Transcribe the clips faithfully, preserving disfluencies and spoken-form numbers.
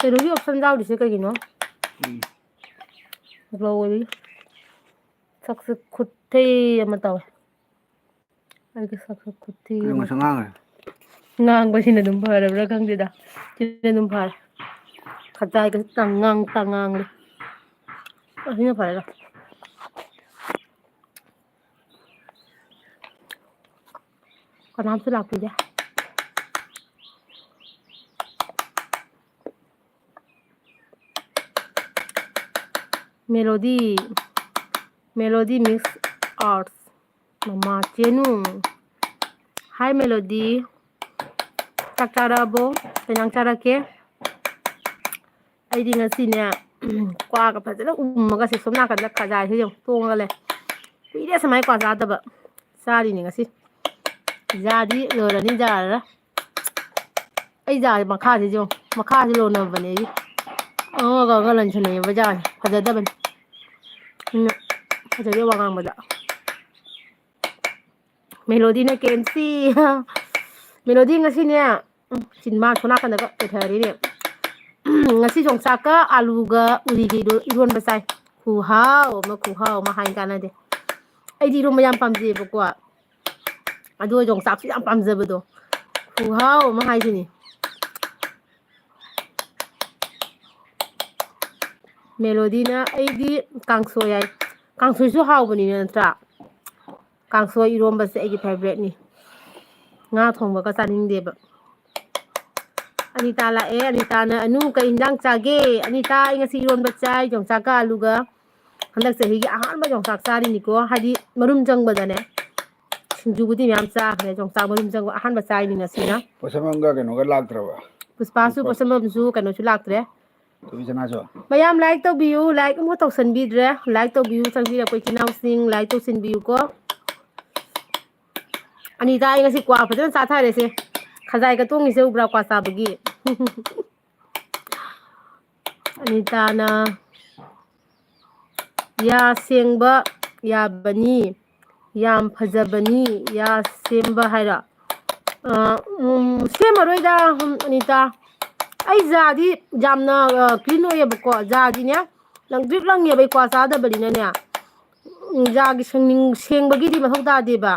ꯀꯩꯅꯣꯒꯤ ꯑꯣꯞꯁꯟ ꯌꯥꯎꯔꯤꯁꯦ ꯀꯩꯒꯤꯅꯣ? ꯎꯝ꯫ ꯒ꯭ꯂꯣ ꯑꯣꯏꯕꯒꯤ꯫ ꯁꯛꯁꯦ ꯈꯨꯠꯊꯤ ꯑꯃ ꯇꯧꯋꯦ꯫ ꯑꯩꯒꯤ ꯁꯛꯁꯦ ꯈꯨꯠꯊꯤ ꯑꯗꯨ ꯑꯃ ꯉꯁꯤ ꯇꯧꯋꯦ꯫ ꯉꯥꯡꯉꯦ꯫ ꯉꯥꯡꯕꯁꯤꯅ ꯑꯗꯨꯝ ꯐꯔꯕ꯭ꯔꯥ ꯈꯪꯗꯦꯗ꯫ ꯁꯤꯅ ꯑꯗꯨꯝ ꯐꯔꯦ꯫ ꯈꯖꯥꯏꯒꯁꯦ ꯇꯪꯉꯥꯡ ꯇꯪꯉꯥꯡꯂꯦ꯫ ꯑꯁꯤꯅ ꯐꯔꯦꯗ꯫ ꯀꯅꯥꯝꯁꯨ ꯂꯥꯛꯄꯤꯗꯦ꯫ ꯃꯦꯂꯣꯗꯤ, ꯃꯦꯂꯣꯗꯤ ꯃꯤꯁ ꯑꯥꯔꯠꯁ꯫ ꯃꯃꯥ ꯆꯦꯅꯨ꯫ ꯍꯥꯏ ꯃꯦꯂꯣꯗꯤ꯫ ꯆꯥꯛ ꯆꯥꯔꯛꯑꯕꯣ? ꯀꯩ ꯏꯟꯖꯥꯡ ꯆꯥꯔꯛꯀꯦ? ꯑꯩꯗꯤ ꯉꯁꯤꯅꯦ, ꯀ꯭ꯋꯥꯒ ꯐꯖꯅ ꯎꯝꯃꯒ ꯁꯤ ꯁꯣꯝ ꯅꯥꯀꯟꯗ ꯈꯖꯥꯏꯁꯦ ꯌꯦꯡꯉꯨ, ꯇꯣꯡꯉꯒ ꯂꯩ꯫ ꯀꯨꯏꯔꯦ ꯁꯨꯃꯥꯏꯅ ꯀ꯭ꯋꯥ ꯆꯥꯗꯕ꯫ ꯆꯥꯔꯤꯅꯦ ꯉꯁꯤ꯫ ꯌꯥꯗꯤ ꯂꯣꯏꯔꯅꯤ, ꯌꯥꯔꯔꯣꯏ꯫ ꯑꯩ ꯌꯥꯁꯦ ꯃꯈꯥꯁꯤꯁꯨ ꯌꯦꯡꯉꯨ, ꯃꯈꯥꯁꯤ ꯂꯣꯟꯅꯕꯅꯦ ꯑꯩꯒꯤ꯫ ꯑꯉꯧꯕꯒ ꯂꯟꯁꯟꯅꯩꯌꯦꯕ ꯌꯥꯁꯦ, ꯐꯖꯗꯕꯅꯤ꯫ ꯑꯗꯨꯅ ꯐꯖꯗꯦ ꯋꯥ ꯉꯥꯡꯕꯗ꯫ ꯃꯦꯂꯣꯗꯤꯅ ꯀꯦ ꯑꯦꯝ ꯁꯤ꯫ ꯃꯦꯂꯣꯗꯤ ꯉꯁꯤꯅꯦ, ꯎꯝ, ꯁꯤꯅꯦꯃꯥ ꯁꯣꯝ ꯅꯥꯀꯟꯗꯒ ꯂꯩꯊꯔꯤꯅꯦ꯫ ꯉꯁꯤ ꯌꯣꯡꯆꯥꯛꯀ ꯑꯥꯂꯨꯒ ꯎꯔꯤꯒ ꯏꯔꯣ-, ꯏꯔꯣꯟꯕ ꯆꯥꯏ꯫ ꯈꯨꯍꯥꯎ ꯑꯃ, ꯈꯨꯍꯥꯎ ꯑꯃ ꯍꯥꯏ ꯀꯥꯟꯅꯗꯦ꯫ ꯑꯩꯗꯤ ꯏꯔꯣꯟꯕ ꯌꯥꯝ ꯄꯥꯝꯖꯩꯌꯦꯕꯀꯣ꯫ ꯑꯗꯣ ꯌꯣꯡꯆꯥꯛꯁꯨ ꯌꯥꯝ ꯄꯥꯝꯖꯕꯗꯣ꯫ ꯈꯨꯍꯥꯎ ꯑꯃ ꯍꯥꯏꯁꯤꯅꯤ꯫ ꯃꯦꯂꯣꯗꯤꯅ ꯑꯩꯗꯤ ꯀꯥꯡꯁꯣꯏ ꯍꯥꯏ꯫ ꯀꯥꯡꯁꯣꯏꯁꯨ ꯍꯥꯎꯕꯅꯤꯅ ꯅꯠꯇ꯭ꯔꯥ? ꯀꯥꯡꯁꯣꯏ ꯏꯔꯣꯝꯕꯁꯦ ꯑꯩꯒꯤ ꯐꯦꯕꯔꯦꯠꯅꯤ꯫ ꯉꯥ ꯊꯣꯡꯕꯒ ꯆꯥꯅꯤꯡꯗꯦꯕ꯫ ꯑꯅꯤꯇꯥ ꯂꯥꯛꯑꯦ꯫ ꯑꯅꯤꯇꯥꯅ, "ꯑꯅꯨ, ꯀꯩ ꯏꯟꯖꯥꯡ ꯆꯥꯒꯦ?" ꯑꯅꯤꯇꯥ, ꯑꯩ ꯉꯁꯤ ꯏꯔꯣꯟꯕ ꯆꯥꯏ, ꯌꯣꯡꯆꯥꯛꯀ ꯑꯥꯂꯨꯒ꯫ ꯍꯟꯗꯛ ꯆꯍꯤꯒꯤ ꯑꯍꯥꯟꯕ ꯌꯣꯡꯆꯥꯛ ꯆꯥꯔꯤꯅꯤꯀꯣ, ꯍꯥꯏꯗꯤ ꯃꯔꯨꯝ ꯆꯪꯕꯗꯅꯦ꯫ ꯁꯤꯡꯖꯨꯕꯨꯗꯤ ꯃꯌꯥꯝ ꯆꯥꯈ꯭ꯔꯦ, ꯌꯣꯡꯆꯥꯛ ꯃꯔꯨꯝ ꯆꯪꯕ ꯑꯍꯥꯟꯕ ꯆꯥꯏꯅꯤ ꯉꯁꯤꯅ꯫ ꯄꯣꯠꯁꯝꯕꯝꯒ ꯀꯩꯅꯣꯒ ꯂꯥꯛꯇ꯭ꯔꯕ? ꯄꯨꯁꯄꯥꯁꯨ, ꯄꯨꯁꯄꯥ- ꯄꯣꯠꯁꯝꯕꯝꯁꯨ ꯀꯩꯅꯣꯁꯨ ꯂꯥꯛꯇ꯭ꯔꯦ꯫ ꯇꯨꯕꯤꯆꯅꯥꯁꯨ? ꯃꯌꯥꯝ ꯂꯥꯏꯛ ꯇꯧꯕꯤꯌꯨ, ꯂꯥꯏꯛ ꯑꯃꯨꯛ ꯇꯧꯁꯟꯕꯤꯗ꯭ꯔꯦ꯫ ꯂꯥꯏꯛ ꯇꯧꯕꯤꯌꯨ, ꯆꯪꯕꯤꯔꯛꯄ ꯏꯆꯤꯟ ꯏꯅꯥꯎꯁꯤꯡ, ꯂꯥꯏꯛ ꯇꯧꯁꯤꯟꯕꯤꯌꯨꯀꯣ꯫ ꯑꯅꯤꯇꯥ, ꯑꯩ ꯉꯁꯤ ꯀ꯭ꯋꯥ ꯐꯖꯅ ꯆꯥꯊꯔꯦꯁꯦ꯫ ꯈꯖꯥꯏꯒ ꯇꯣꯡꯉꯤꯁꯦ ꯎꯕ꯭ꯔꯥ, ꯀ꯭ꯋꯥ ꯆꯥꯕꯒꯤ? ꯑꯅꯤꯇꯥꯅ, "ꯌꯥ ꯁꯦꯡꯕ ꯌꯥꯕꯅꯤ, ꯌꯥꯝ ꯐꯖꯕꯅꯤ ꯌꯥ ꯁꯦꯝꯕ" ꯍꯥꯏꯔꯣ? ꯑ, ꯎꯝ, ꯁꯦꯝꯃꯔꯣꯏꯗ, ꯎꯝ, ꯑꯅꯤꯇꯥ꯫ ꯑꯩ ꯖꯥꯗꯤ ꯌꯥꯝꯅ ꯀ꯭ꯂꯤꯟ ꯑꯣꯏꯌꯦꯕꯀꯣ, ꯖꯥꯗꯤꯅꯦ ꯂꯪꯇ꯭ꯔꯤꯛ ꯂꯪꯉꯦꯕ, ꯑꯩ ꯀ꯭ꯋꯥ ꯆꯥꯗꯕꯅꯤꯅꯅꯦ꯫ ꯎꯝ, ꯖꯥꯒꯤ ꯁꯦꯡꯅꯤꯡ-, ꯁꯦꯡꯕꯒꯤꯗꯤ ꯃꯊꯧ ꯇꯥꯗꯦꯕ꯫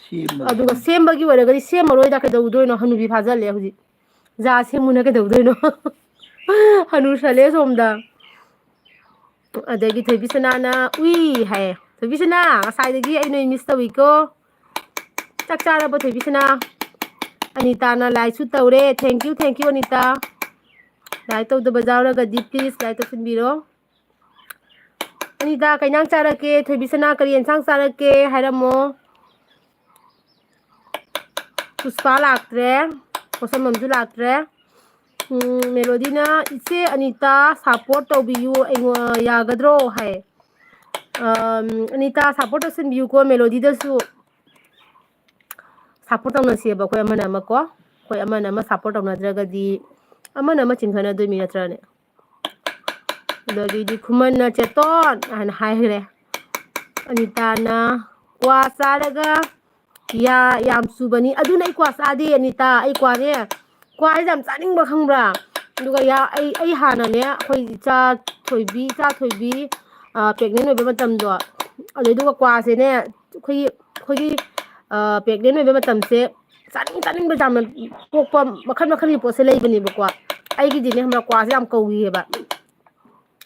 ꯁꯦꯝꯕꯗꯤ ꯑꯗꯨꯒ ꯁꯦꯝꯕꯒꯤ ꯑꯣꯏꯔꯒꯗꯤ ꯁꯦꯝꯃꯔꯣꯏꯗ, ꯀꯩꯗꯧꯗꯣꯏꯅꯣ? ꯍꯅꯨꯕꯤ ꯐꯥꯖꯜꯂꯦ ꯍꯧꯖꯤꯛ꯫ ꯖꯥ ꯁꯦꯝꯃꯨꯅ ꯀꯩꯗꯧꯗꯣꯏꯅꯣ? ꯍꯅꯨꯁꯜꯂꯦ ꯁꯣꯝꯗ꯫ ꯑꯗꯒꯤ ꯊꯣꯏꯕꯤꯁꯅꯥꯅ "ꯎꯏ" ꯍꯥꯏꯌꯦ꯫ ꯊꯣꯏꯕꯤꯁꯅꯥ, ꯉꯁꯥꯏꯗꯒꯤ ꯑꯩ ꯅꯣꯏ ꯃꯤꯁ ꯇꯧꯏꯀꯣ꯫ ꯆꯥꯛ ꯆꯥꯔꯕꯣ ꯊꯣꯏꯕꯤꯁꯅꯥ? ꯑꯅꯤꯇꯥꯅ "ꯂꯥꯏꯛꯁꯨ ꯇꯧꯔꯦ꯫ Thank you, thank you, Anita. Like ꯇꯧꯗꯕ ꯌꯥꯎꯔꯒꯗꯤ please ꯂꯥꯏꯛ ꯇꯧꯁꯤꯟꯕꯤꯔꯣ꯫ ꯑꯅꯤꯇꯥ, ꯀꯩ ꯏꯟꯁꯥꯡ ꯆꯥꯔꯛꯀꯦ? ꯊꯣꯏꯕꯤꯁꯅꯥ, ꯀꯔꯤ ꯏꯟꯁꯥꯡ ꯆꯥꯔꯛꯀꯦ? ꯍꯥꯏꯔꯝꯃꯣ꯫ ꯄꯨꯁꯄꯥ ꯂꯥꯛꯇ꯭ꯔꯦ, ꯄꯣꯠꯁꯝꯕꯝꯁꯨ ꯂꯥꯛꯇ꯭ꯔꯦ꯫ ꯎꯝ, ꯃꯦꯂꯣꯗꯤꯅ, "ꯏꯆꯦ ꯑꯅꯤꯇꯥ support ꯇꯧꯕꯤꯌꯨ, ꯑꯩꯉꯣꯟ-, ꯌꯥꯒꯗ꯭ꯔꯣ?" ꯍꯥꯏ꯫ ꯑꯝ, ꯑꯅꯤꯇꯥ support ꯇꯧꯁꯤꯟꯕꯤꯌꯨꯀꯣ, ꯃꯦꯂꯣꯗꯤꯗꯁꯨ꯫ Support ꯇꯧꯅꯁꯦꯕ ꯑꯩꯈꯣꯏ ꯑꯃꯅ ꯑꯃ ꯀꯣ꯫ ꯑꯩꯈꯣꯏ ꯑꯃꯅ ꯑꯃ support ꯇꯧꯅꯗ꯭ꯔꯒꯗꯤ ꯑꯃꯅ ꯑꯃ ꯆꯤꯡꯊꯅꯗꯣꯏꯃꯤ ꯅꯠꯇ꯭ꯔꯅꯦ? ꯑꯗꯒꯤꯗꯤ ꯈꯨꯃꯟꯅ "ꯆꯦꯇꯣꯟ" ꯍꯥꯏꯅ ꯍꯥꯏꯈ꯭ꯔꯦ꯫ ꯑꯅꯤꯇꯥꯅ "ꯀ꯭ꯋꯥ ꯆꯥꯔꯒ ꯌꯥ ꯌꯥꯝ ꯆꯨꯕꯅꯤ"꯫ ꯑꯗꯨꯅ ꯑꯩ ꯀ꯭ꯋꯥ ꯆꯥꯗꯦ ꯑꯅꯤꯇꯥ, ꯑꯩ ꯀ꯭ꯋꯥꯅꯦ, ꯀ꯭ꯋꯥꯁꯦ ꯌꯥꯝ ꯆꯥꯅꯤꯡꯕ ꯈꯪꯕ꯭ꯔꯥ? ꯑꯗꯨꯒ ꯌꯥ-, ꯑꯩ, ꯑꯩ ꯍꯥꯟꯅꯅꯦ ꯑꯩꯈꯣꯏ ꯏꯆꯥ ꯊꯣꯏꯕꯤ, ꯏꯆꯥ ꯊꯣꯏꯕꯤ, ꯑ, pregnant ꯑꯣꯏꯕ ꯃꯇꯝꯗꯣ, ꯑꯗꯨꯗꯨꯒ ꯀ꯭ꯋꯥꯁꯦꯅꯦ ꯑꯩꯈꯣꯏꯒꯤ, ꯑꯩꯈꯣꯏꯒꯤ, ꯑ, pregnant ꯑꯣꯏꯕ ꯃꯇꯝꯁꯦ ꯆꯥꯅꯤꯡ ꯆꯥꯅꯤꯡꯕ ꯌꯥꯝꯅ ꯄꯣꯛꯄ ꯃꯈꯜ ꯃꯈꯜꯒꯤ ꯄꯣꯠꯁꯦ ꯂꯩꯕꯅꯦꯕꯀꯣ꯫ ꯑꯩꯒꯤꯗꯤꯅꯦ ꯈꯪꯕ꯭ꯔꯥ, ꯀ꯭ꯋꯥꯁꯦ ꯌꯥꯝ ꯀꯧꯈꯤꯑꯕ꯫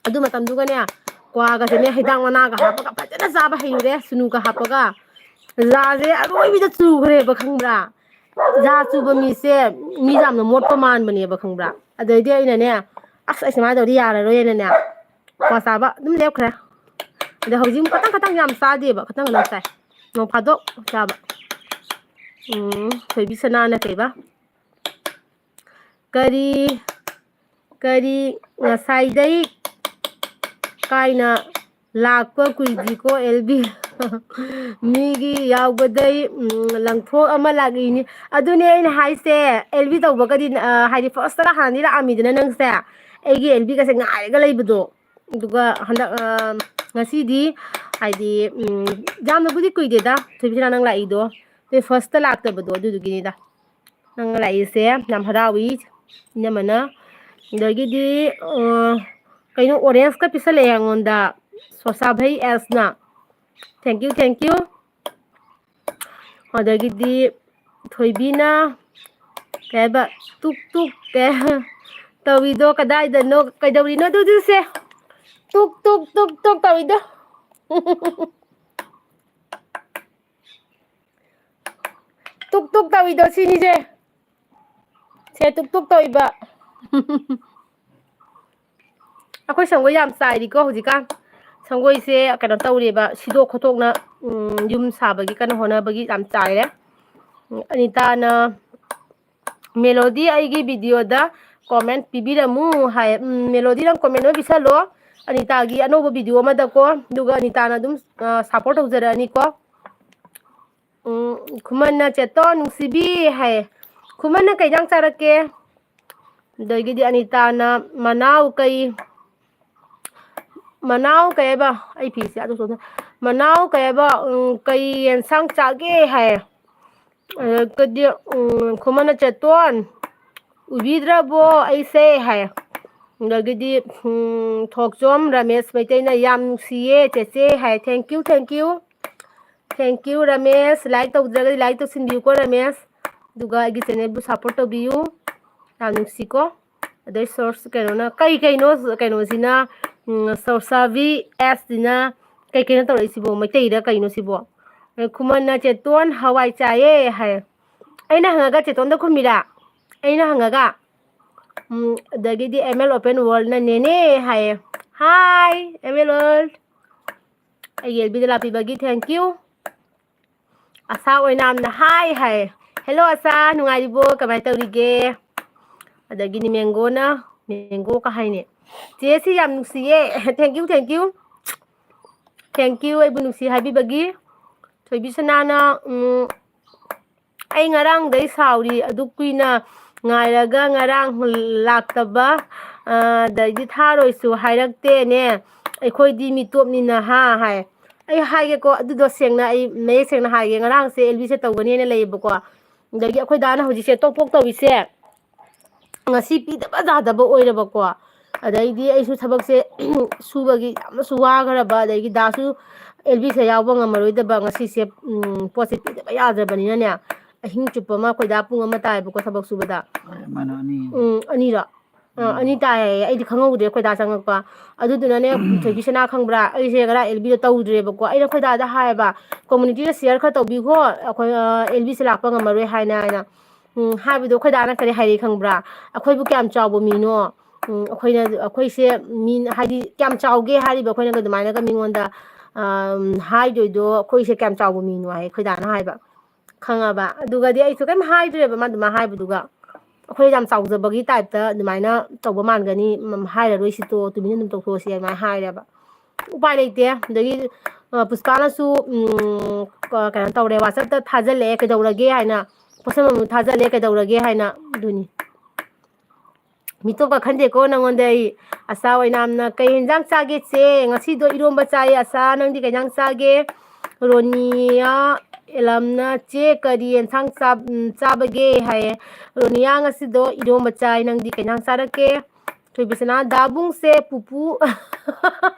ꯑꯗꯨ ꯃꯇꯝꯗꯨꯒꯅꯦ ꯀ꯭ꯋꯥꯒꯁꯦꯅꯦ ꯍꯩꯗꯥꯛ ꯃꯅꯥꯒ ꯍꯥꯞꯄꯒ ꯐꯖꯅ ꯆꯥꯕ ꯍꯩꯔꯨꯔꯦ, ꯁꯨꯅꯨꯒ ꯍꯥꯞꯄꯒ꯫ ꯖꯥꯁꯦ ꯑꯔꯣꯏꯕꯤꯗ ꯆꯨꯈ꯭ꯔꯦꯕ ꯈꯪꯕ꯭ꯔꯥ? ꯖꯥ ꯆꯨꯕ ꯃꯤꯁꯦ ꯃꯤ ꯌꯥꯝꯅ ꯃꯣꯠꯄ ꯃꯥꯟꯕꯅꯦꯕ ꯈꯪꯕ꯭ꯔꯥ? ꯑꯗꯩꯗꯤ ꯑꯩꯅꯅꯦ, "ꯑꯁ, ꯑꯩ ꯁꯨꯃꯥꯏꯅ ꯇꯧꯔꯗꯤ ꯌꯥꯔꯔꯣꯏꯅꯅꯦ" ꯀ꯭ꯋꯥ ꯆꯥꯕ ꯑꯗꯨꯝ ꯂꯦꯞꯈ꯭ꯔꯦ꯫ ꯑꯗꯣ ꯍꯧꯖꯤꯛ ꯈꯇꯪ ꯈꯇꯪ ꯌꯥꯝ ꯆꯥꯗꯦꯕ, ꯈꯇꯪ ꯈꯇꯪ ꯆꯥꯏ, ꯅꯣꯡ ꯐꯥꯗꯣꯛ ꯆꯥꯕ꯫ ꯎꯝ, ꯊꯣꯏꯕꯤ ꯁꯅꯥꯅ ꯀꯩꯕ? ꯀꯔꯤ, ꯀꯔꯤ ꯉꯁꯥꯏꯗꯩ ꯀꯥꯏꯅ ꯂꯥꯛꯄ ꯀꯨꯏꯗ꯭ꯔꯤꯀꯣ, ꯑꯦꯜ ꯕꯤ꯫ ꯃꯤꯒꯤ ꯌꯥꯎꯕꯗꯩ, ꯎꯝ, ꯂꯪꯊꯣꯛ ꯑꯃ ꯂꯥꯛꯏꯅꯤ꯫ ꯑꯗꯨꯅꯦ ꯑꯩꯅ ꯍꯥꯏꯁꯦ, ꯑꯦꯜ ꯕꯤ ꯇꯧꯕꯒꯗꯤ, ꯑ, ꯍꯥꯏꯗꯤ first ꯇꯒ ꯍꯥꯟꯅꯗꯤ ꯂꯥꯛꯑꯝꯃꯤꯗꯅ ꯅꯪꯁꯦ, ꯑꯩꯒꯤ ꯑꯦꯜ ꯕꯤꯒꯁꯦ ꯉꯥꯏꯔꯒ ꯂꯩꯕꯗꯣ꯫ ꯑꯗꯨꯒ ꯍꯟꯗꯛ, ꯑ, ꯉꯁꯤꯗꯤ ꯍꯥꯏꯗꯤ, ꯎꯝ, ꯌꯥꯝꯅꯕꯨꯗꯤ ꯀꯨꯏꯗꯦꯗ ꯊꯣꯏꯕꯤꯁꯅꯥ ꯅꯪ ꯂꯥꯛꯏꯗꯣ, ꯑꯗꯨ first ꯇ ꯂꯥꯛꯇꯕꯗꯣ ꯑꯗꯨꯗꯨꯒꯤꯅꯤꯗ꯫ ꯅꯪ ꯂꯥꯛꯏꯁꯦ ꯌꯥꯝ ꯍꯔꯥꯎꯏ ꯏꯅꯝꯃꯅ꯫ ꯑꯗꯒꯤꯗꯤ, ꯑ, ꯀꯩꯅꯣ, orange ꯀ ꯄꯤꯁꯜꯂꯛꯑꯦ ꯑꯩꯉꯣꯟꯗ, ꯁꯣꯁꯥ ꯚꯩ ꯑꯦꯁꯅ꯫ Thank you, thank you. ꯑꯗꯒꯤꯗꯤ ꯊꯣꯏꯕꯤꯅ ꯀꯩ ꯍꯥꯏꯕ, ꯇꯨꯛ ꯇꯨꯛ ꯀꯩ ꯇꯧꯔꯤꯗꯣ ꯀꯗꯥꯏꯗꯅꯣ, ꯀꯩꯗꯧꯔꯤꯅꯣ ꯑꯗꯨꯗꯨꯁꯦ? ꯇꯨꯛ ꯇꯨꯛ ꯇꯨꯛ ꯇꯨꯛ ꯇꯧꯔꯤꯗꯣ꯫ ꯇꯨꯛ ꯇꯨꯛ ꯇꯧꯔꯤꯗꯣ ꯁꯤꯅꯤꯁꯦ꯫ ꯁꯦ ꯇꯨꯛ ꯇꯨꯛ ꯇꯧꯔꯤꯕ꯫ ꯑꯩꯈꯣꯏ ꯁꯪꯒꯣꯏ ꯌꯥꯝ ꯆꯥꯏꯔꯤꯀꯣ ꯍꯧꯖꯤꯛꯀꯥꯟ꯫ ꯁꯪꯒꯣꯏꯁꯦ ꯀꯩꯅꯣ ꯇꯧꯔꯦꯕ, ꯁꯤꯗꯣꯛ ꯈꯣꯠꯇꯣꯛꯅ, ꯎꯝ, ꯌꯨꯝ ꯁꯥꯕꯒꯤ ꯀꯟꯅ ꯍꯣꯠꯅꯕꯒꯤ ꯌꯥꯝ ꯆꯥꯏꯔꯦ꯫ ꯎꯝ, ꯑꯅꯤꯇꯥꯅ, "ꯃꯦꯂꯣꯗꯤ ꯑꯩꯒꯤ video ꯗ comment ꯄꯤꯕꯤꯔꯝꯃꯨ" ꯍꯥꯏ꯫ ꯎꯝ, ꯃꯦꯂꯣꯗꯤ ꯅꯪ comment ꯑꯃ ꯄꯤꯁꯜꯂꯣ ꯑꯅꯤꯇꯥꯒꯤ ꯑꯅꯧꯕ video ꯑꯃꯗꯀꯣ, ꯑꯗꯨꯒ ꯑꯅꯤꯇꯥꯅ ꯑꯗꯨꯝ, ꯑ, support ꯇꯧꯖꯔꯛꯑꯅꯤꯀꯣ꯫ ꯎꯝ, ꯈꯨꯃꯟꯅ, "ꯆꯦꯇꯣꯟ ꯅꯨꯡꯁꯤꯕꯤ" ꯍꯥꯏ꯫ ꯈꯨꯃꯟꯅ ꯀꯩ ꯏꯟꯖꯥꯡ ꯆꯥꯔꯛꯀꯦ? ꯑꯗꯒꯤꯗꯤ ꯑꯅꯤꯇꯥꯅ, "ꯃꯅꯥꯎ ꯀꯩ, ꯃꯅꯥꯎ ꯀꯩ ꯍꯥꯏꯕ?" ꯑꯩ ꯐꯤꯁꯦ ꯑꯗꯨ ꯆꯣꯟꯊ-, "ꯃꯅꯥꯎ ꯀꯩ ꯍꯥꯏꯕ? ꯎꯝ, ꯀꯩ ꯌꯦꯟꯁꯥꯡ ꯆꯥꯒꯦ?" ꯍꯥꯏ꯫ ꯑꯗꯒꯤꯗꯤ, ꯎꯝ, ꯈꯨꯃꯟꯅ, "ꯆꯦꯇꯣꯟ, ꯎꯕꯤꯗ꯭ꯔꯕꯣ ꯑꯩꯁꯦ?" ꯍꯥꯏ꯫ ꯑꯗꯒꯤꯗꯤ, ꯎꯝ, ꯊꯣꯛꯆꯣꯝ ꯔꯃꯦꯁ ꯃꯩꯇꯩꯅ, "ꯌꯥꯝ ꯅꯨꯡꯁꯤꯌꯦ ꯆꯦꯆꯦ" ꯍꯥꯏ꯫ Thank you, thank you. Thank you, Ramesh. Like ꯇꯧꯗ꯭ꯔꯒꯗꯤ like ꯇꯧꯁꯤꯟꯕꯤꯌꯨꯀꯣ, Ramesh. ꯑꯗꯨꯒ ꯑꯩꯒꯤ channel ꯕꯨ support ꯇꯧꯕꯤꯌꯨ꯫ ꯌꯥꯝ ꯅꯨꯡꯁꯤꯀꯣ꯫ ꯑꯗꯩ ꯁꯣꯔꯁ ꯀꯩꯅꯣꯅ, ꯀꯩ ꯀꯩꯅꯣ ꯀꯩꯅꯣꯁꯤꯅ, ꯎꯝ, ꯁꯣꯔꯁꯥꯕꯤ ꯑꯦꯁꯁꯤꯅ ꯀꯩ ꯀꯩꯅꯣ ꯇꯧꯔꯛꯏꯁꯤꯕꯣ? ꯃꯩꯇꯩꯔ ꯀꯩꯅꯣ ꯁꯤꯕꯣ? ꯑꯗꯩ ꯈꯨꯃꯟꯅ, "ꯆꯦꯇꯣꯟ ꯍꯋꯥꯏ ꯆꯥꯏꯌꯦ" ꯍꯥꯏ꯫ ꯑꯩꯅ ꯍꯪꯉꯒ ꯆꯦꯇꯣꯟꯗ ꯈꯨꯝꯃꯤꯔꯥ? ꯑꯩꯅ ꯍꯪꯉꯒ? ꯎꯝ, ꯑꯗꯒꯤꯗꯤ M L Open World ꯅ, "ꯅꯦꯅꯦ" ꯍꯥꯏꯌꯦ꯫ Hi, M L World꯫ ꯑꯩꯒꯤ L B the ꯂꯥꯛꯄꯤꯕꯒꯤ thank you꯫ ꯑꯁꯥ ꯑꯣꯏꯅꯥꯝꯅ "Hi" ꯍꯥꯏ꯫ "Hello ꯑꯁꯥ, ꯅꯨꯡꯉꯥꯏꯔꯤꯕꯣ? ꯀꯃꯥꯏꯅ ꯇꯧꯔꯤꯒꯦ?" ꯑꯗꯒꯤꯗꯤ ꯃꯦꯡꯒꯣꯅ, ꯃꯦꯡꯒꯣ ꯀ ꯍꯥꯏꯅꯦ꯫ "ꯆꯦ ꯁꯤ ꯌꯥꯝ ꯅꯨꯡꯁꯤꯌꯦ"꯫ Thank you, thank you꯫ Thank you, ꯑꯩꯕꯨ ꯅꯨꯡꯁꯤ ꯍꯥꯏꯕꯤꯕꯒꯤ꯫ ꯊꯣꯏꯕꯤ ꯁꯅꯥꯅ, ꯎꯝ, "ꯑꯩ ꯉꯔꯥꯡꯗꯩ ꯁꯥꯎꯔꯤ, ꯑꯗꯨꯛ ꯀꯨꯏꯅ ꯉꯥꯏꯔꯒ ꯉꯔꯥꯡ ꯂꯥꯛꯇꯕ, ꯑ, ꯑꯗꯩꯗꯤ ꯊꯥꯔꯣꯏꯁꯨ ꯍꯥꯏꯔꯛꯇꯦꯅꯦ, ꯑꯩꯈꯣꯏꯗꯤ ꯃꯤꯇꯣꯞꯅꯤꯅ ꯍꯥ" ꯍꯥꯏ꯫ ꯑꯩ ꯍꯥꯏꯒꯦꯀꯣ, ꯑꯗꯨꯗꯣ ꯁꯦꯡꯅ, ꯑꯩ ꯃꯌꯦꯛ ꯁꯦꯡꯅ ꯍꯥꯏꯒꯦ꯫ ꯉꯔꯥꯡꯁꯦ L B ꯁꯦ ꯇꯧꯒꯅꯦꯅ ꯂꯩꯌꯦꯕꯀꯣ, ꯑꯗꯒꯤ ꯑꯩꯈꯣꯏ ꯗꯥꯅ ꯍꯧꯖꯤꯛꯁꯦ ꯇꯣꯛ ꯇꯣꯛ ꯇꯧꯔꯤꯁꯦ, ꯉꯁꯤ ꯄꯤꯗꯕ ꯌꯥꯗꯕ ꯑꯣꯏꯔꯕꯀꯣ꯫ ꯑꯗꯩꯗꯤ ꯑꯩꯁꯨ ꯊꯕꯛꯁꯦ ꯁꯨꯕꯒꯤ ꯌꯥꯝꯅꯁꯨ ꯋꯥꯈ꯭ꯔꯕ, ꯑꯗꯒꯤ ꯗꯥꯁꯨ ꯑꯦꯜ ꯕꯤꯁꯦ ꯌꯥꯎꯕ ꯉꯝꯃꯔꯣꯏꯗꯕ ꯉꯁꯤꯁꯦ, ꯎꯝ, ꯄꯣꯠꯁꯦ ꯄꯤꯗꯕ ꯌꯥꯗ꯭ꯔꯕꯅꯤꯅꯅꯦ, ꯑꯍꯤꯡ ꯆꯨꯞꯄ ꯑꯃ ꯑꯩꯈꯣꯏ ꯗꯥ ꯄꯨꯡ ꯑꯃ ꯇꯥꯏꯌꯦꯕꯀꯣ ꯊꯕꯛ ꯁꯨꯕꯗ꯫ ꯍꯣꯏ, ꯑꯃꯅ ꯑꯅꯤ꯫ ꯎꯝ, ꯑꯅꯤꯔꯣ? ꯑꯥ, ꯎꯝ꯫ ꯑꯅꯤ ꯇꯥꯏ ꯍꯥꯏꯌꯦ꯫ ꯑꯩꯗꯤ ꯈꯪꯍꯧꯗ꯭ꯔꯦ ꯑꯩꯈꯣꯏ ꯗꯥ ꯆꯪꯉꯛꯄ꯫ ꯑꯗꯨꯗꯨꯅꯅꯦ, ꯊꯣꯏꯕꯤ ꯁꯅꯥ ꯈꯪꯕ꯭ꯔꯥ? ꯑꯩꯁꯦ ꯉꯔꯥꯡ ꯑꯦꯜ ꯕꯤꯗꯣ ꯇꯧꯗ꯭ꯔꯦꯕꯀꯣ꯫ ꯑꯩꯅ ꯑꯩꯈꯣꯏ ꯗꯥꯗ ꯍꯥꯏꯌꯦꯕ, "ꯀꯝꯃꯨꯅꯤꯇꯤꯗ ꯁꯤꯌꯔ ꯈꯔ ꯇꯧꯕꯤꯈꯣ, ꯑꯩꯈꯣꯏ, ꯑ, ꯑꯦꯜ ꯕꯤꯁꯦ ꯂꯥꯛꯄ ꯉꯝꯃꯔꯣꯏ" ꯍꯥꯏꯅ, ꯍꯥꯏꯅ꯫ ꯎꯝ, ꯍꯥꯏꯕꯗꯣ ꯑꯩꯈꯣꯏ ꯗꯥꯅ ꯀꯔꯤ ꯍꯥꯏꯔꯛꯏ ꯈꯪꯕ꯭ꯔꯥ? "ꯑꯩꯈꯣꯏꯕꯨ ꯀꯌꯥꯝ ꯆꯥꯎꯕ ꯃꯤꯅꯣ? ꯎꯝ, ꯑꯩꯈꯣꯏꯅ, ꯑꯩꯈꯣꯏꯁꯦ ꯃꯤ, ꯍꯥꯏꯗꯤ, ꯀꯌꯥꯝ ꯆꯥꯎꯒꯦ?" ꯍꯥꯏꯔꯤꯕ ꯑꯩꯈꯣꯏꯅꯒ ꯑꯗꯨꯃꯥꯏꯅꯒ ꯃꯤꯉꯣꯟꯗ, ꯑ, ꯍꯥꯏꯗꯣꯏꯗꯣ, "ꯑꯩꯈꯣꯏꯁꯦ ꯀꯌꯥꯝ ꯆꯥꯎꯕ ꯃꯤꯅꯣ?" ꯍꯥꯏ ꯑꯩꯈꯣꯏ ꯗꯥꯅ ꯍꯥꯏꯕ꯫ ꯈꯪꯉꯕ? ꯑꯗꯨꯒꯗꯤ ꯑꯩꯁꯨ ꯀꯩꯝ ꯍꯥꯏꯗ꯭ꯔꯦꯕ, ꯃꯥ ꯑꯗꯨꯃꯥꯏꯅ ꯍꯥꯏꯕꯗꯨꯒ꯫ "ꯑꯩꯈꯣꯏ ꯌꯥꯝ ꯆꯥꯎꯖꯕꯒꯤ ꯇꯥꯏꯞꯇ ꯑꯗꯨꯃꯥꯏꯅ ꯇꯧꯕ ꯃꯥꯟꯒꯅꯤ, ꯃ-, ꯍꯥꯏꯔꯔꯣꯏ ꯁꯤꯇꯣ, ꯇꯨꯃꯤꯟꯅ ꯑꯗꯨꯝ ꯇꯣꯛꯊꯣꯛꯑꯁꯤ" ꯑꯗꯨꯃꯥꯏꯅ ꯍꯥꯏꯔꯦꯕ꯫ ꯎꯄꯥꯏ ꯂꯩꯇꯦ꯫ ꯑꯗꯒꯤ, ꯑ, ꯄꯨꯁꯄꯥꯅꯁꯨ, ꯎꯝ, ꯀ-, ꯀꯩꯅꯣ ꯇꯧꯔꯦ, WhatsApp-ꯇ ꯊꯥꯖꯤꯜꯂꯛꯑꯦ, "ꯀꯩꯗꯧꯔꯒꯦ?" ꯍꯥꯏꯅ, ꯄꯣꯠꯁꯝ ꯑꯃ ꯊꯥꯖꯤꯜꯂꯦ, "ꯀꯩꯗꯧꯔꯒꯦ?" ꯍꯥꯏꯅ꯫ ꯑꯗꯨꯅꯤ꯫ ꯃꯤꯇꯣꯞꯀ ꯈꯟꯗꯦꯀꯣ ꯅꯪꯉꯣꯟꯗ ꯑꯩ꯫ ꯑꯁꯥ ꯑꯣꯏꯅꯥꯝꯅ, "ꯀꯩ ꯌꯦꯟꯖꯥꯡ ꯆꯥꯒꯦ ꯆꯦ?" "ꯉꯁꯤꯗꯣ ꯏꯔꯣꯝꯕ ꯆꯥꯏꯌꯦ ꯑꯁꯥ, ꯅꯪꯗꯤ ꯀꯩ ꯌꯦꯟꯖꯥꯡ ꯆꯥꯒꯦ?" ꯔꯣꯅꯤꯌꯥ ꯑꯦꯂꯝꯅ, "ꯆꯦ ꯀꯔꯤ ꯌꯦꯟꯁꯥꯡ ꯆꯥ-, ꯎꯝ, ꯆꯥꯕꯒꯦ?" ꯍꯥꯏꯌꯦ꯫ ꯔꯣꯅꯤꯌꯥ, "ꯉꯁꯤꯗꯣ ꯏꯔꯣꯝꯕ ꯆꯥꯏ, ꯅꯪꯗꯤ ꯀꯩ ꯌꯦꯟꯁꯥꯡ ꯆꯥꯔꯛꯀꯦ?" ꯊꯣꯏꯕꯤꯁꯅꯥ, "ꯗꯥꯕꯨꯡꯁꯦ ꯄꯨꯄꯨ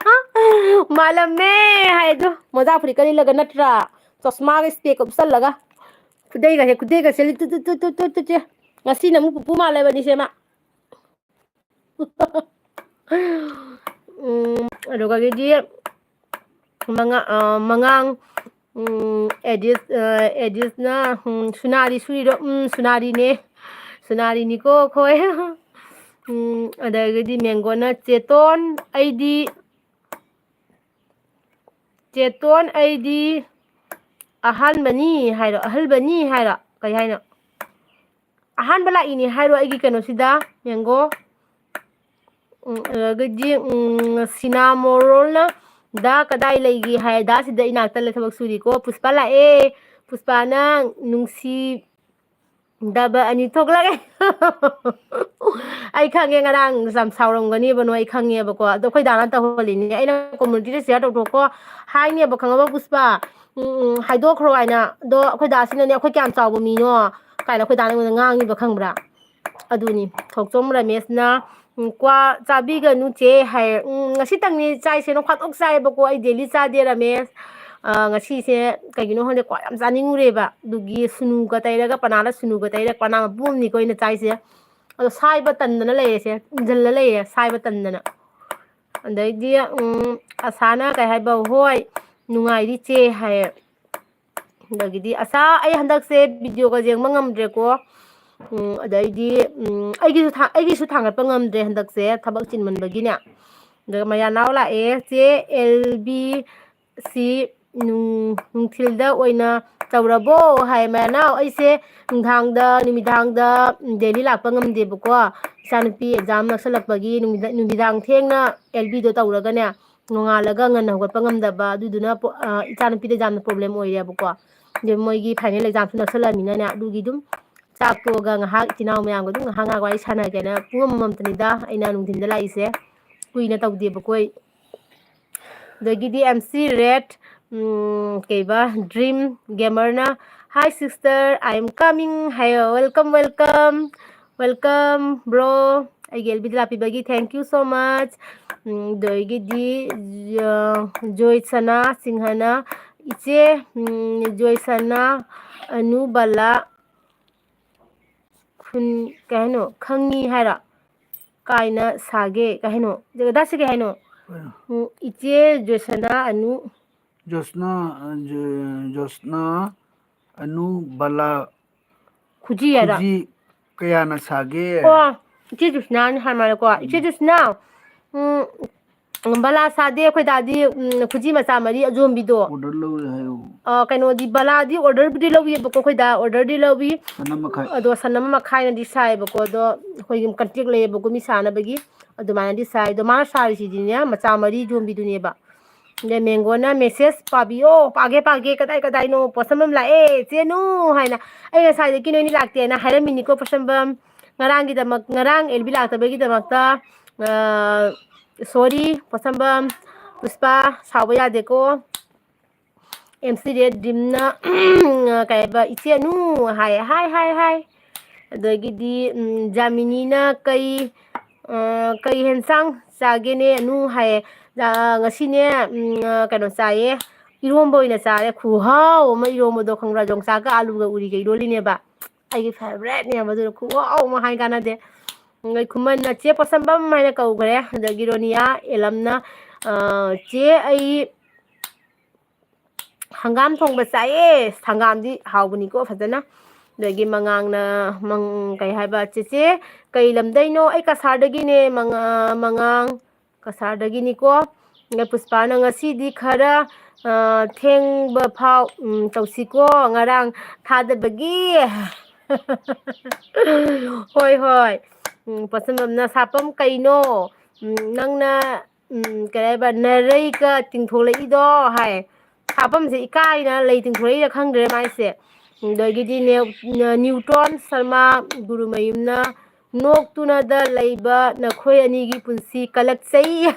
ꯃꯥꯜꯂꯝꯃꯦ" ꯍꯥꯏꯗꯣ꯫ ꯃꯣꯖꯥ ꯐꯨꯔꯤꯠꯀ ꯂꯤꯠꯂꯒ ꯅꯠꯇ꯭ꯔꯥ? ꯆꯁꯃꯥꯒ ꯏꯁꯄꯦꯛꯀ ꯎꯞꯁꯜꯂꯒ꯫ ꯈꯨꯗꯩꯒꯁꯦ, ꯈꯨꯗꯩꯒꯁꯦ ꯂꯤꯠ-, ꯇꯨ, ꯇꯨ, ꯇꯨ꯫ ꯉꯁꯤꯅ ꯑꯃꯨꯛ ꯄꯨꯄꯨ ꯃꯥꯜꯂꯕꯅꯤꯁꯦ ꯃꯥ꯫ ꯎꯝ, ꯑꯗꯨꯒꯗꯤ ꯃꯉꯥ-, ꯑ, ꯃꯉꯥꯡ, ꯎꯝ, ꯑꯦꯗꯤꯁ-, ꯑ, ꯑꯦꯗꯤꯁꯅ, ꯎꯝ, "ꯁꯨꯅꯥꯔꯤ ꯁꯨꯔꯤꯔꯣ?" "ꯎꯝ, ꯁꯨꯅꯥꯔꯤꯅꯦ꯫ ꯁꯨꯅꯥꯔꯤꯅꯤꯀꯣ ꯑꯩꯈꯣꯏ꯫" ꯎꯝ, ꯑꯗꯒꯤꯗꯤ ꯃꯦꯡꯒꯣꯅ, "ꯆꯦꯇꯣꯟ, ꯑꯩꯗꯤ, ꯆꯦꯇꯣꯟ, ꯑꯩꯗꯤ ꯑꯍꯥꯟꯕꯅꯤ" ꯍꯥꯏꯔꯣ, "ꯑꯍꯜꯕꯅꯤ" ꯍꯥꯏꯔꯣ, ꯀꯩ ꯍꯥꯏꯅꯣ? "ꯑꯍꯥꯟꯕ ꯂꯥꯛꯏꯅꯦ" ꯍꯥꯏꯔꯣ ꯑꯩꯒꯤ ꯀꯩꯅꯣꯁꯤꯗ, ꯃꯦꯡꯒꯣ꯫ ꯎꯝ, ꯑꯗꯒꯤꯗꯤ, ꯎꯝ, ꯁꯤꯅꯥꯃꯣꯔꯣꯜꯅ, "ꯗꯥ ꯀꯗꯥꯏ ꯂꯩꯒꯦ?" ꯍꯥꯏ꯫ "ꯗꯥ ꯁꯤꯗ ꯏꯅꯥꯛꯇ ꯂꯩ, ꯊꯕꯛ ꯁꯨꯔꯤꯀꯣ꯫" ꯄꯨꯁꯄꯥ ꯂꯥꯛꯑꯦ꯫ ꯄꯨꯁꯄꯥꯅ ꯅꯨꯡꯁꯤꯗꯕ ꯑꯅꯤ ꯊꯣꯛꯂꯛꯑꯦ꯫ ꯑꯩ ꯈꯪꯉꯦ, ꯉꯔꯥꯡ ꯌꯥꯝ ꯁꯥꯎꯔꯝꯒꯅꯦꯕ ꯅꯣꯏ, ꯑꯩ ꯈꯪꯉꯦꯕꯀꯣ꯫ ꯑꯗꯣ ꯑꯩꯈꯣꯏ ꯗꯥꯅ ꯇꯧꯍꯜꯂꯤꯅꯦ꯫ ꯑꯩꯅ ꯀꯝꯃꯨꯅꯤꯇꯤꯗ ꯁꯤꯌꯔ ꯇꯧꯊꯣꯛꯀꯣ ꯍꯥꯏꯅꯦꯕ, ꯈꯪꯉꯕ ꯄꯨꯁꯄꯥ? ꯎꯝ, ꯎꯝ, ꯍꯥꯏꯗꯣꯛꯈ꯭ꯔꯣ ꯍꯥꯏꯅ꯫ ꯑꯗꯣ ꯑꯩꯈꯣꯏ ꯗꯥꯁꯤꯅꯅꯦ, "ꯑꯩꯈꯣꯏ ꯀꯌꯥꯝ ꯆꯥꯎꯕ ꯃꯤꯅꯣ?" ꯀꯥꯏꯅ ꯑꯩꯈꯣꯏ ꯗꯥꯅ ꯑꯩꯉꯣꯟꯗ ꯉꯥꯡꯉꯤꯕ, ꯈꯪꯕ꯭ꯔꯥ? ꯑꯗꯨꯅꯤ ꯊꯣꯛꯆꯣꯝ ꯔꯃꯦꯁꯅ, "ꯎꯝ, ꯀ꯭ꯋꯥ ꯆꯥꯕꯤꯒꯅꯨ ꯆꯦ" ꯍꯥꯏ꯫ ꯎꯝ, ꯉꯁꯤꯇꯪꯅꯤ ꯆꯥꯏꯁꯦ, ꯅꯣꯡ ꯐꯥꯗꯣꯛ ꯆꯥꯏꯌꯦꯕꯀꯣ, ꯑꯩ ꯗꯦꯂꯤ ꯆꯥꯗꯦ ꯔꯃꯦꯁ꯫ ꯑ, ꯉꯁꯤꯁꯦ ꯀꯩꯒꯤꯅꯣ ꯈꯪꯗꯦ, ꯀ꯭ꯋꯥ ꯌꯥꯝ ꯆꯥꯅꯤꯡꯉꯨꯔꯦꯕ꯫ ꯑꯗꯨꯒꯤ ꯁꯨꯅꯨꯒ ꯇꯩꯔꯒ, ꯄꯅꯥꯅ ꯁꯨꯅꯨꯒ ꯇꯩꯔꯒ, ꯄꯅꯥ ꯃꯄꯨꯝ ꯑꯃꯅꯤꯀꯣ ꯑꯩꯅ ꯆꯥꯏꯁꯦ꯫ ꯑꯗꯣ ꯁꯥꯏꯕ ꯇꯟꯗꯅ ꯂꯩꯔꯦꯁꯦ, ꯏꯟꯖꯜꯂ ꯂꯩꯔꯦ ꯁꯥꯏꯕ ꯇꯟꯗꯅ꯫ ꯑꯗꯩꯗꯤ, ꯎꯝ, ꯑꯁꯥꯅ ꯀꯩ ꯍꯥꯏꯕ, "ꯍꯣꯏ, ꯅꯨꯡꯉꯥꯏꯔꯤ ꯆꯦ" ꯍꯥꯏꯌꯦ꯫ ꯑꯗꯒꯤꯗꯤ ꯑꯁꯥ, ꯑꯩ ꯍꯟꯗꯛꯁꯦ ꯚꯤꯗꯤꯑꯣꯒ ꯌꯦꯡꯕ ꯉꯝꯗ꯭ꯔꯦꯀꯣ꯫ ꯎꯝ, ꯑꯗꯩꯗꯤ, ꯎꯝ, ꯑꯩꯒꯤꯁꯨ ꯊꯥ-, ꯑꯩꯒꯤꯁꯨ ꯊꯥꯡꯒꯠꯄ ꯉꯝꯗ꯭ꯔꯦ ꯍꯟꯗꯛꯁꯦ, ꯊꯕꯛ ꯆꯤꯟꯃꯟꯕꯒꯤꯅꯦ꯫ ꯑꯗꯨꯒ ꯃꯌꯥꯅꯥꯎ ꯂꯥꯛꯑꯦ, "ꯆꯦ ꯑꯦꯜ ꯕꯤ ꯁꯤ ꯅꯨꯡ-, ꯅꯨꯡꯊꯤꯜꯗ ꯑꯣꯏꯅ ꯇꯧꯔꯕꯣ?" ꯍꯥꯏ꯫ "ꯃꯌꯥꯅꯥꯎ, ꯑꯩꯁꯦ ꯅꯨꯡꯗꯥꯡꯗ, ꯅꯨꯃꯤꯗꯥꯡꯗ ꯗꯦꯂꯤ ꯂꯥꯛꯄ ꯉꯝꯗꯦꯕꯀꯣ, ꯏꯆꯥꯅꯨꯄꯤ ꯑꯦꯛꯖꯥꯝ ꯅꯛꯁꯜꯂꯛꯄꯒꯤ ꯅꯨꯃꯤꯗꯥ-, ꯅꯨꯃꯤꯗꯥꯡ ꯊꯦꯡꯅ ꯑꯦꯜ ꯕꯤꯗꯣ ꯇꯧꯔꯒꯅꯦ, ꯅꯣꯡꯉꯥꯜꯂꯒ ꯉꯟꯅ ꯍꯧꯒꯠꯄ ꯉꯝꯗꯕ, ꯑꯗꯨꯗꯨꯅ ꯄꯣ-, ꯑ, ꯏꯆꯥꯅꯨꯄꯤꯗ ꯌꯥꯝꯅ ꯄ꯭ꯔꯣꯕ꯭ꯂꯦꯝ ꯑꯣꯏꯔꯦꯕꯀꯣ꯫ ꯑꯗꯩ ꯃꯣꯏꯒꯤ ꯐꯥꯏꯅꯦꯜ ꯑꯦꯛꯖꯥꯝꯁꯨ ꯅꯛꯁꯜꯂꯛꯑꯃꯤꯅꯅꯦ, ꯑꯗꯨꯒꯤ ꯑꯗꯨꯝ ꯆꯥꯛ ꯇꯣꯛꯑꯒ ꯉꯥꯏꯍꯥꯛ ꯏꯆꯤꯟ ꯏꯅꯥꯎ ꯃꯌꯥꯝꯒ ꯑꯗꯨꯝ ꯉꯥꯏꯍꯥꯛ ꯉꯥꯏꯍꯥꯛ ꯋꯥꯔꯤ ꯁꯥꯟꯅꯒꯦꯅ ꯄꯨꯡ ꯑꯃꯃꯝꯇꯅꯤꯗ ꯑꯩꯅ ꯅꯨꯡꯊꯤꯟꯗ ꯂꯥꯛꯏꯁꯦ꯫ ꯀꯨꯏꯅ ꯇꯧꯗꯦꯕꯀꯣ ꯑꯩ꯫ ꯑꯗꯒꯤꯗꯤ ꯑꯦꯝ ꯁꯤ ꯔꯦꯠ, ꯎꯝ, ꯀꯩꯕ, dream ꯒꯦꯃꯔꯅ, "Hi sister, I am coming" ꯍꯥꯏꯌꯣ꯫ Welcome, welcome, welcome bro꯫ ꯑꯩꯒꯤ ꯑꯦꯜ ꯕꯤꯗ ꯂꯥꯛꯄꯤꯕꯒꯤ thank you so much꯫ ꯎꯝ, ꯑꯗꯒꯤꯗꯤ, ꯑ, ꯖꯣꯏꯁꯅꯥ ꯁꯤꯡꯍꯅ, "ꯏꯆꯦ, ꯎꯝ, ꯖꯣꯏꯁꯅꯥ, ꯑꯅꯨ, ꯕꯂꯥ, ꯈꯨꯟ-, ꯀꯩ ꯍꯥꯏꯅꯣ? ꯈꯪꯉꯤ ꯍꯥꯏꯔꯣ? ꯀꯥꯏꯅ ꯁꯥꯒꯦ?" ꯀꯩ ꯍꯥꯏꯅꯣ? ꯖꯒꯗꯥꯁꯦ ꯀꯩ ꯍꯥꯏꯅꯣ? ꯎꯝ, "ꯏꯆꯦ ꯖꯣꯁꯅꯥ ꯑꯅꯨ" ꯖꯣꯁꯅꯥ, ꯑ, ꯖꯣ-, ꯖꯣꯁꯅꯥ ꯑꯅꯨ ꯕꯂꯥ ꯈꯨꯖꯤ ꯍꯥꯏꯔꯣ? ꯈꯨꯖꯤ ꯀꯌꯥꯅ ꯁꯥꯒꯦ? ꯑꯣ, ꯏꯆꯦ ꯖꯣꯁꯅꯥꯅ ꯍꯥꯏ ꯃꯥꯜꯂꯦꯀꯣ꯫ ꯏꯆꯦ ꯎꯝ꯫ ꯖꯣꯁꯅꯥ, ꯎꯝ, ꯕꯂꯥ ꯁꯥꯗꯦ ꯑꯩꯈꯣꯏ ꯗꯥꯗꯤ, ꯎꯝ, ꯈꯨꯖꯤ ꯃꯆꯥ ꯃꯔꯤ ꯑꯖꯣꯝꯕꯤꯗꯣ꯫ ꯑꯣꯔꯗꯔ ꯂꯧꯔꯦ ꯍꯥꯏꯌꯣ꯫ ꯑ, ꯀꯩꯅꯣꯗꯤ, ꯕꯂꯥꯗꯤ ꯑꯣꯔꯗꯔꯕꯨꯗꯤ ꯂꯧꯋꯦꯕꯀꯣ ꯑꯩꯈꯣꯏ ꯗꯥ, ꯑꯣꯔꯗꯔꯗꯤ ꯂꯧꯋꯤ꯫ ꯁꯟ ꯑꯃ ꯃꯈꯥꯏ꯫ ꯑꯗꯣ ꯁꯟ ꯑꯃ ꯃꯈꯥꯏꯅꯗꯤ ꯁꯥꯏꯌꯦꯕꯀꯣ꯫ ꯑꯗꯣ ꯑꯩꯈꯣꯏꯒꯤ ꯀꯟꯇ꯭ꯔꯦꯛ ꯂꯩꯌꯦꯕꯀꯣ ꯃꯤ ꯁꯥꯅꯕꯒꯤ꯫ ꯑꯗꯨꯃꯥꯏꯅꯗꯤ ꯁꯥꯏ꯫ ꯑꯗꯣ ꯃꯥꯅ ꯁꯥꯔꯤꯁꯤꯗꯤꯅꯦ ꯃꯆꯥ ꯃꯔꯤ ꯌꯣꯟꯕꯤꯗꯨꯅꯦꯕ꯫ ꯑꯗꯩ ꯃꯦꯡꯒꯣꯅ ꯃꯦꯁꯦꯁ ꯄꯥꯕꯤꯌꯣ, ꯄꯥꯒꯦ, ꯄꯥꯒꯦ, ꯀꯗꯥꯏ ꯀꯗꯥꯏꯅꯣ ꯄꯣꯠꯁꯝꯕꯝ ꯂꯥꯛꯑꯦ, ꯆꯦꯅꯨ ꯍꯥꯏꯅ꯫ ꯑꯩ ꯉꯁꯥꯏꯗꯒꯤ ꯅꯣꯏꯅꯤ ꯂꯥꯛꯇꯦꯅ ꯍꯥꯏꯔꯝꯃꯤꯅꯤꯀꯣ ꯄꯣꯠꯁꯝꯕꯝ꯫ ꯉꯔꯥꯡꯒꯤꯗꯃꯛ, ꯉꯔꯥꯡ ꯑꯦꯜꯕꯤ ꯂꯥꯛꯇꯕꯒꯤꯗꯃꯛꯇ, ꯑ, ꯁꯣꯔꯤ, ꯄꯣꯠꯁꯝꯕꯝ, ꯄꯨꯁꯄꯥ, ꯁꯥꯎꯕ ꯌꯥꯗꯦꯀꯣ꯫ ꯑꯦꯝ ꯁꯤ ꯔꯦꯠ ꯗ꯭ꯔꯤꯝꯅ, ꯀꯩ ꯍꯥꯏꯕ, "ꯏꯆꯦ ꯑꯅꯨ" ꯍꯥꯏ, ꯍꯥꯏ, ꯍꯥꯏ, ꯍꯥꯏ꯫ ꯑꯗꯒꯤꯗꯤ, ꯎꯝ, ꯖꯥꯃꯤꯅꯤꯅ ꯀꯩ, ꯑ, "ꯀꯩ ꯍꯦꯟꯁꯥꯡ ꯆꯥꯒꯦꯅꯦ, ꯑꯅꯨ?" ꯍꯥꯏꯌꯦ꯫ ꯑ, ꯉꯁꯤꯅꯦ, ꯎꯝ, ꯑ, ꯀꯩꯅꯣ ꯆꯥꯏꯌꯦ, ꯏꯔꯣꯝꯕ ꯑꯣꯏꯅ ꯆꯥꯔꯦ꯫ ꯈꯨꯍꯥꯎ ꯑꯃ ꯏꯔꯣꯝꯕꯗꯣ ꯈꯪꯕ꯭ꯔꯥ? ꯌꯣꯡꯆꯥꯛꯀ ꯑꯥꯂꯨꯒ ꯎꯔꯤꯒ ꯏꯔꯣꯜꯂꯤꯅꯦꯕ꯫ ꯑꯩꯒꯤ favouriteꯅꯦꯕ, ꯑꯗꯨꯅ ꯈꯨꯍꯥꯎ ꯑꯃ ꯍꯥꯏ ꯀꯥꯟꯅꯗꯦ꯫ ꯎꯝ, ꯑꯩ ꯈꯨꯃꯟꯅ ꯆꯦ ꯄꯣꯠꯁꯝꯕꯝ ꯍꯥꯏꯅ ꯀꯧꯈ꯭ꯔꯦ꯫ ꯑꯗꯒꯤ ꯔꯣꯅꯤꯌꯥ ꯑꯦꯂꯝꯅ, ꯑ, "ꯆꯦ, ꯑꯩ ꯍꯪꯒꯥꯝ ꯊꯣꯡꯕ ꯆꯥꯏꯌꯦ꯫ ꯍꯪꯒꯥꯝꯗꯤ ꯍꯥꯎꯕꯅꯤꯀꯣ ꯐꯖꯅ"꯫ ꯑꯗꯒꯤ ꯃꯉꯥꯡꯅ, ꯃꯪ-, ꯀꯩ ꯍꯥꯏꯕ, "ꯆꯦꯆꯦ, ꯀꯩ ꯂꯝꯗꯩꯅꯣ?" "ꯑꯩ ꯀꯁꯥꯔꯗꯒꯤꯅꯦ, ꯃꯉꯥ-, ꯃꯉꯥꯡ, ꯀꯁꯥꯔꯗꯒꯤꯅꯤꯀꯣ"꯫ ꯑꯗ ꯄꯨꯁꯄꯥꯅ, "ꯉꯁꯤꯗꯤ ꯈꯔ, ꯑ, ꯊꯦꯡꯕ ꯐꯥꯎ, ꯎꯝ, ꯇꯧꯁꯤꯀꯣ, ꯉꯔꯥꯡ ꯊꯥꯗꯕꯒꯤ"꯫ ꯍꯣꯏ, ꯍꯣꯏ꯫ ꯎꯝ, ꯄꯣꯠꯁꯝꯕꯝꯅ, "ꯁꯥꯄꯝ ꯀꯩꯅꯣ? ꯎꯝ, ꯅꯪꯅ, ꯎꯝ, ꯀꯩ ꯍꯥꯏꯕ, ꯅꯔꯩꯒ ꯇꯤꯡꯊꯣꯂꯛꯏꯗꯣ?" ꯍꯥꯏ꯫ ꯁꯥꯄꯝꯁꯦ ꯏꯀꯥꯏꯅ ꯂꯩ ꯇꯤꯡꯊꯣꯔꯛꯏꯔ ꯈꯪꯗ꯭ꯔꯦ ꯃꯥꯏꯁꯦ꯫ ꯑꯗꯒꯤꯗꯤ ꯅꯦ-, ꯅ꯭ꯌꯨꯇꯣꯟ ꯁꯔꯃ ꯒꯨꯔꯨꯃꯌꯨꯝꯅ, "ꯅꯣꯛꯇꯨꯅꯗ ꯂꯩꯕ ꯅꯈꯣꯏ ꯑꯅꯤꯒꯤ ꯄꯨꯟꯁꯤ ꯀꯜꯂꯛꯆꯩ"꯫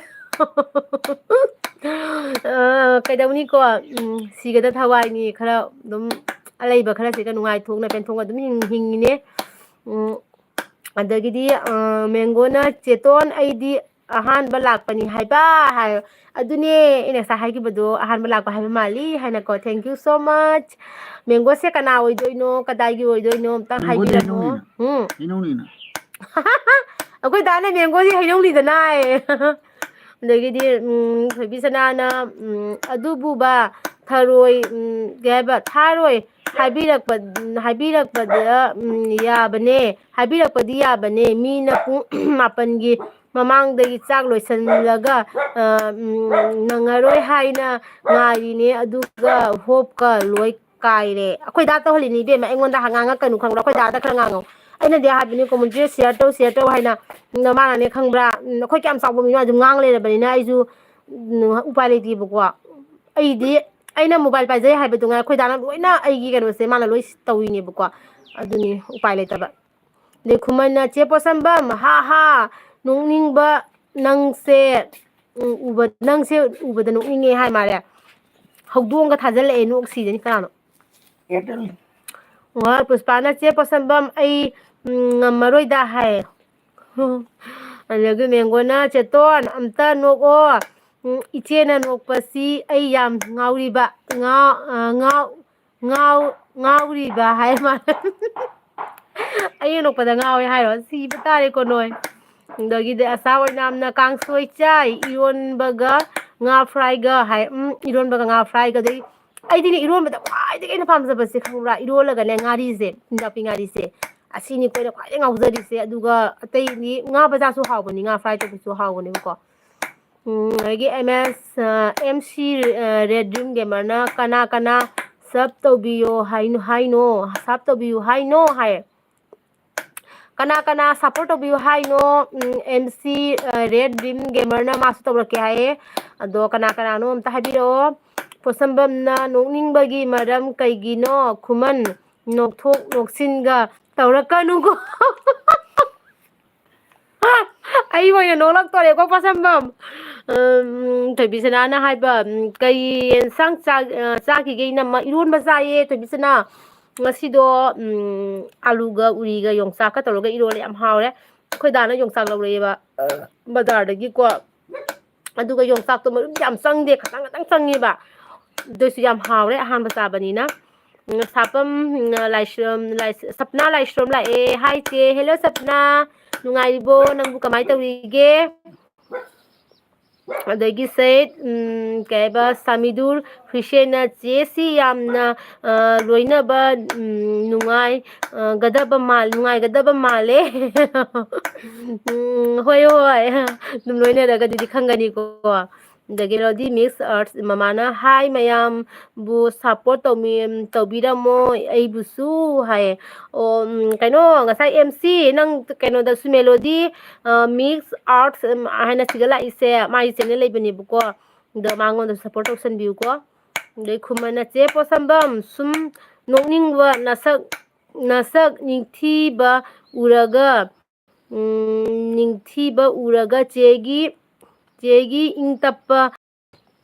ꯑ, ꯀꯩꯗꯧꯅꯤꯀꯣ, ꯎꯝ, ꯁꯤꯒꯗ ꯊꯋꯥꯏꯅꯤ꯫ ꯈꯔ ꯑꯗꯨꯝ ꯑꯂꯩꯕ ꯈꯔꯁꯤꯒ ꯅꯨꯡꯉꯥꯏꯊꯣꯛꯅ ꯄꯦꯟꯊꯣꯛꯅ ꯑꯗꯨꯝ ꯍꯤꯡ-, ꯍꯤꯡꯉꯤꯅꯦ꯫ ꯎꯝ, ꯑꯗꯒꯤꯗꯤ, ꯑ, ꯃꯦꯡꯒꯣꯅ, "ꯆꯦꯇꯣꯟ, ꯑꯩꯗꯤ ꯑꯍꯥꯟꯕ ꯂꯥꯛꯄꯅꯤ ꯍꯥꯏꯕ" ꯍꯥꯏ꯫ ꯑꯗꯨꯅꯦ ꯑꯩꯅ ꯉꯁꯥꯏ ꯍꯥꯏꯈꯤꯕꯗꯣ, ꯑꯍꯥꯟꯕ ꯂꯥꯛꯄ ꯍꯥꯏꯕ ꯃꯥꯜꯂꯤ ꯍꯥꯏꯅꯀꯣ꯫ Thank you so much꯫ ꯃꯦꯡꯒꯣꯁꯦ ꯀꯅꯥ ꯑꯣꯏꯗꯣꯏꯅꯣ, ꯀꯗꯥꯏꯒꯤ ꯑꯣꯏꯗꯣꯏꯅꯣ, ꯑꯝꯇꯪ ꯃꯦꯡꯒꯣꯗꯤ ꯍꯥꯏꯕꯤꯔꯝꯃꯣ꯫ ꯍꯩꯅꯧꯅꯤꯅ꯫ ꯎꯝ꯫ ꯍꯩꯅꯧꯅꯤꯅ꯫ ꯑꯩꯈꯣꯏ ꯗꯥꯅ ꯃꯦꯡꯒꯣꯁꯦ ꯍꯩꯅꯧꯅꯤꯗꯅ ꯍꯥꯏꯌꯦ꯫ ꯑꯗꯒꯤꯗꯤ, ꯎꯝ, ꯊꯣꯏꯕꯤ ꯁꯅꯥꯅ, ꯎꯝ, "ꯑꯗꯨꯕꯨꯕ ꯊꯔꯣꯏ, ꯎꯝ, ꯀꯩ ꯍꯥꯏꯕ, ꯊꯥꯔꯣꯏ ꯍꯥꯏꯕꯤꯔꯛꯄ, ꯍꯥꯏꯕꯤꯔꯛꯄꯗ, ꯎꯝ, ꯌꯥꯕꯅꯦ, ꯍꯥꯏꯕꯤꯔꯛꯄꯗꯤ ꯌꯥꯕꯅꯦ, ꯃꯤꯅ ꯄꯨꯡ ꯃꯥꯄꯟꯒꯤ ꯃꯃꯥꯡꯗꯒꯤ ꯆꯥꯛ ꯂꯣꯏꯁꯤꯜꯂꯒ, ꯑ, ꯎꯝ, ꯅꯪꯉꯔꯣꯏ ꯍꯥꯏꯅ ꯉꯥꯏꯔꯤꯅꯦ, ꯑꯗꯨꯒ ꯍꯣꯞꯀ ꯂꯣꯏ ꯀꯥꯏꯔꯦ"꯫ ꯑꯩꯈꯣꯏ ꯗꯥ ꯇꯧꯍꯜꯂꯤꯅꯤ ꯏꯕꯦꯝꯃ, ꯑꯩꯉꯣꯟꯗ ꯉꯥꯡꯉꯛꯀꯅꯨ ꯈꯪꯕ꯭ꯔꯥ? ꯑꯩꯈꯣꯏ ꯗꯥꯗ ꯈꯔ ꯉꯥꯡꯉꯣ꯫ ꯑꯩꯅꯗꯤ ꯍꯥꯏꯕꯅꯤ, "ꯀꯣꯃꯦꯟꯇ꯭ꯔꯤ share ꯇꯧ, share ꯇꯧ" ꯍꯥꯏꯅ꯫ ꯑꯗꯣ ꯃꯥꯅꯅꯦ ꯈꯪꯕ꯭ꯔꯥ, ꯎꯝ, ꯑꯩꯈꯣꯏ ꯀꯌꯥꯝ ꯆꯥꯎꯕ ꯃꯤꯅꯣ ꯑꯗꯨꯝ ꯉꯥꯡ ꯂꯩꯔꯕꯅꯤꯅ ꯑꯩꯁꯨ, ꯎꯝ, ꯎꯄꯥꯏ ꯂꯩꯇꯦꯕꯀꯣ꯫ ꯑꯩꯗꯤ, ꯑꯩꯅ mobile ꯄꯥꯏꯖꯩ ꯍꯥꯏꯕꯗꯨ ꯉꯥꯏ, ꯑꯩꯈꯣꯏ ꯗꯥꯅ ꯂꯣꯏꯅ ꯑꯩꯒꯤ ꯀꯩꯅꯣꯁꯦ ꯃꯥꯅ ꯂꯣꯏ ꯇꯧꯔꯤꯅꯦꯕꯀꯣ꯫ ꯑꯗꯨꯅꯤ ꯎꯄꯥꯏ ꯂꯩꯇꯕ꯫ ꯑꯗꯩ ꯈꯨꯃꯟꯅ, "ꯆꯦ ꯄꯣꯠꯁꯝꯕꯝ, ꯍꯥ ꯍꯥ, ꯅꯣꯛꯅꯤꯡꯕ ꯅꯪꯁꯦ, ꯎꯝ, ꯎꯕ, ꯅꯪꯁꯦ ꯎꯕꯗ ꯅꯣꯛꯅꯤꯡꯉꯦ" ꯍꯥꯏ ꯃꯥꯜꯂꯦ꯫ ꯍꯧꯗꯣꯡꯒ ꯊꯥꯖꯤꯜꯂꯛꯑꯦ, ꯅꯣꯛꯁꯤꯗꯅꯤ ꯀꯅꯥꯅꯣ? Airtel꯫ ꯍꯣꯏ, ꯄꯨꯁꯄꯥꯅ, "ꯆꯦ ꯄꯣꯠꯁꯝꯕꯝ, ꯑꯩ, ꯎꯝ, ꯉꯝꯃꯔꯣꯏꯗ" ꯍꯥꯏ꯫ ꯑꯗꯒꯤ ꯃꯦꯡꯒꯣꯅ, "ꯆꯦꯇꯣꯟ, ꯑꯝꯇ ꯅꯣꯛꯑꯣ꯫ ꯎꯝ, ꯏꯆꯦꯅ ꯅꯣꯛꯄꯁꯤ ꯑꯩ ꯌꯥꯝ ꯉꯥꯎꯔꯤꯕ, ꯉꯥꯎ-, ꯑ, ꯉꯥꯎ-, ꯉꯥꯎ-, ꯉꯥꯎꯔꯤꯕ" ꯍꯥꯏ ꯃꯥꯅ꯫ "ꯑꯩꯅ ꯅꯣꯛꯄꯗ ꯉꯥꯎꯋꯦ" ꯍꯥꯏꯔꯣ? ꯁꯤꯕ ꯇꯥꯔꯦꯀꯣ ꯅꯣꯏ꯫ ꯑꯗꯒꯤꯗꯤ ꯑꯁꯥ ꯑꯣꯏꯅꯥꯝꯅ, "ꯀꯥꯡꯁꯣꯏ ꯆꯥꯏ, ꯏꯔꯣꯟꯕꯒ ꯉꯥ ꯐ꯭ꯔꯥꯏꯒ" ꯍꯥꯏ꯫ ꯎꯝ, ꯏꯔꯣꯟꯕꯒ ꯉꯥ ꯐ꯭ꯔꯥꯏꯒꯗꯤ ꯑꯩꯗꯤꯅꯦ, ꯏꯔꯣꯟꯕꯗ ꯈ꯭ꯋꯥꯏꯗꯒꯤ ꯑꯩꯅ ꯄꯥꯝꯖꯕꯁꯦ ꯈꯪꯕ꯭ꯔꯥ? ꯏꯔꯣꯜꯂꯒꯅꯦ, ꯉꯥꯔꯤꯁꯦ, ꯅꯥꯄꯤ ꯉꯥꯔꯤꯁꯦ, ꯑꯁꯤꯅꯤ ꯑꯩꯈꯣꯏꯅ ꯈ꯭ꯋꯥꯏꯗꯒꯤ ꯉꯥꯎꯖꯔꯤꯁꯦ꯫ ꯑꯗꯨꯒ ꯑꯇꯩꯗꯤ ꯉꯥ ꯕꯖꯥꯔꯁꯨ ꯍꯥꯎꯕꯅꯤ, ꯉꯥ ꯐ꯭ꯔꯥꯏ ꯇꯧꯕꯁꯨ ꯍꯥꯎꯕꯅꯦꯕꯀꯣ꯫ ꯎꯝ, ꯑꯗꯒꯤ ꯑꯦꯝ ꯑꯦꯁ, ꯑ, ꯑꯦꯝ ꯁꯤ, ꯑ, ꯔꯦꯗ ꯗ꯭ꯔꯤꯝ ꯒꯦꯃꯔꯅ, "ꯀꯅꯥ ꯀꯅꯥ ꯁꯞ ꯇꯧꯕꯤꯌꯣ ꯍꯥꯏꯅꯣ, ꯍꯥꯏꯅꯣ, ꯁꯞ ꯇꯧꯕꯤꯌꯨ ꯍꯥꯏꯅꯣ?" ꯍꯥꯏ꯫ "ꯀꯅꯥ ꯀꯅꯥ ꯁꯞꯄꯣꯔꯠ ꯇꯧꯕꯤꯌꯨ ꯍꯥꯏꯅꯣ?" ꯎꯝ, ꯑꯦꯝ ꯁꯤ, ꯑ, ꯔꯦꯗ ꯗ꯭ꯔꯤꯝ ꯒꯦꯃꯔꯅ ꯃꯥꯁꯨ ꯇꯧꯔꯛꯀꯦ ꯍꯥꯏꯌꯦ꯫ ꯑꯗꯣ ꯀꯅꯥ ꯀꯅꯥꯅꯣ ꯑꯝꯇ ꯍꯥꯏꯕꯤꯔꯛꯑꯣ꯫ ꯄꯣꯠꯁꯝꯕꯝꯅ, "ꯅꯣꯛꯅꯤꯡꯕꯒꯤ ꯃꯔꯝ ꯀꯩꯒꯤꯅꯣ?" ꯈꯨꯃꯟ, "ꯅꯣꯛꯊꯣꯛ ꯅꯣꯛꯁꯤꯟꯒ ꯇꯧꯔꯛꯀꯅꯨꯀꯣ"꯫ ꯑꯩ ꯑꯣꯏꯅ ꯅꯣꯛꯂꯛꯇꯣꯔꯦꯀꯣ, ꯄꯣꯠꯁꯝꯕꯝ꯫ ꯎꯝ, ꯊꯣꯏꯕꯤꯁꯅꯥꯅ ꯍꯥꯏꯕ, ꯎꯝ, "ꯀꯩ ꯌꯦꯟꯁꯥꯡ ꯆꯥ-, ꯑ, ꯆꯥꯈꯤꯒꯦ, ꯏꯅꯝꯃ?" ꯏꯔꯣꯟꯕ ꯆꯥꯏꯌꯦ, ꯊꯣꯏꯕꯤꯁꯅꯥ꯫ ꯉꯁꯤꯗꯣ, ꯎꯝ, ꯑꯂꯨꯒ ꯎꯔꯤꯒ ꯌꯣꯡꯆꯥꯛꯀ ꯇꯧꯔꯒ ꯏꯔꯣꯜꯂꯦ, ꯌꯥꯝ ꯍꯥꯎꯔꯦ꯫ ꯑꯩꯈꯣꯏ ꯗꯥꯅ ꯌꯣꯡꯆꯥꯛ ꯂꯧꯔꯛꯑꯦꯕ, ꯕꯖꯥꯔꯗꯒꯤꯀꯣ꯫ ꯑꯗꯨꯒ ꯌꯣꯡꯆꯥꯛꯇꯣ ꯃꯔꯨꯗꯤ ꯌꯥꯝ ꯆꯪꯗꯦ, ꯈꯇꯪ ꯈꯇꯪ ꯆꯪꯉꯦꯕ꯫ ꯑꯗꯨꯏꯁꯨ ꯌꯥꯝ ꯍꯥꯎꯔꯦ, ꯑꯍꯥꯟꯕ ꯆꯥꯕꯅꯤꯅ꯫ ꯎꯝ, ꯁꯥꯄꯝ, ꯎꯝ, ꯂꯥꯏꯁ꯭ꯔꯝ, ꯂꯥꯏ-, ꯁꯞꯅꯥ ꯂꯥꯏꯁ꯭ꯔꯝ ꯂꯥꯛꯑꯦ꯫ ꯍꯥꯏ ꯆꯦ, ꯍꯦꯜꯂꯣ ꯁꯞꯅꯥ, ꯅꯨꯡꯉꯥꯏꯔꯤꯕꯣ? ꯅꯪꯕꯨ ꯀꯃꯥꯏꯅ ꯇꯧꯔꯤꯒꯦ? ꯑꯗꯒꯤ ꯁꯦꯠ, ꯎꯝ, ꯀꯩ ꯍꯥꯏꯕ, ꯁꯥꯃꯤꯗꯨꯔ ꯍꯨꯏꯁꯦꯟꯅ, "ꯆꯦꯁꯤ ꯌꯥꯝꯅ, ꯑ, ꯂꯣꯏꯅꯕ, ꯎꯝ, ꯅꯨꯡꯉꯥꯏ, ꯑ, ꯒꯗꯕ ꯃꯥꯜ-, ꯅꯨꯡꯉꯥꯏꯒꯗꯕ ꯃꯥꯜꯂꯦ"꯫ ꯎꯝ, ꯍꯣꯏ, ꯍꯣꯏ꯫ ꯑꯗꯨꯝ ꯂꯣꯏꯅꯔꯒꯗꯤ ꯈꯪꯒꯅꯤꯀꯣ꯫ ꯑꯗꯒꯤ ꯔꯣꯗꯤ ꯃꯤꯛꯁ ꯑꯥꯔꯠꯁ ꯃꯃꯥꯅ, "ꯍꯥꯏ ꯃꯌꯥꯝ, ꯕꯨ ꯁꯞꯄꯣꯔꯠ ꯇꯧꯃꯤ-, ꯇꯧꯕꯤꯔꯝꯃꯣ ꯑꯩꯕꯨꯁꯨ" ꯍꯥꯏꯌꯦ꯫ ꯑꯣ, ꯎꯝ, ꯀꯩꯅꯣ, ꯉꯁꯥꯏ ꯑꯦꯝ ꯁꯤ, ꯅꯪ ꯀꯩꯅꯣꯗꯁꯨ ꯃꯦꯂꯣꯗꯤ, ꯑ, ꯃꯤꯛꯁ ꯑꯥꯔꯠꯁ, ꯎꯝ, ꯍꯥꯏꯅ ꯁꯤꯗ ꯂꯥꯛꯏꯁꯦ, ꯃꯥꯒꯤ ꯆꯦꯅꯦꯜ ꯂꯩꯕꯅꯦꯕꯀꯣ꯫ ꯑꯗꯣ ꯃꯉꯣꯟꯗꯁꯨ ꯁꯞꯄꯣꯔꯠ ꯇꯧꯁꯟꯕꯤꯌꯨꯀꯣ꯫ ꯑꯗꯩ ꯈꯨꯃꯟꯅ, "ꯆꯦ ꯄꯣꯠꯁꯝꯕꯝ, ꯁꯨꯝ ꯅꯣꯛꯅꯤꯡꯕ ꯅꯁꯛ, ꯅꯁꯛ ꯅꯤꯡꯊꯤꯕ ꯎꯔꯒ, ꯎꯝ, ꯅꯤꯡꯊꯤꯕ ꯎꯔꯒ ꯆꯦꯒꯤ, ꯆꯦꯒꯤ ꯏꯪ ꯇꯞꯄ"꯫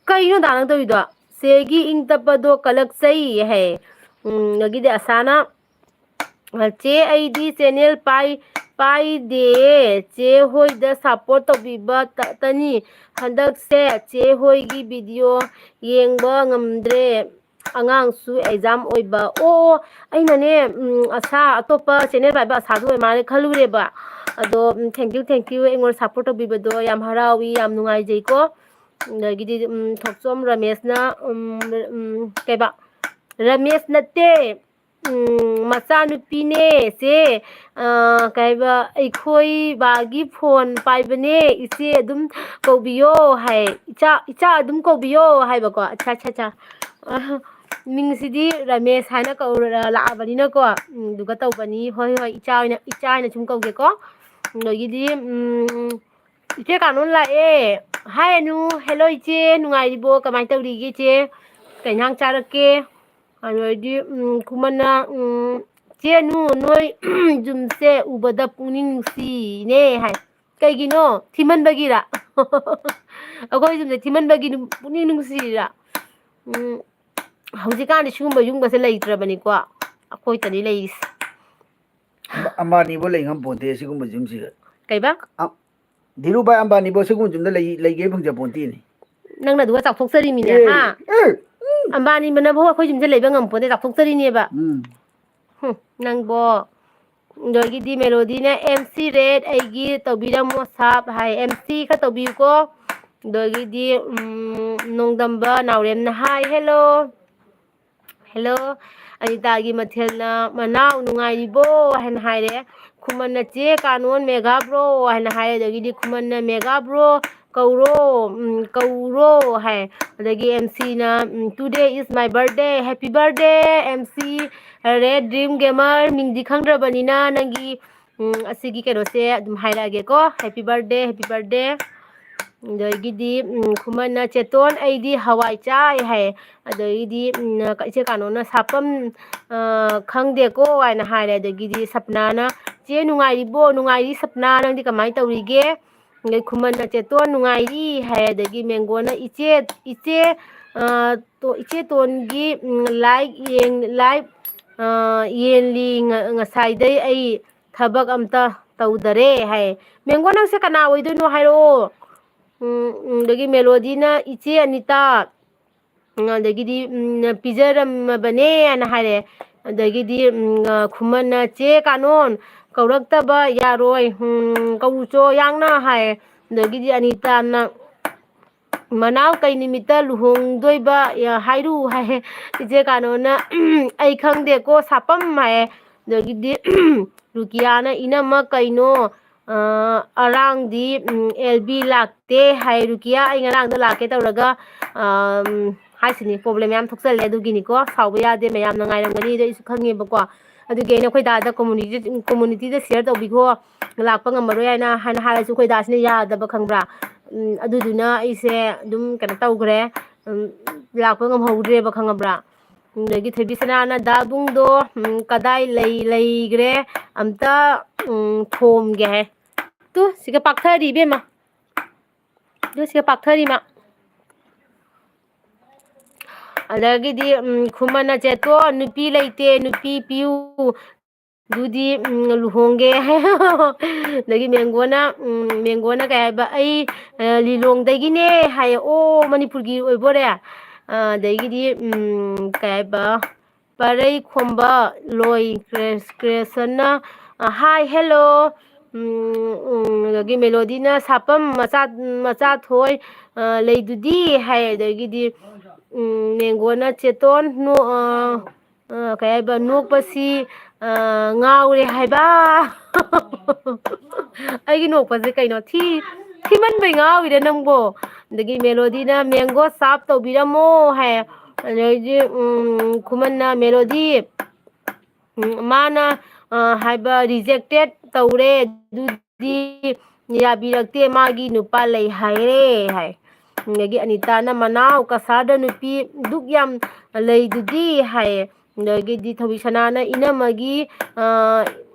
ꯀꯩꯅꯣ ꯗꯥ ꯅꯪ ꯇꯧꯔꯤꯗꯣ? "ꯆꯦꯒꯤ ꯏꯪ ꯇꯞꯄꯗꯣ ꯀꯜꯂꯛꯆꯩ" ꯍꯥꯏ꯫ ꯎꯝ, ꯑꯗꯒꯤꯗꯤ ꯑꯁꯥꯅ, ꯆꯦ, ꯑꯩꯗꯤ ꯆꯦꯅꯦꯜ ꯄꯥꯏ-, ꯄꯥꯏꯗꯦ꯫ ꯆꯦ ꯍꯣꯏꯗ ꯁꯞꯄꯣꯔꯠ ꯇꯧꯕꯤꯕ ꯇ-, ꯇꯅꯤ꯫ ꯍꯟꯗꯛꯁꯦ ꯆꯦ ꯍꯣꯏꯒꯤ ꯚꯤꯗꯤꯑꯣ ꯌꯦꯡꯕ ꯉꯝꯗ꯭ꯔꯦ꯫ ꯑꯉꯥꯡꯁꯨ ꯑꯦꯛꯖꯥꯝ ꯑꯣꯏꯕ꯫ ꯑꯣ, ꯑꯩꯅꯅꯦ, ꯎꯝ, ꯑꯁꯥ, ꯑꯇꯣꯞꯄ ꯆꯦꯅꯦꯜ ꯄꯥꯏꯕ ꯑꯁꯥꯗꯨ ꯑꯣꯏ ꯃꯥꯜꯂꯦ ꯈꯜꯂꯨꯔꯦꯕ꯫ ꯑꯗꯣ, ꯎꯝ, thank you, thank you, ꯑꯩꯉꯣꯟꯗ ꯁꯞꯄꯣꯔꯠ ꯇꯧꯕꯤꯕꯗꯣ ꯌꯥꯝ ꯍꯔꯥꯎꯏ, ꯌꯥꯝ ꯅꯨꯡꯉꯥꯏꯖꯩꯀꯣ꯫ ꯑꯗꯒꯤꯗꯤ, ꯎꯝ, ꯊꯣꯛꯆꯣꯝ ꯔꯃꯦꯁꯅ, ꯎꯝ, ꯎꯝ, ꯀꯩꯕ? ꯔꯃꯦꯁ ꯅꯠꯇꯦ, ꯎꯝ, ꯃꯆꯥꯅꯨꯄꯤꯅꯦ, ꯆꯦ꯫ ꯑ, ꯀꯩꯕ, "ꯑꯩꯈꯣꯏ ꯕꯥꯒꯤ ꯐꯣꯟ ꯄꯥꯏꯕꯅꯦ, ꯏꯆꯦ ꯑꯗꯨꯝ ꯀꯧꯕꯤꯌꯣ" ꯍꯥꯏ꯫ "ꯏꯆꯥ, ꯏꯆꯥ ꯑꯗꯨꯝ ꯀꯧꯕꯤꯌꯣ" ꯍꯥꯏꯕꯀꯣ꯫ ꯑꯠꯆꯥ, ꯑꯠꯆꯥ, ꯑꯠꯆꯥ꯫ ꯑ, ꯃꯤꯡꯁꯤꯗꯤ ꯔꯃꯦꯁ ꯍꯥꯏꯅ ꯀꯧꯔ ꯂꯥꯛꯑꯕꯅꯤꯅꯀꯣ꯫ ꯎꯝ, ꯑꯗꯨꯒ ꯇꯧꯕꯅꯤ꯫ ꯍꯣꯏ, ꯍꯣꯏ, ꯏꯆꯥ ꯑꯣꯏꯅ, ꯏꯆꯥ ꯍꯥꯏꯅ ꯁꯨꯝ ꯀꯧꯒꯦꯀꯣ꯫ ꯑꯗꯒꯤꯗꯤ, ꯎꯝ, ꯏꯆꯦ ꯀꯥꯅꯣꯟ ꯂꯥꯛꯑꯦ꯫ ꯍꯥꯏ ꯑꯅꯨ, "ꯍꯦꯜꯂꯣ ꯏꯆꯦ, ꯅꯨꯡꯉꯥꯏꯔꯤꯕꯣ? ꯀꯃꯥꯏꯅ ꯇꯧꯔꯤꯒꯦ ꯏꯆꯦ? ꯀꯩ ꯏꯟꯁꯥꯡ ꯆꯥꯔꯛꯀꯦ?" ꯑꯗꯨꯗꯩꯗꯤ, ꯎꯝ, ꯈꯨꯃꯟꯅ, ꯎꯝ, "ꯆꯦ ꯑꯅꯨ, ꯅꯣꯏ ꯌꯨꯝꯁꯦ ꯎꯕꯗ ꯄꯨꯛꯅꯤꯡ ꯅꯨꯡꯁꯤꯅꯦ" ꯍꯥꯏ꯫ ꯀꯩꯒꯤꯅꯣ? ꯊꯤꯃꯟꯕꯒꯤꯔ? ꯑꯩꯈꯣꯏ ꯌꯨꯝꯁꯦ ꯊꯤꯃꯟꯕꯒꯤ ꯅꯨ-, ꯄꯨꯛꯅꯤꯡ ꯅꯨꯡꯁꯤꯔꯤꯔꯥ? ꯎꯝ, ꯍꯧꯖꯤꯛꯀꯥꯟꯗꯤ ꯁꯤꯒꯨꯝꯕ ꯌꯨꯝꯒꯁꯦ ꯂꯩꯇ꯭ꯔꯕꯅꯤꯀꯣ꯫ ꯑꯩꯈꯣꯏꯇꯅꯤ ꯂꯩꯔꯤꯁꯦ꯫ ꯑꯝꯕꯥꯅꯤꯕꯨ ꯂꯩ ꯉꯝꯄꯣꯟꯇꯦ ꯁꯤꯒꯨꯝꯕ ꯌꯨꯝꯁꯤꯗ꯫ ꯀꯩꯕ? ꯑ-, ꯙꯤꯔꯨꯚꯥꯏ ꯑꯝꯕꯥꯅꯤꯕꯨ ꯁꯤꯒꯨꯝꯕ ꯌꯨꯝꯗ ꯂꯩ-, ꯂꯩꯒꯦ ꯐꯪꯖꯄꯣꯟꯇꯦꯅꯦ꯫ ꯅꯪꯅ ꯑꯗꯨꯒ ꯆꯥꯎꯊꯣꯛꯆꯔꯤꯃꯤꯅꯦ, ꯑꯦ, ꯍꯥ? ꯑꯦ, ꯎꯝ꯫ ꯑꯝꯕꯥꯅꯤ ꯃꯅꯕꯨ ꯑꯩꯈꯣꯏ ꯌꯨꯝꯗ ꯂꯩꯕ ꯉꯝꯄꯣꯟꯇꯦ, ꯆꯥꯎꯊꯣꯛꯆꯔꯤꯅꯦꯕ꯫ ꯎꯝ꯫ ꯍꯨꯝ, ꯅꯪꯕꯣ꯫ ꯑꯗꯒꯤꯗꯤ ꯃꯦꯂꯣꯗꯤꯅ, "ꯑꯦꯝ ꯁꯤ ꯔꯦꯠ ꯑꯩꯒꯤ ꯇꯧꯕꯤꯔꯝꯃꯣ ꯁꯥꯞ" ꯍꯥꯏ꯫ ꯑꯦꯝ ꯁꯤ ꯈꯔ ꯇꯧꯕꯤꯌꯨꯀꯣ꯫ ꯑꯗꯒꯤꯗꯤ, ꯎꯝ, ꯅꯣꯡꯗꯝꯕ ꯅꯥꯎꯔꯦꯝꯅ ꯍꯥꯏ, "ꯍꯦꯜꯂꯣ꯫ ꯍꯦꯜꯂꯣ, ꯑꯅꯤꯇꯥꯒꯤ ꯃꯊꯦꯜꯅ ꯃꯅꯥꯎ ꯅꯨꯡꯉꯥꯏꯔꯤꯕꯣ?" ꯍꯥꯏꯅ ꯍꯥꯏꯔꯦ꯫ ꯈꯨꯃꯟꯅ, "ꯆꯦ ꯀꯥꯅꯣꯟ ꯃꯦꯒꯥ ꯕ꯭ꯔꯣ" ꯍꯥꯏꯅ ꯍꯥꯏꯔꯦ꯫ ꯑꯗꯒꯤꯗꯤ ꯈꯨꯃꯟꯅ, "ꯃꯦꯒꯥ ꯕ꯭ꯔꯣ ꯀꯧꯔꯣ, ꯎꯝ, ꯀꯧꯔꯣ" ꯍꯥꯏ꯫ ꯑꯗꯒꯤ ꯑꯦꯝ ꯁꯤꯅ, ꯎꯝ, "Today is my birthday, happy birthday, M C red dream gamer, ꯃꯤꯡꯗꯤ ꯈꯪꯗ꯭ꯔꯕꯅꯤꯅ ꯅꯪꯒꯤ, ꯎꯝ, ꯑꯁꯤꯒꯤ ꯀꯩꯅꯣꯁꯦ ꯑꯗꯨꯝ ꯍꯥꯏꯔꯛꯑꯒꯦꯀꯣ꯫ Happy birthday, happy birthday꯫ ꯑꯗꯒꯤꯗꯤ, ꯎꯝ, ꯈꯨꯃꯟꯅ, "ꯆꯦꯇꯣꯟ, ꯑꯩꯗꯤ ꯍꯋꯥꯏ ꯆꯥꯏ" ꯍꯥꯏ꯫ ꯑꯗꯒꯤꯗꯤ, ꯎꯝ, ꯏꯆꯦ ꯀꯥꯅꯣꯅ, "ꯁꯥꯄꯝ, ꯑ, ꯈꯪꯗꯦꯀꯣ" ꯍꯥꯏꯅ ꯍꯥꯏꯔꯦ꯫ ꯑꯗꯒꯤꯗꯤ ꯁꯞꯅꯥꯅ, "ꯆꯦ, ꯅꯨꯡꯉꯥꯏꯔꯤꯕꯣ? ꯅꯨꯡꯉꯥꯏꯔꯤ ꯁꯞꯅꯥ, ꯅꯪꯗꯤ ꯀꯃꯥꯏꯅ ꯇꯧꯔꯤꯒꯦ?" ꯑꯗꯩ ꯈꯨꯃꯟꯅ, "ꯆꯦꯇꯣꯟ, ꯅꯨꯡꯉꯥꯏꯔꯤ" ꯍꯥꯏ꯫ ꯑꯗꯒꯤ ꯃꯦꯡꯒꯣꯅ, "ꯏꯆꯦ, ꯏꯆꯦ, ꯑ, ꯇꯣ-, ꯏꯆꯦ ꯇꯣꯟꯒꯤ, ꯎꯝ, ꯂꯥꯏꯚ ꯌꯦꯡ-, ꯂꯥꯏꯚ ꯑ, ꯌꯦꯜꯂꯤ, ꯉ-, ꯉꯁꯥꯏꯗꯩ ꯑꯩ ꯊꯕꯛ ꯑꯝꯇ ꯇꯧꯗꯔꯦ ꯍꯥꯏ꯫ ꯃꯦꯡꯒꯣ, ꯅꯪꯁꯦ ꯀꯅꯥ ꯑꯣꯏꯗꯣꯏꯅꯣ ꯍꯥꯏꯔꯛꯑꯣ꯫ ꯎꯝ, ꯎꯝ, ꯑꯗꯒꯤ ꯃꯦꯂꯣꯗꯤꯅ, "ꯏꯆꯦ ꯑꯅꯤꯇꯥ, ꯎꯝ, ꯑꯗꯒꯤꯗꯤ, ꯎꯝ, ꯄꯤꯖꯔꯝꯃꯕꯅꯦꯅ" ꯍꯥꯏꯔꯦ꯫ ꯑꯗꯒꯤꯗꯤ, ꯎꯝ, ꯑ, ꯈꯨꯃꯟꯅ, "ꯆꯦ ꯀꯥꯅꯣꯟ, ꯀꯧꯔꯛꯇꯕ ꯌꯥꯔꯣꯏ, ꯎꯝ, ꯀꯧꯔꯨꯆꯣ ꯌꯥꯡꯅ" ꯍꯥꯏ꯫ ꯑꯗꯒꯤꯗꯤ ꯑꯅꯤꯇꯥꯅ, "ꯃꯅꯥꯎ ꯀꯩ ꯅꯨꯃꯤꯠꯇ ꯂꯨꯍꯣꯡꯗꯣꯏꯕ, ꯌꯥ, ꯍꯥꯏꯔꯨ" ꯍꯥꯏ꯫ ꯏꯆꯦ ꯀꯥꯅꯣꯅ, "ꯑꯩ ꯈꯪꯗꯦꯀꯣ, ꯁꯥꯄꯝ" ꯍꯥꯏ꯫ ꯑꯗꯒꯤꯗꯤ ꯔꯨꯀꯤꯌꯥꯅ, "ꯏꯅꯝꯃ ꯀꯩꯅꯣ, ꯑ, ꯑꯔꯥꯡꯗꯤ, ꯎꯝ, ꯑꯦꯜ ꯕꯤ ꯂꯥꯛꯇꯦ" ꯍꯥꯏ꯫ "ꯔꯨꯀꯤꯌꯥ, ꯑꯩ ꯉꯔꯥꯡꯗꯣ ꯂꯥꯛꯀꯦ ꯇꯧꯔꯒ", ꯑꯝ, ꯍꯥꯏꯁꯤꯅꯤ, ꯄ꯭ꯔꯣꯕ꯭ꯂꯦꯝ ꯌꯥꯝ ꯊꯣꯛꯆꯜꯂꯦ꯫ ꯑꯗꯨꯒꯤꯅꯤꯀꯣ, ꯁꯥꯎꯕ ꯌꯥꯗꯦ, ꯃꯌꯥꯝꯅ ꯉꯥꯏꯔꯝꯒꯅꯤꯗꯣ ꯑꯩꯁꯨ ꯈꯪꯉꯦꯕꯀꯣ꯫ ꯑꯗꯨꯒꯤ ꯑꯩꯅ ꯑꯩꯈꯣꯏ ꯗꯥꯗ ꯀꯝꯃꯨꯅꯤꯇꯤ, ꯀꯝꯃꯨꯅꯤꯇꯤꯗ ꯁꯤꯌꯔ ꯇꯧꯕꯤꯈꯣ, ꯂꯥꯛꯄ ꯉꯝꯃꯔꯣꯏ ꯍꯥꯏꯅ, ꯍꯥꯏꯅ ꯍꯥꯏꯔꯁꯨ ꯑꯩꯈꯣꯏ ꯗꯥꯁꯤꯅ ꯌꯥꯗꯕ, ꯈꯪꯕ꯭ꯔꯥ? ꯎꯝ, ꯑꯗꯨꯗꯨꯅ ꯑꯩꯁꯦ ꯑꯗꯨꯝ ꯀꯩꯅꯣ ꯇꯧꯈ꯭ꯔꯦ, ꯎꯝ, ꯂꯥꯛꯄ ꯉꯝꯍꯧꯗ꯭ꯔꯦꯕ, ꯈꯪꯉꯕ꯭ꯔꯥ? ꯑꯗꯒꯤ ꯊꯣꯏꯕꯤꯁꯅꯥꯅ, "ꯗꯥ ꯕꯨꯡꯗꯣ, ꯎꯝ, ꯀꯗꯥꯏ ꯂꯩ, ꯂꯩꯈ꯭ꯔꯦ? ꯑꯝꯇ, ꯎꯝ, ꯊꯣꯝꯒꯦ" ꯍꯥꯏ꯫ ꯇꯨ, ꯁꯤꯒ ꯄꯥꯛꯊꯔꯤ ꯏꯕꯦꯝꯃ꯫ ꯇꯨ, ꯁꯤꯒ ꯄꯥꯛꯊꯔꯤ ꯃꯥ꯫ ꯑꯗꯒꯤꯗꯤ, ꯎꯝ, ꯈꯨꯃꯟꯅ, "ꯆꯦꯇꯣꯟ, ꯅꯨꯄꯤ ꯂꯩꯇꯦ, ꯅꯨꯄꯤ ꯄꯤꯌꯨ꯫ ꯑꯗꯨꯗꯤ, ꯎꯝ, ꯂꯨꯍꯣꯡꯒꯦ" ꯍꯥꯏ꯫ ꯑꯗꯒꯤ ꯃꯦꯡꯒꯣꯅ, ꯎꯝ, ꯃꯦꯡꯒꯣꯅ ꯀꯩ ꯍꯥꯏꯕ, "ꯑꯩ, ꯑ, ꯂꯤꯂꯣꯡꯗꯒꯤꯅꯦ" ꯍꯥꯏꯌꯦ꯫ ꯑꯣ, ꯃꯅꯤꯄꯨꯔꯒꯤ ꯑꯣꯏꯕꯣꯔꯦ꯫ ꯑ, ꯑꯗꯒꯤꯗꯤ, ꯎꯝ, ꯀꯩ ꯍꯥꯏꯕ, ꯄꯔꯩ ꯈꯣꯝꯕ ꯂꯣꯏ ꯀ꯭ꯔꯦ-, ꯀ꯭ꯔꯦꯁꯟꯅ, ꯑ, "Hi, hello"꯫ ꯎꯝ, ꯎꯝ, ꯑꯗꯒꯤ ꯃꯦꯂꯣꯗꯤꯅ, "ꯁꯥꯄꯝ ꯃꯆꯥ, ꯃꯆꯥ ꯊꯣꯏ, ꯑ, ꯂꯩꯗꯨꯗꯤ" ꯍꯥꯏ꯫ ꯑꯗꯒꯤꯗꯤ, ꯎꯝ, ꯃꯦꯡꯒꯣꯅ, "ꯆꯦꯇꯣꯟ, ꯅꯣ-, ꯑ, ꯑ, ꯀꯩ ꯍꯥꯏꯕ, ꯅꯣꯛꯄꯁꯤ, ꯑ, ꯉꯥꯎꯔꯦ ꯍꯥꯏꯕ"꯫ ꯑꯩꯒꯤ ꯅꯣꯛꯄꯁꯦ ꯀꯩꯅꯣ? ꯊꯤ-, ꯊꯤꯃꯟꯕꯩ ꯉꯥꯎꯔꯤꯔ ꯅꯪꯕꯣ? ꯑꯗꯒꯤ ꯃꯦꯂꯣꯗꯤꯅ, "ꯃꯦꯡꯒꯣ ꯁꯥꯞ ꯇꯧꯕꯤꯔꯝꯃꯣ" ꯍꯥꯏ꯫ ꯑꯗꯩꯗꯤ, ꯎꯝ, ꯈꯨꯃꯟꯅ, "ꯃꯦꯂꯣꯗꯤ, ꯎꯝ, ꯃꯥꯅ, ꯑ, ꯍꯥꯏꯕ ꯔꯤꯖꯦꯛꯇꯦꯠ ꯇꯧꯔꯦ, ꯑꯗꯨꯗꯤ ꯌꯥꯕꯤꯔꯛꯇꯦ, ꯃꯥꯒꯤ ꯅꯨꯄꯥ ꯂꯩ ꯍꯥꯏꯔꯦ" ꯍꯥꯏ꯫ ꯑꯗꯒꯤ ꯑꯅꯤꯇꯥꯅ, "ꯃꯅꯥꯎ ꯀꯁꯥꯔꯗ ꯅꯨꯄꯤ ꯗꯨꯛ ꯌꯥꯝ ꯂꯩꯗꯨꯗꯤ" ꯍꯥꯏꯌꯦ꯫ ꯑꯗꯒꯤꯗꯤ ꯊꯣꯏꯕꯤꯁꯅꯥꯅ, "ꯏꯅꯝꯃꯒꯤ, ꯑ,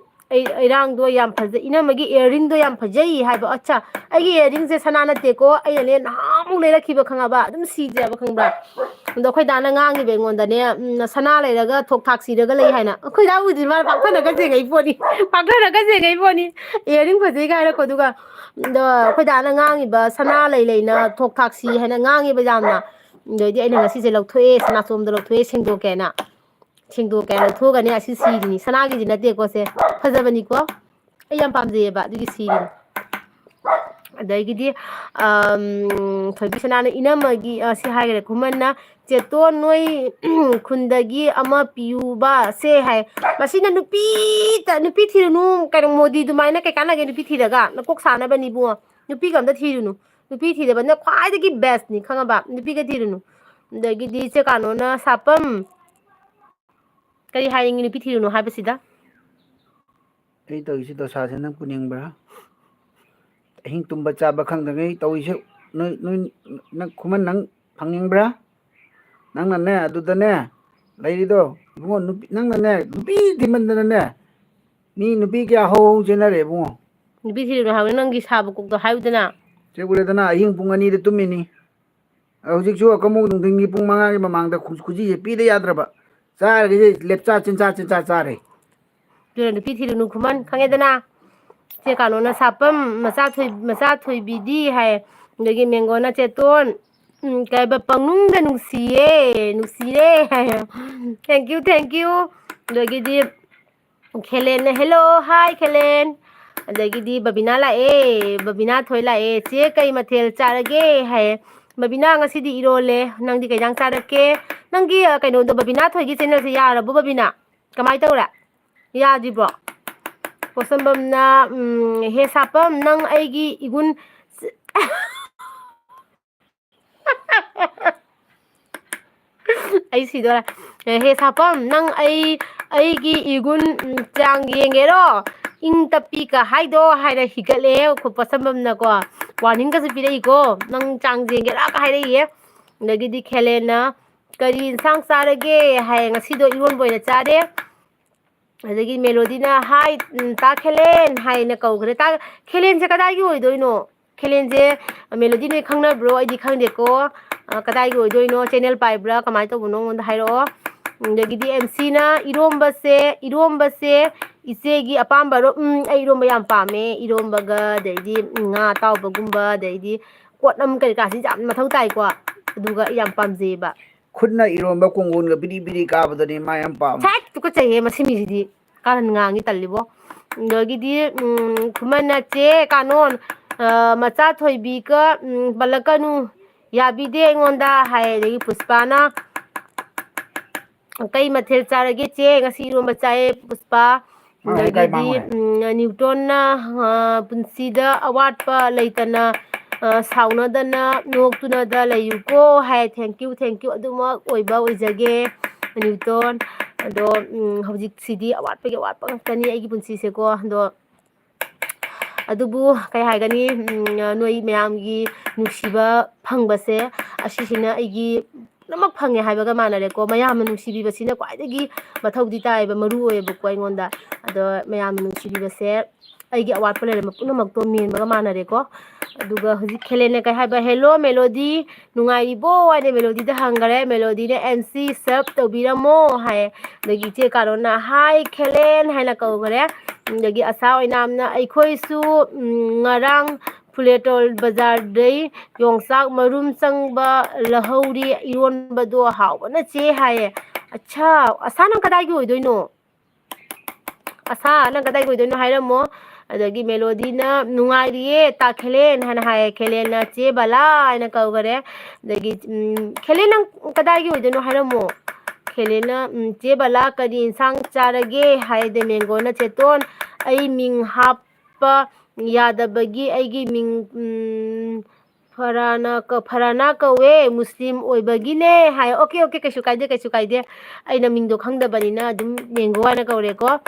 ꯑꯩ-, ꯏꯔꯥꯡꯗꯣ ꯌꯥꯝ ꯐꯖꯩ, ꯏꯅꯝꯃꯒꯤ ꯏꯌꯥꯔꯤꯡꯗꯣ ꯌꯥꯝ ꯐꯖꯩ" ꯍꯥꯏꯕ꯫ ꯑꯠꯆꯥ, ꯑꯩꯒꯤ ꯏꯌꯥꯔꯤꯡꯁꯦ ꯁꯅꯥ ꯅꯠꯇꯦꯀꯣ, ꯑꯩꯅꯅꯦ ꯅꯍꯥꯟꯃꯨꯛ ꯂꯩꯔꯛꯈꯤꯕ, ꯈꯪꯉꯕ? ꯑꯗꯨꯝ ꯁꯤꯗ꯭ꯔꯦꯕ, ꯈꯪꯕ꯭ꯔꯥ? ꯑꯗꯣ ꯑꯩꯈꯣꯏ ꯗꯥꯅ ꯉꯥꯡꯉꯤꯕ ꯑꯩꯉꯣꯟꯗꯅꯦ, "ꯎꯝ, ꯁꯅꯥ ꯂꯩꯔꯒ ꯊꯣꯛ ꯊꯥꯛ ꯁꯤꯔꯒ ꯂꯩ" ꯍꯥꯏꯅ꯫ ꯑꯩꯈꯣꯏ ꯗꯥ ꯎꯗ꯭ꯔꯤ, ꯃꯥꯅ ꯄꯥꯛꯊꯅꯒ ꯆꯦꯡꯉꯩ ꯄꯣꯠꯅꯤ, ꯄꯥꯛꯊꯅꯒ ꯆꯦꯡꯉꯩ ꯄꯣꯠꯅꯤ꯫ "ꯏꯌꯥꯔꯤꯡ ꯐꯖꯩꯒ" ꯍꯥꯏꯔꯛꯄ꯫ ꯑꯗꯨꯒ ꯑꯗꯣ ꯑꯩꯈꯣꯏ ꯗꯥꯅ ꯉꯥꯡꯉꯤꯕ "ꯁꯅꯥ ꯂꯩ ꯂꯩꯅ ꯊꯣꯛ ꯊꯥꯛ ꯁꯤ" ꯍꯥꯏꯅ ꯉꯥꯡꯉꯤꯕ ꯌꯥꯝꯅ꯫ ꯑꯗꯩꯗꯤ ꯑꯩꯅ ꯉꯁꯤꯁꯦ ꯂꯧꯊꯣꯛꯑꯦ, ꯁꯅꯥꯆꯣꯝꯗꯣ ꯂꯧꯊꯣꯛꯑꯦ, ꯁꯦꯡꯗꯣꯛꯀꯦꯅ꯫ ꯁꯦꯡꯗꯣꯛꯀꯦ ꯂꯧꯊꯣꯛꯑꯒꯅꯦ ꯑꯁꯤ ꯁꯤꯔꯤꯅꯤ꯫ ꯁꯅꯥꯒꯤꯗꯤ ꯅꯠꯇꯦꯀꯣ ꯁꯦ, ꯐꯖꯕꯅꯤꯀꯣ꯫ ꯑꯩ ꯌꯥꯝ ꯄꯥꯝꯖꯩꯌꯦꯕ, ꯑꯗꯨꯒꯤ ꯁꯤꯔꯤꯅꯤ꯫ ꯑꯗꯒꯤꯗꯤ, ꯑꯝ, ꯊꯣꯏꯕꯤ ꯁꯅꯥꯅ ꯏꯅꯝꯃꯒꯤ, ꯑ, ꯁꯤ ꯍꯥꯏꯈ꯭ꯔꯦ, ꯈꯨꯃꯟꯅ, "ꯆꯦꯇꯣꯟ, ꯅꯣꯏ ꯈꯨꯟꯗꯒꯤ ꯑꯃ ꯄꯤꯌꯨꯕ ꯁꯦ" ꯍꯥꯏ꯫ ꯃꯁꯤꯅ ꯅꯨꯄꯤ ꯇ-, ꯅꯨꯄꯤ ꯊꯤꯔꯨꯅꯨ, ꯀꯩꯅꯣ, ꯃꯣꯗꯤ ꯑꯗꯨꯃꯥꯏꯅ ꯀꯩ ꯀꯥꯟꯅꯒꯦ ꯅꯨꯄꯤ ꯊꯤꯔꯒ? ꯅꯀꯣꯛ ꯁꯥꯅꯕꯅꯤ ꯏꯕꯨꯡꯉꯣ꯫ ꯅꯨꯄꯤꯒ ꯑꯝꯇ ꯊꯤꯔꯨꯅꯨ꯫ ꯅꯨꯄꯤ ꯊꯤꯗꯕꯅ ꯈ꯭ꯋꯥꯏꯗꯒꯤ ꯕꯦꯁꯅꯤ, ꯈꯪꯉꯕ? ꯅꯨꯄꯤꯒ ꯊꯤꯔꯨꯅꯨ꯫ ꯑꯗꯒꯤꯗꯤ ꯆꯦ ꯀꯥꯅꯣꯅ, "ꯁꯥꯄꯝ, ꯀꯔꯤ ꯍꯥꯏꯅꯤꯡꯉꯤ ꯅꯨꯄꯤ ꯊꯤꯔꯨꯅꯨ ꯍꯥꯏꯕꯁꯤꯗ"? ꯑꯩ ꯇꯧꯔꯤꯁꯤ ꯗꯣꯁꯥꯁꯦ ꯅꯪ ꯄꯨꯅꯤꯡꯕ꯭ꯔꯥ? ꯑꯍꯤꯡ ꯇꯨꯝꯕ ꯆꯥꯕ ꯈꯪꯗꯉꯩ ꯇꯧꯔꯤꯁꯦ ꯅꯣꯏ, ꯅꯣꯏ, ꯅꯪ ꯈꯨꯃꯟ ꯅꯪ ꯐꯪꯅꯤꯡꯕ꯭ꯔꯥ? ꯅꯪꯅꯅꯦ ꯑꯗꯨꯗꯅꯦ ꯂꯩꯔꯤꯗꯣ ꯏꯕꯨꯡꯉꯣ, ꯅꯨꯄꯤ, ꯅꯪꯅꯅꯦ ꯅꯨꯄꯤ ꯊꯤꯃꯟꯗꯅꯅꯦ ꯃꯤ ꯅꯨꯄꯤ ꯀꯌꯥ ꯍꯧ ꯍꯧ ꯆꯦꯟꯅꯔꯦ ꯏꯕꯨꯡꯉꯣ꯫ ꯅꯨꯄꯤ ꯊꯤꯔꯨꯅꯨ ꯍꯥꯏꯕ ꯅꯪꯒꯤ ꯁꯥꯕ ꯀꯣꯛꯇꯣ ꯍꯥꯏꯌꯨꯗꯅ꯫ ꯆꯦ ꯎꯔꯦꯗꯅ ꯑꯍꯤꯡ ꯄꯨꯡ ꯑꯅꯤꯗ ꯇꯨꯝꯃꯤꯅꯤ꯫ ꯍꯧꯖꯤꯛꯁꯨ ꯑꯀꯃꯨꯛ ꯅꯨꯡꯊꯤꯟꯒꯤ ꯄꯨꯡ ꯃꯉꯥꯒꯤ ꯃꯃꯥꯡꯗ ꯈꯨ-, ꯈꯨꯖꯤꯁꯦ ꯄꯤꯗ ꯌꯥꯗ꯭ꯔꯕ꯫ ꯆꯥꯔꯒꯗꯤ ꯂꯦꯞꯆꯥ ꯆꯤꯟꯆꯥ ꯆꯤꯟꯆꯥ ꯆꯥꯔꯦ꯫ ꯑꯗꯨꯅ ꯅꯨꯄꯤ ꯊꯤꯔꯨꯅꯨ ꯈꯨꯃꯟ, ꯈꯪꯉꯦꯗꯅ? ꯆꯦ ꯀꯥꯅꯣꯅ ꯁꯥꯄꯝ, ꯃꯆꯥ ꯊꯣꯏ-, ꯃꯆꯥ ꯊꯣꯏꯕꯤꯗꯤ ꯍꯥꯏ꯫ ꯑꯗꯒꯤ ꯃꯦꯡꯒꯣꯅ ꯆꯦꯇꯣꯟ, ꯎꯝ, ꯀꯩ ꯍꯥꯏꯕ, "ꯄꯪꯅꯨꯡꯗ ꯅꯨꯡꯁꯤꯌꯦ, ꯅꯨꯡꯁꯤꯔꯦ" ꯍꯥꯏ꯫ Thank you, thank you꯫ ꯑꯗꯒꯤꯗꯤ ꯈꯦꯂꯦꯟꯅ, "Hello, hi ꯈꯦꯂꯦꯟ"꯫ ꯑꯗꯒꯤꯗꯤ ꯕꯕꯤꯅꯥ ꯂꯥꯛꯑꯦ, ꯕꯕꯤꯅꯥ ꯊꯣꯏ ꯂꯥꯛꯑꯦ꯫ "ꯆꯦ, ꯀꯩ ꯃꯊꯦꯜ ꯆꯥꯔꯒꯦ?" ꯍꯥꯏꯌꯦ꯫ "ꯕꯕꯤꯅꯥ, ꯉꯁꯤꯗꯤ ꯏꯔꯣꯜꯂꯦ, ꯅꯪꯗꯤ ꯀꯩ ꯏꯟꯖꯥꯡ ꯆꯥꯔꯛꯀꯦ?" ꯅꯪꯒꯤ, ꯑ, ꯀꯩꯅꯣꯗꯣ, ꯕꯕꯤꯅꯥ ꯊꯣꯏꯒꯤ ꯆꯦꯅꯦꯜꯁꯦ ꯌꯥꯔꯕꯣ ꯕꯕꯤꯅꯥ? ꯀꯃꯥꯏ ꯇꯧꯔꯦ? ꯌꯥꯗ꯭ꯔꯤꯕꯣ? ꯄꯣꯠꯁꯝꯕꯝꯅ, ꯎꯝ, "ꯍꯦ ꯁꯥꯄꯝ, ꯅꯪ ꯑꯩꯒꯤ ꯏꯒꯨꯟ" ꯑꯩ ꯁꯤꯗꯣꯔꯦ꯫ "ꯍꯦ ꯁꯥꯄꯝ, ꯅꯪ ꯑꯩ, ꯑꯩꯒꯤ ꯏꯒꯨꯟ, ꯎꯝ, ꯆꯥꯡ ꯌꯦꯡꯒꯦꯔꯣ? ꯏꯪ ꯇꯞꯄꯤꯒ ꯍꯥꯏꯗꯣ" ꯍꯥꯏꯅ ꯍꯤꯒꯠꯂꯦ ꯄꯣꯠꯁꯝꯕꯝꯅꯀꯣ꯫ Warningꯒꯁꯨ ꯄꯤꯔꯛꯏꯀꯣ, "ꯅꯪ ꯆꯥꯡ ꯌꯦꯡꯒꯦꯔꯥꯒ" ꯍꯥꯏꯔꯛꯏꯌꯦ꯫ ꯑꯗꯒꯤꯗꯤ ꯈꯦꯂꯦꯟꯅ, "ꯀꯔꯤ ꯏꯟꯁꯥꯡ ꯆꯥꯔꯒꯦ?" ꯍꯥꯏ꯫ "ꯉꯁꯤꯗꯣ ꯏꯔꯣꯟꯕ ꯑꯣꯏꯅ ꯆꯥꯔꯦ"꯫ ꯑꯗꯒꯤ ꯃꯦꯂꯣꯗꯤꯅ, "ꯍꯥꯏ, ꯎꯝ, ꯇꯥ ꯈꯦꯂꯦꯟ" ꯍꯥꯏꯅ ꯀꯧꯈ꯭ꯔꯦ꯫ ꯇꯥ ꯈꯦꯂꯦꯟꯁꯦ ꯀꯗꯥꯏꯒꯤ ꯑꯣꯏꯗꯣꯏꯅꯣ? ꯈꯦꯂꯦꯟꯁꯦ ꯃꯦꯂꯣꯗꯤ ꯅꯣꯏ ꯈꯪꯅꯕ꯭ꯔꯣ? ꯑꯩꯗꯤ ꯈꯪꯗꯦꯀꯣ꯫ ꯑ, ꯀꯗꯥꯏꯒꯤ ꯑꯣꯏꯗꯣꯏꯅꯣ, ꯆꯦꯅꯦꯜ ꯄꯥꯏꯕ꯭ꯔꯥ, ꯀꯃꯥꯏꯅ ꯇꯧꯕꯅꯣ, ꯑꯩꯉꯣꯟꯗ ꯍꯥꯏꯔꯛꯑꯣ꯫ ꯑꯗꯒꯤꯗꯤ ꯑꯦꯝ ꯁꯤꯅ ꯏꯔꯣꯝꯕꯁꯦ, ꯏꯔꯣꯝꯕꯁꯦ ꯏꯆꯦꯒꯤ ꯑꯄꯥꯝꯕꯔꯣ? ꯎꯝ, ꯑꯩ ꯏꯔꯣꯝꯕ ꯌꯥꯝ ꯄꯥꯝꯃꯦ, ꯏꯔꯣꯝꯕꯒ, ꯑꯗꯩꯗꯤ ꯉꯥ ꯑꯇꯥꯎꯕꯒꯨꯝꯕ, ꯑꯗꯩꯗꯤ ꯀꯣꯠꯅꯝ ꯀꯔꯤ ꯀꯔꯥꯁꯤ ꯌꯥꯝ ꯃꯊꯧ ꯇꯥꯏꯀꯣ, ꯑꯗꯨꯒ ꯑꯩ ꯌꯥꯝ ꯄꯥꯝꯖꯩꯌꯦꯕ꯫ ꯈꯨꯠꯅ ꯏꯔꯣꯟꯕ ꯀꯣꯡꯒꯣꯟꯒ ꯕꯤꯔꯤ ꯕꯤꯔꯤ ꯀꯥꯕꯗꯨꯅꯤ ꯃꯥ ꯌꯥꯝ ꯄꯥꯝꯃꯤ꯫ ꯁꯥꯏꯠ ꯇꯨꯀꯠꯆꯩꯍꯦ ꯃꯁꯤ ꯃꯤꯁꯤꯗꯤ꯫ ꯀꯥꯔꯟ ꯉꯥꯡꯉꯤ ꯇꯜꯂꯤꯕꯣ꯫ ꯑꯗꯒꯤꯗꯤ, ꯎꯝ, ꯈꯨꯃꯟ ꯅꯆꯦ ꯀꯥꯅꯣꯟ, ꯑ, ꯃꯆꯥ ꯊꯣꯏꯕꯤꯒ, ꯎꯝ, ꯄꯜꯂꯛꯀꯅꯨ꯫ ꯌꯥꯕꯤꯗꯦ ꯑꯩꯉꯣꯟꯗ ꯍꯥꯏ꯫ ꯑꯗꯒꯤ ꯄꯨꯁꯄꯥꯅ, "ꯀꯩ ꯃꯊꯦꯜ ꯆꯥꯔꯒꯦ ꯆꯦ?" "ꯉꯁꯤ ꯏꯔꯣꯟꯕ ꯆꯥꯏꯌꯦ ꯄꯨꯁꯄꯥ"꯫ ꯃꯥ ꯍꯥꯏ ꯀꯥꯏ ꯑꯗꯒꯤꯗꯤ, ꯃꯥꯡꯉꯨꯔꯦ? ꯎꯝ, ꯅ꯭ꯌꯨꯇꯣꯟꯅ, ꯑ, "ꯄꯨꯟꯁꯤꯗ ꯑꯋꯥꯠꯄ ꯂꯩꯇꯅ, ꯑ, ꯁꯥꯎꯅꯗꯅ ꯅꯣꯛꯇꯨꯅꯗ ꯂꯩꯌꯨꯀꯣ" ꯍꯥꯏ꯫ Thank you, thank you꯫ ꯑꯗꯨꯃꯛ ꯑꯣꯏꯕ ꯑꯣꯏꯖꯒꯦ ꯅ꯭ꯌꯨꯇꯣꯟ꯫ ꯑꯗꯣ, ꯎꯝ, ꯍꯧꯖꯤꯛꯁꯤꯗꯤ ꯑꯋꯥꯠꯄꯒꯤ ꯑꯋꯥꯠꯄ ꯉꯥꯛꯇꯅꯤ ꯑꯩꯒꯤ ꯄꯨꯟꯁꯤꯁꯦꯀꯣ꯫ ꯑꯗꯣ ꯑꯗꯨꯕꯨ ꯀꯩ ꯍꯥꯏꯒꯅꯤ, ꯎꯝ, ꯅꯣꯏ ꯃꯌꯥꯝꯒꯤ ꯅꯨꯡꯁꯤꯕ ꯐꯪꯕꯁꯦ ꯑꯁꯤꯁꯤꯅ ꯑꯩꯒꯤ ꯄꯨꯝꯅꯃꯛ ꯐꯪꯉꯦ ꯍꯥꯏꯕꯒ ꯃꯥꯟꯅꯔꯦꯀꯣ꯫ ꯃꯌꯥꯝꯅ ꯅꯨꯡꯁꯤꯕꯤꯕꯁꯤꯅ ꯈ꯭ꯋꯥꯏꯗꯒꯤ ꯃꯊꯧꯗꯤ ꯇꯥꯏꯌꯦꯕ, ꯃꯔꯨ ꯑꯣꯏꯌꯦꯕꯀꯣ ꯑꯩꯉꯣꯟꯗ꯫ ꯑꯗꯣ ꯃꯌꯥꯝꯅ ꯅꯨꯡꯁꯤꯕꯤꯕꯁꯦ ꯑꯩꯒꯤ ꯑꯋꯥꯠꯄ ꯂꯩꯔꯝꯕ ꯄꯨꯝꯅꯃꯛꯇꯣ ꯃꯦꯟꯕꯒ ꯃꯥꯟꯅꯔꯦꯀꯣ꯫ ꯑꯗꯨꯒ ꯍꯧꯖꯤꯛ ꯈꯦꯂꯦꯟꯅ ꯀꯩ ꯍꯥꯏꯕ, "ꯍꯦꯜꯂꯣ ꯃꯦꯂꯣꯗꯤ, ꯅꯨꯡꯉꯥꯏꯔꯤꯕꯣ?" ꯍꯥꯏꯅ ꯃꯦꯂꯣꯗꯤꯗ ꯍꯪꯈꯔꯦ꯫ ꯃꯦꯂꯣꯗꯤꯅ, "ꯑꯦꯝ ꯁꯤ ꯁꯕ ꯇꯧꯕꯤꯔꯝꯃꯣ" ꯍꯥꯏꯌꯦ꯫ ꯑꯗꯒꯤ ꯏꯆꯦ ꯀꯥꯔꯣꯟꯅ, "ꯍꯥꯏ ꯈꯦꯂꯦꯟ" ꯍꯥꯏꯅ ꯀꯧꯈꯔꯦ꯫ ꯑꯗꯒꯤ ꯑꯁꯥ ꯑꯣꯏꯅꯥꯝꯅ, "ꯑꯩꯈꯣꯏꯁꯨ, ꯎꯝ, ꯉꯔꯥꯡ ꯐꯨꯂꯦꯇꯣꯜ ꯕꯖꯥꯔꯗꯩ ꯌꯣꯡꯆꯥꯛ ꯃꯔꯨꯝ ꯆꯪꯕ ꯂꯧꯍꯧꯔꯤ, ꯏꯔꯣꯟꯕꯗꯣ ꯍꯥꯎꯕꯅ ꯆꯦ" ꯍꯥꯏꯌꯦ꯫ ꯑꯠꯁꯥ, ꯑꯁꯥ ꯅꯪ ꯀꯗꯥꯏꯒꯤ ꯑꯣꯏꯗꯣꯏꯅꯣ? ꯑꯁꯥ ꯅꯪ ꯀꯗꯥꯏꯒꯤ ꯑꯣꯏꯗꯣꯏꯅꯣ ꯍꯥꯏꯔꯝꯃꯣ꯫ ꯑꯗꯒꯤ ꯃꯦꯂꯣꯗꯤꯅ, "ꯅꯨꯡꯉꯥꯏꯔꯤꯌꯦ ꯇꯥ ꯈꯦꯂꯦꯟ" ꯍꯥꯏꯅ ꯍꯥꯏꯌꯦ꯫ ꯈꯦꯂꯦꯟꯅ, "ꯆꯦ ꯕꯂꯥ" ꯍꯥꯏꯅ ꯀꯧꯈꯔꯦ꯫ ꯑꯗꯒꯤ, ꯎꯝ, ꯈꯦꯂꯦꯟ ꯅꯪ ꯀꯗꯥꯏꯒꯤ ꯑꯣꯏꯗꯣꯏꯅꯣ ꯍꯥꯏꯔꯝꯃꯣ꯫ ꯈꯦꯂꯦꯟꯅ, ꯎꯝ, "ꯆꯦ ꯕꯂꯥ ꯀꯔꯤ ꯏꯟꯁꯥꯡ ꯆꯥꯔꯒꯦ?" ꯍꯥꯏꯗꯦ꯫ ꯃꯦꯡꯒꯣꯅ, "ꯆꯦꯇꯣꯟ, ꯑꯩ ꯃꯤꯡ ꯍꯥꯞꯄ ꯌꯥꯗꯕꯒꯤ ꯑꯩꯒꯤ ꯃꯤꯡ, ꯎꯝ, ꯐꯔꯥꯅ ꯀ-, ꯐꯔꯥꯅꯥ ꯀꯧꯋꯦ, ꯃꯨꯁꯂꯤꯝ ꯑꯣꯏꯕꯒꯤꯅꯦ" ꯍꯥꯏ꯫ "ꯑꯣꯀꯦ, ꯑꯣꯀꯦ, ꯀꯩꯁꯨ ꯀꯥꯏꯗꯦ, ꯀꯩꯁꯨ ꯀꯥꯏꯗꯦ꯫ ꯑꯩꯅ ꯃꯤꯡꯗꯣ ꯈꯪꯗꯕꯅꯤꯅ ꯑꯗꯨꯝ ꯃꯦꯡꯒꯣ ꯍꯥꯏꯅ ꯀꯧꯔꯦꯀꯣ"꯫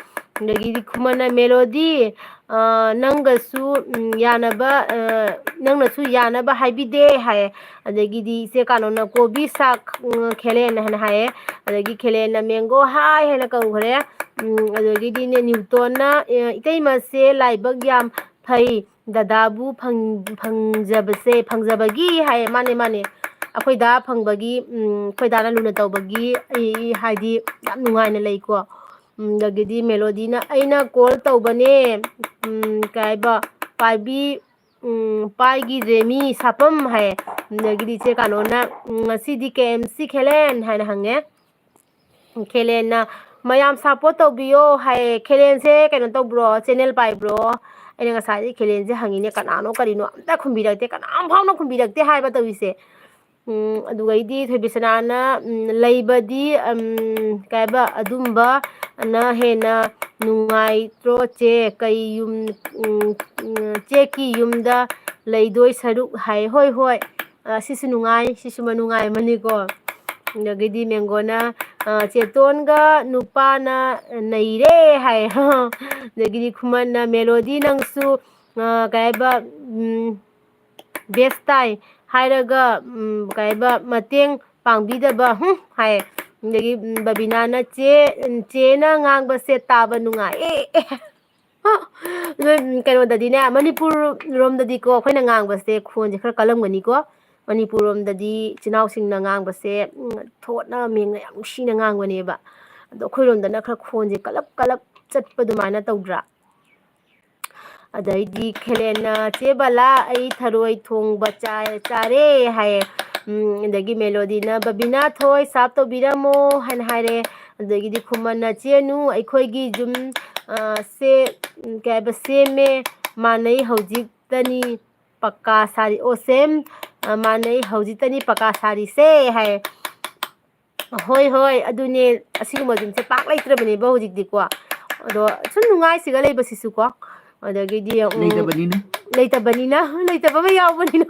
ꯑꯗꯒꯤꯗꯤ ꯈꯨꯃꯟꯅ, "ꯃꯦꯂꯣꯗꯤ, ꯑ, ꯅꯪꯒꯁꯨ, ꯎꯝ, ꯌꯥꯅꯕ, ꯑ, ꯅꯪꯅꯁꯨ ꯌꯥꯅꯕ ꯍꯥꯏꯕꯤꯗꯦ" ꯍꯥꯏꯌꯦ꯫ ꯑꯗꯒꯤꯗꯤ ꯏꯆꯦ ꯀꯥꯅꯣꯅ, "ꯀꯣꯕꯤ ꯁꯥꯛ, ꯎꯝ, ꯈꯦꯂꯦꯟ" ꯍꯥꯏꯅ ꯍꯥꯏꯌꯦ꯫ ꯑꯗꯒꯤ ꯈꯦꯂꯦꯟꯅ, "ꯃꯦꯡꯒꯣ ꯍꯥꯏ" ꯍꯥꯏꯅ ꯀꯧꯈ꯭ꯔꯦ꯫ ꯎꯝ, ꯑꯗꯒꯤꯗꯤꯅꯦ ꯅ꯭ꯌꯨꯇꯣꯟꯅ, ꯑ, "ꯏꯇꯩꯃꯁꯦ ꯂꯥꯏꯕꯛ ꯌꯥꯝ ꯐꯩ, ꯗꯗꯥꯕꯨ ꯐꯪ-, ꯐꯪꯖꯕꯁꯦ, ꯐꯪꯖꯕꯒꯤ" ꯍꯥꯏꯌꯦ꯫ ꯃꯥꯅꯦ, ꯃꯥꯅꯦ꯫ ꯑꯩꯈꯣꯏꯗ ꯐꯪꯕꯒꯤ, ꯎꯝ, ꯑꯩꯈꯣꯏꯗꯥꯅ ꯂꯨꯅ ꯇꯧꯕꯒꯤ ꯑꯩ ꯍꯥꯏꯗꯤ ꯌꯥꯝ ꯅꯨꯡꯉꯥꯏꯅ ꯂꯩꯀꯣ꯫ ꯎꯝ, ꯑꯗꯒꯤꯗꯤ ꯃꯦꯂꯣꯗꯤꯅ, "ꯑꯩꯅ ꯀꯣꯜ ꯇꯧꯕꯅꯦ, ꯎꯝ, ꯀꯩ ꯍꯥꯏꯕ, ꯄꯥꯏꯕꯤ, ꯎꯝ, ꯄꯥꯏꯈꯤꯗ꯭ꯔꯦ ꯃꯤ ꯁꯥꯐꯝ" ꯍꯥꯏ꯫ ꯑꯗꯒꯤꯗꯤ ꯏꯆꯦ ꯀꯥꯅꯣꯅ, "ꯎꯝ, ꯉꯁꯤꯗꯤ ꯀꯦ ꯑꯦꯝ ꯁꯤ ꯈꯦꯂꯦꯟ?" ꯍꯥꯏꯅ ꯍꯪꯉꯦ꯫ ꯈꯦꯂꯦꯟꯅ, "ꯃꯌꯥꯝ ꯁꯞꯄꯣꯔꯠ ꯇꯧꯕꯤꯌꯣ" ꯍꯥꯏꯌꯦ꯫ ꯈꯦꯂꯦꯟꯁꯦ ꯀꯩꯅꯣ ꯇꯧꯕ꯭ꯔꯣ, ꯆꯦꯅꯦꯜ ꯄꯥꯏꯕ꯭ꯔꯣ? ꯑꯩꯅ ꯉꯁꯥꯏꯗꯤ ꯈꯦꯂꯦꯟꯁꯦ ꯍꯪꯉꯤꯅꯦ, ꯀꯅꯥꯅꯣ ꯀꯔꯤꯅꯣ ꯑꯝꯇ ꯈꯨꯝꯕꯤꯔꯛꯇꯦ, ꯀꯅꯥꯝ ꯐꯥꯎꯅ ꯈꯨꯝꯕꯤꯔꯛꯇꯦ ꯍꯥꯏꯕ ꯇꯧꯔꯤꯁꯦ꯫ ꯎꯝ, ꯑꯗꯨꯒꯩꯗꯤ ꯊꯣꯏꯕꯤꯁꯅꯥꯅ, ꯎꯝ, "ꯂꯩꯕꯗꯤ, ꯎꯝ, ꯀꯩ ꯍꯥꯏꯕ, ꯑꯗꯨꯝꯕꯅ ꯍꯦꯟꯅ ꯅꯨꯡꯉꯥꯏꯇ꯭ꯔꯣ ꯆꯦ? ꯀꯩ ꯌꯨꯝ, ꯎꯝ, ꯎꯝ, ꯆꯦꯛꯀꯤ ꯌꯨꯝꯗ ꯂꯩꯗꯣꯏ ꯁꯔꯨꯛ" ꯍꯥꯏ꯫ ꯍꯣꯏ, ꯍꯣꯏ, ꯑ, ꯁꯤꯁꯨ ꯅꯨꯡꯉꯥꯏ, ꯁꯤꯁꯨ ꯃꯅꯨꯡꯉꯥꯏ ꯑꯃꯅꯤꯀꯣ꯫ ꯑꯗꯒꯤꯗꯤ ꯃꯦꯡꯒꯣꯅ, ꯑ, "ꯆꯦꯇꯣꯟꯒ ꯅꯨꯄꯥꯅ ꯅꯩꯔꯦ" ꯍꯥꯏ꯫ ꯑꯗꯒꯤꯗꯤ ꯈꯨꯃꯟꯅ, "ꯃꯦꯂꯣꯗꯤ ꯅꯪꯁꯨ, ꯑ, ꯀꯩ ꯍꯥꯏꯕ, ꯎꯝ, ꯕꯦꯁ ꯇꯥꯏ ꯍꯥꯏꯔꯒ, ꯎꯝ, ꯀꯩ ꯍꯥꯏꯕ, ꯃꯇꯦꯡ ꯄꯥꯡꯕꯤꯗꯕ, ꯍꯨꯝ" ꯍꯥꯏ꯫ ꯑꯗꯒꯤ, ꯎꯝ, ꯕꯕꯤꯅꯥꯅ, "ꯆꯦ, ꯎꯝ, ꯆꯦꯅ ꯉꯥꯡꯕꯁꯦ ꯇꯥꯕ ꯅꯨꯡꯉꯥꯏ"꯫ ꯑꯦ, ꯑꯦ꯫ ꯅꯣꯏ, ꯎꯝ, ꯀꯩꯅꯣꯗꯗꯤꯅꯦ, ꯃꯅꯤꯄꯨꯔ ꯔꯣꯝꯗꯗꯤꯀꯣ, ꯑꯩꯈꯣꯏꯅ ꯉꯥꯡꯕꯁꯦ ꯈꯣꯟꯁꯦ ꯈꯔ ꯀꯜꯂꯝꯒꯅꯤꯀꯣ꯫ ꯃꯅꯤꯄꯨꯔ ꯔꯣꯝꯗꯗꯤ ꯏꯆꯤꯟ ꯏꯅꯥꯎꯁꯤꯡꯅ ꯉꯥꯡꯕꯁꯦ, ꯎꯝ, ꯊꯣꯠꯅ ꯃꯦꯡꯅ ꯌꯥꯝ ꯅꯨꯡꯁꯤꯅ ꯉꯥꯡꯕꯅꯦꯕ꯫ ꯑꯗꯣ ꯑꯩꯈꯣꯏꯔꯣꯝꯗꯅ ꯈꯔ ꯈꯣꯟꯁꯦ ꯀꯜꯂꯞ ꯀꯜꯂꯞ ꯆꯠꯄ ꯑꯗꯨꯃꯥꯏꯅ ꯇꯧꯗ꯭ꯔꯥ? ꯑꯗꯩꯗꯤ ꯈꯦꯂꯦꯟꯅ, "ꯆꯦ ꯕꯂꯥ, ꯑꯩ ꯊꯔꯣꯏ ꯊꯣꯡꯕ ꯆꯥ-, ꯆꯥꯔꯦ" ꯍꯥꯏꯌꯦ꯫ ꯎꯝ, ꯑꯗꯒꯤ ꯃꯦꯂꯣꯗꯤꯅ, "ꯕꯕꯤꯅꯥ ꯊꯣꯏ ꯁꯥꯞ ꯇꯧꯕꯤꯔꯝꯃꯣ" ꯍꯥꯏꯅ ꯍꯥꯏꯔꯦ꯫ ꯑꯗꯒꯤꯗꯤ ꯈꯨꯃꯟꯅ, "ꯆꯦꯅꯨ, ꯑꯩꯈꯣꯏꯒꯤ ꯌꯨꯝ, ꯑ, ꯁꯦ-, ꯎꯝ, ꯀꯩ ꯍꯥꯏꯕ, ꯁꯦꯝꯃꯦ, ꯃꯥꯟꯅꯩ ꯍꯧꯖꯤꯛꯇꯅꯤ ꯄꯀꯥ ꯁꯥꯔꯤ-, ꯑꯣ, ꯁꯦꯝ, ꯑ, ꯃꯥꯟꯅꯩ ꯍꯧꯖꯤꯛꯇꯅꯤ ꯄꯀꯥ ꯁꯥꯔꯤꯁꯦ" ꯍꯥꯏꯌꯦ꯫ ꯍꯣꯏ, ꯍꯣꯏ, ꯑꯗꯨꯅꯦ, ꯑꯁꯤꯒꯨꯝꯕ ꯌꯨꯝꯁꯦ ꯄꯥꯛ ꯂꯩꯇ꯭ꯔꯕꯅꯦꯕ ꯍꯧꯖꯤꯛꯇꯤꯀꯣ꯫ ꯑꯗꯣ ꯁꯨꯝ ꯅꯨꯡꯉꯥꯏꯁꯤꯒ ꯂꯩꯕꯁꯤꯁꯨꯀꯣ꯫ ꯑꯗꯒꯤꯗꯤ, ꯎꯝ, ꯂꯩꯇꯕꯅꯤꯅ꯫ ꯂꯩꯇꯕꯅꯤꯅ, ꯂꯩꯇꯕ ꯑꯃ ꯌꯥꯎꯕꯅꯤꯅ꯫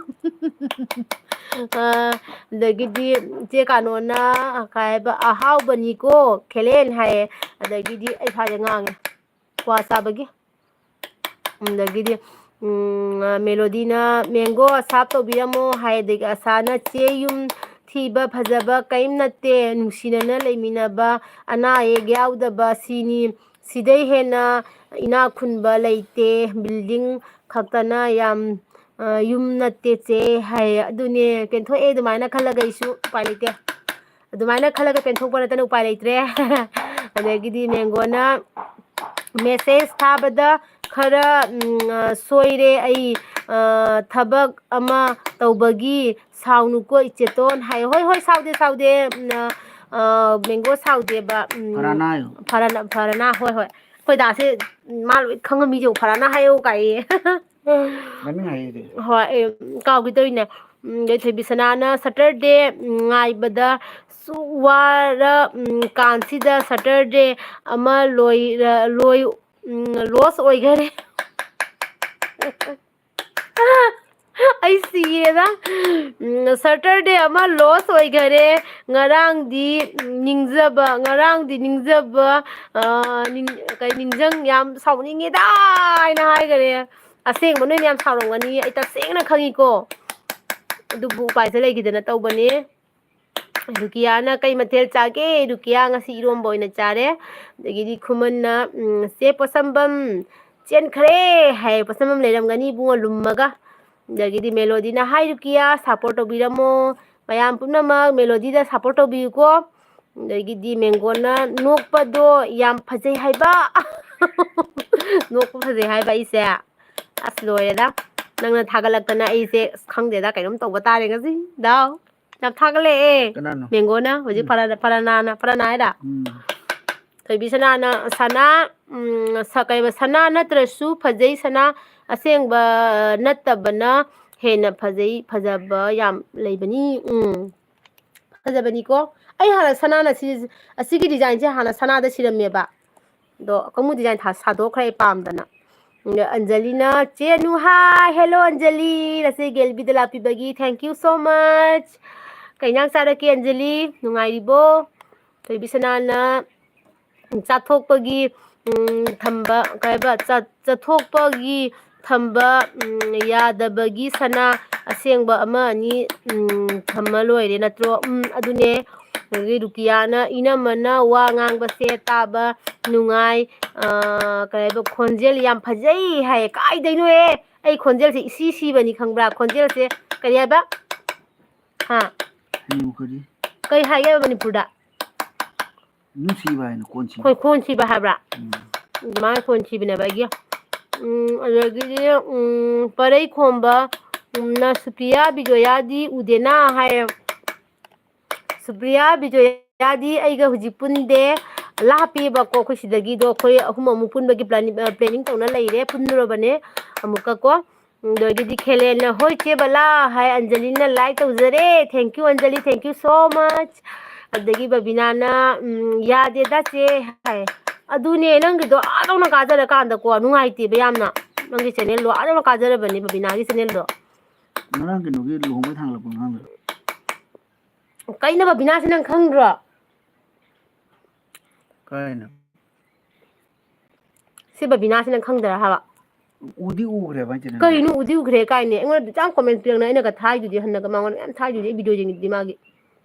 ꯑ, ꯑꯗꯒꯤꯗꯤ ꯏꯆꯦ ꯀꯥꯅꯣꯅ ꯀꯩ ꯍꯥꯏꯕ, "ꯑꯍꯥꯎꯕꯅꯤꯀꯣ, ꯈꯦꯂꯦꯟ" ꯍꯥꯏꯌꯦ꯫ ꯑꯗꯒꯤꯗꯤ ꯑꯩ ꯁ꯭ꯋꯥꯏꯗ ꯉꯥꯡꯉꯦ꯫ ꯀ꯭ꯋꯥ ꯆꯥꯕꯒꯤ꯫ ꯑꯗꯒꯤꯗꯤ, ꯎꯝ, ꯃꯦꯂꯣꯗꯤꯅ, "ꯃꯦꯡꯒꯣ ꯑꯁꯥꯞ ꯇꯧꯕꯤꯔꯝꯃꯣ" ꯍꯥꯏ꯫ ꯑꯗꯒꯤ ꯑꯁꯥꯅ, "ꯆꯦ, ꯌꯨꯝ ꯊꯤꯕ ꯐꯖꯕ ꯀꯔꯤꯝ ꯅꯠꯇꯦ, ꯅꯨꯡꯁꯤꯅꯅ ꯂꯩꯃꯤꯟꯅꯕ, ꯑꯅꯥ ꯑꯌꯦꯛ ꯌꯥꯎꯗꯕ, ꯁꯤꯅꯤ꯫ ꯁꯤꯗꯩ ꯍꯦꯟꯅ ꯏꯅꯥꯛ ꯈꯨꯟꯕ ꯂꯩꯇꯦ, building ꯈꯛꯇꯅ ꯌꯥꯝ ꯑ, "ꯌꯨꯝ ꯅꯠꯇꯦ ꯆꯦ" ꯍꯥꯏꯌꯦ꯫ ꯑꯗꯨꯅꯦ, ꯄꯦꯟꯊꯣꯛꯑꯦ ꯑꯗꯨꯃꯥꯏꯅ ꯈꯜꯂꯒ ꯑꯩꯁꯨ, ꯎꯄꯥꯏ ꯂꯩꯇꯦ꯫ ꯑꯗꯨꯃꯥꯏꯅ ꯈꯜꯂꯒ ꯄꯦꯟꯊꯣꯛꯄ ꯅꯠꯇꯅ ꯎꯄꯥꯏ ꯂꯩꯇ꯭ꯔꯦ꯫ ꯑꯗꯒꯤꯗꯤ ꯃꯦꯡꯒꯣꯅ message ꯊꯥꯕꯗ ꯈꯔ, ꯎꯝ, ꯑ, ꯁꯣꯏꯔꯦ ꯑꯩ, ꯑ, ꯊꯕꯛ ꯑꯃ ꯇꯧꯕꯒꯤ, ꯁꯥꯎꯅꯨꯀꯣ ꯏꯆꯦꯇꯣꯟ ꯍꯥꯏ꯫ ꯍꯣꯏ, ꯍꯣꯏ, ꯁꯥꯎꯗꯦ, ꯁꯥꯎꯗꯦ꯫ ꯎꯝ, ꯑ, ꯑ, ꯃꯦꯡꯒꯣ ꯁꯥꯎꯗꯦꯕ꯫ ꯎꯝ, ꯐꯔꯥꯅꯥ ꯍꯥꯏꯌꯣ꯫ ꯐꯔꯥꯅꯥ, ꯐꯔꯥꯅꯥ, ꯍꯣꯏ, ꯍꯣꯏ꯫ ꯑꯩꯈꯣꯏ ꯗꯥꯁꯦ, ꯎꯝ, ꯃꯥ ꯂꯣꯏ ꯈꯪꯉꯝꯃꯤ ꯌꯦꯡꯉꯨ, ꯐꯔꯥꯅꯥ ꯍꯥꯏꯌꯣ ꯀꯥꯏꯌꯦ꯫ ꯃꯃꯤꯡ ꯍꯥꯏꯌꯨꯗꯤ꯫ ꯍꯣꯏ, ꯑꯩ, ꯎꯝ, ꯀꯥꯎꯒꯦ ꯇꯧꯔꯤꯅꯦ꯫ ꯎꯝ, ꯑꯗꯩ ꯊꯣꯏꯕꯤꯁꯅꯥꯅ Saturday, ꯎꯝ, ꯉꯥꯏꯕꯗ ꯁꯨ ꯋꯥꯔ, ꯎꯝ, ꯀꯥꯟꯁꯤꯗ Saturday ꯑꯃ ꯂꯣꯏꯔ-, ꯂꯣꯏ-, ꯎꯝ, loss ꯑꯣꯏꯈꯔꯦ꯫ ꯑꯩ ꯁꯤꯔꯦꯗ꯫ ꯎꯝ, Saturday ꯑꯃ loss ꯑꯣꯏꯈꯔꯦ꯫ ꯉꯔꯥꯡꯗꯤ ꯅꯤꯡꯖꯕ, ꯉꯔꯥꯡꯗꯤ ꯅꯤꯡꯖꯕ, ꯑ, ꯅꯤꯡ-, ꯀꯩ, ꯅꯤꯡꯖꯪ-, ꯌꯥꯝ ꯁꯥꯎꯅꯤꯡꯉꯦꯗ ꯍꯥꯏꯅ ꯍꯥꯏꯈꯔꯦ꯫ ꯑꯁꯦꯡꯕ ꯅꯣꯏ ꯃꯌꯥꯝ ꯁꯥꯎꯔꯝꯒꯅꯤ, ꯑꯩ ꯇꯁꯦꯡꯅ ꯈꯪꯉꯤꯀꯣ꯫ ꯑꯗꯨꯕꯨ ꯎꯄꯥꯏꯁꯦ ꯂꯩꯈꯤꯗꯅ ꯇꯧꯕꯅꯦ꯫ ꯔꯨꯀꯤꯌꯥꯅ ꯀꯩ ꯃꯊꯦꯜ ꯆꯥꯒꯦ? ꯔꯨꯀꯤꯌꯥ ꯉꯁꯤ ꯏꯔꯣꯝꯕ ꯑꯣꯏꯅ ꯆꯥꯔꯦ꯫ ꯑꯗꯒꯤꯗꯤ ꯈꯨꯃꯟꯅ, ꯎꯝ, "ꯆꯦ ꯄꯣꯠꯁꯝꯕꯝ ꯆꯦꯟꯈ꯭ꯔꯦ" ꯍꯥꯏ꯫ ꯄꯣꯠꯁꯝꯕꯝ ꯂꯩꯔꯝꯒꯅꯤ ꯏꯕꯨꯡꯉꯣ ꯂꯨꯝꯃꯒ꯫ ꯑꯗꯒꯤꯗꯤ ꯃꯦꯂꯣꯗꯤꯅ, "ꯍꯥꯏ ꯔꯨꯀꯤꯌꯥ, support ꯇꯧꯕꯤꯔꯝꯃꯣ꯫ ꯃꯌꯥꯝ ꯄꯨꯝꯅꯃꯛ ꯃꯦꯂꯣꯗꯤꯗ support ꯇꯧꯕꯤꯌꯨꯀꯣ"꯫ ꯑꯗꯒꯤꯗꯤ ꯃꯦꯡꯒꯣꯅ, "ꯅꯣꯛꯄꯗꯣ ꯌꯥꯝ ꯐꯖꯩ ꯍꯥꯏꯕ"꯫ ꯅꯣꯛꯄ ꯐꯖꯩ ꯍꯥꯏꯕ ꯑꯩꯁꯦ꯫ ꯑꯁ, ꯂꯣꯏꯔꯦꯗ꯫ ꯅꯪꯅ ꯊꯥꯒꯠꯂꯛꯇꯅ ꯑꯩꯁꯦ, ꯑꯁ, ꯈꯪꯗꯦꯗ, ꯀꯩꯅꯣꯝ ꯇꯧꯕ ꯇꯥꯔꯦ ꯉꯁꯤ꯫ ꯗꯥꯎ꯫ ꯌꯥꯝ ꯊꯥꯒꯠꯂꯛꯑꯦ꯫ ꯀꯅꯥꯅꯣ? ꯃꯦꯡꯒꯣꯅ ꯍꯧꯖꯤꯛ ꯎꯝ꯫ ꯐꯔꯥ-, ꯐꯔꯥꯅꯥꯅ, ꯐꯔꯥꯅꯥ ꯍꯥꯏꯔ? ꯎꯝ꯫ ꯊꯣꯏꯕꯤ ꯁꯅꯥꯅ, "ꯁꯅꯥ, ꯎꯝ, ꯁ-, ꯀꯩꯕ, ꯁꯅꯥ ꯅꯠꯇ꯭ꯔꯁꯨ ꯐꯖꯩ, ꯁꯅꯥ ꯑꯁꯦꯡꯕ ꯅꯠꯇꯕꯅ ꯍꯦꯟꯅ ꯐꯖꯩ, ꯐꯖꯕ ꯌꯥꯝ ꯂꯩꯕꯅꯤ"꯫ ꯎꯝ꯫ ꯐꯖꯕꯅꯤꯀꯣ꯫ ꯑꯩ ꯍꯥꯟꯅ ꯁꯅꯥꯅ ꯁꯤ-, ꯑꯁꯤꯒꯤ design ꯁꯦ ꯍꯥꯟꯅ ꯁꯅꯥꯗ ꯁꯤꯔꯝꯃꯦꯕ꯫ ꯑꯗꯣ ꯑꯀꯪꯕ design ꯊꯥ-, ꯁꯥꯗꯣꯛꯈ꯭ꯔꯦ ꯑꯩ ꯄꯥꯝꯗꯅ꯫ ꯑꯗ ꯑꯟꯖꯂꯤꯅ, "ꯆꯦ ꯑꯅꯨ, ꯍꯥꯏ, hello ꯑꯟꯖꯂꯤ, ꯅꯆꯦ ꯒꯦꯜꯕꯤꯗ ꯂꯥꯛꯄꯤꯕꯒꯤ thank you so much꯫ ꯀꯩ ꯏꯟꯖꯥꯡ ꯆꯥꯔꯛꯀꯦ ꯑꯟꯖꯂꯤ? ꯅꯨꯡꯉꯥꯏꯔꯤꯕꯣ?" ꯊꯣꯏꯕꯤ ꯁꯅꯥꯅ, ꯆꯥꯊꯣꯛꯄꯒꯤ, ꯎꯝ, ꯊꯝꯕ, ꯀꯩ ꯍꯥꯏꯕ, ꯆꯠ-, ꯆꯠꯊꯣꯛꯄꯒꯤ ꯊꯝꯕ, ꯎꯝ, ꯌꯥꯗꯕꯒꯤ ꯁꯅꯥ ꯑꯁꯦꯡꯕ ꯑꯃ ꯑꯅꯤ, ꯎꯝ, ꯊꯝꯃ ꯂꯣꯏꯔꯦ ꯅꯠꯇ꯭ꯔꯣ? ꯎꯝ, ꯑꯗꯨꯅꯦ꯫ ꯑꯗꯒꯤ ꯔꯨꯀꯤꯌꯥꯅ, "ꯏꯅꯝꯃꯅ ꯋꯥ ꯉꯥꯡꯕꯁꯦ ꯇꯥꯕ ꯅꯨꯡꯉꯥꯏ, ꯑ, ꯀꯩ ꯍꯥꯏꯕ, ꯈꯣꯟꯖꯦꯜ ꯌꯥꯝ ꯐꯖꯩ" ꯍꯥꯏꯌꯦ꯫ ꯀꯥꯏꯗꯩꯅꯣꯍꯦ? ꯑꯩ ꯈꯣꯟꯖꯦꯜꯁꯦ ꯏꯁꯤ ꯁꯤꯕꯅꯤ ꯈꯪꯕ꯭ꯔꯥ? ꯈꯣꯟꯖꯦꯜꯁꯦ ꯀꯔꯤ ꯍꯥꯏꯕ? ꯍꯥ? ꯍꯥꯏꯌꯨ, ꯀꯔꯤ? ꯀꯩ ꯍꯥꯏꯒꯦ ꯃꯅꯤꯄꯨꯔꯗ? ꯅꯨꯡꯁꯤꯕ ꯍꯥꯏꯅ ꯀꯣꯟ ꯁꯤꯕ꯫ ꯈꯣꯏ-, ꯀꯣꯟ ꯁꯤꯕ ꯍꯥꯏꯕ꯭ꯔꯥ? ꯎꯝ꯫ ꯑꯗꯨꯃꯥꯏꯅ ꯀꯣꯟ ꯁꯤꯕꯅꯦꯕ ꯑꯩꯒꯤ꯫ ꯎꯝ, ꯑꯗꯒꯤꯗꯤ, ꯎꯝ, ꯄꯔꯩ ꯈꯣꯝꯕ, ꯎꯝ, ꯅ ꯁꯨꯄ꯭ꯔꯤꯌꯥ ꯕꯤꯖꯣꯌꯥꯗꯤ ꯎꯗꯦꯅ ꯍꯥꯏꯌꯦ꯫ ꯁꯨꯄ꯭ꯔꯤꯌꯥ ꯕꯤꯖꯣꯌꯥꯗꯤ ꯑꯩꯒ ꯍꯧꯖꯤꯛ ꯄꯨꯟꯗꯦ, ꯂꯥꯞꯄꯤꯕꯀꯣ꯫ ꯑꯩꯈꯣꯏ ꯁꯤꯗꯒꯤꯗꯣ ꯑꯩꯈꯣꯏ ꯑꯍꯨꯝ ꯑꯃꯨꯛ ꯄꯨꯟꯕꯒꯤ planning, ꯑ, planning ꯇꯧꯅ ꯂꯩꯔꯦ, ꯄꯨꯟꯗꯨꯔꯕꯅꯦ ꯑꯃꯨꯛꯀ ꯀꯣ꯫ ꯎꯝ, ꯑꯗꯒꯤꯗꯤ ꯈꯦꯂꯦꯟꯅ, "ꯍꯣꯏ ꯆꯦ ꯕꯂꯥ" ꯍꯥꯏ, ꯑꯟꯖꯂꯤꯅ like ꯇꯧꯖꯔꯦ, "Thank you Anjali, thank you so much"꯫ ꯑꯗꯒꯤ ꯕꯕꯤꯅꯥꯅ, ꯎꯝ, "ꯌꯥꯗꯦꯗ ꯆꯦ" ꯍꯥꯏ꯫ ꯑꯗꯨꯅꯦ, ꯅꯪꯒꯤꯗꯣ ꯑꯥꯗꯧꯅ ꯀꯥꯖꯔꯀꯥꯟꯗꯀꯣ, ꯅꯨꯡꯉꯥꯏꯇꯦꯕ ꯌꯥꯝꯅ꯫ ꯅꯪꯒꯤ channelꯗꯣ ꯑꯥꯗꯧꯅ ꯀꯥꯖꯔꯕꯅꯦ, ꯕꯕꯤꯅꯥꯒꯤ channelꯗꯣ꯫ ꯉꯔꯥꯡ ꯀꯩꯅꯣꯒꯤ ꯂꯨꯍꯣꯡꯕꯩ ꯊꯥꯡꯒꯠꯂꯛꯄ ꯑꯉꯥꯡꯗꯣ꯫ ꯀꯩꯅꯣ ꯕꯕꯤꯅꯥꯁꯤ ꯅꯪ ꯈꯪꯗ꯭ꯔꯣ? ꯀꯥꯏꯅ? ꯁꯤ ꯕꯕꯤꯅꯥꯁꯤ ꯅꯪ ꯈꯪꯗ꯭ꯔꯥ ꯍꯥꯏꯕ? ꯎꯗꯤ ꯎꯈ꯭ꯔꯦꯕ ꯑꯩ channelꯗ꯫ ꯀꯩꯅꯣ ꯎꯗꯤ ꯎꯈ꯭ꯔꯦ ꯀꯥꯏꯅꯦ? ꯑꯩꯉꯣꯟꯗ ꯌꯥꯝ comment ꯄꯤꯔꯛꯅ, ꯑꯩꯅꯒ ꯊꯥꯏꯗꯨꯗꯤ, ꯍꯟꯅꯒ ꯃꯉꯣꯟꯗ ꯌꯥꯝ ꯊꯥꯏꯗꯨꯗꯤ, video ꯌꯦꯡꯉꯤꯗꯨꯗꯤ ꯃꯥꯒꯤ꯫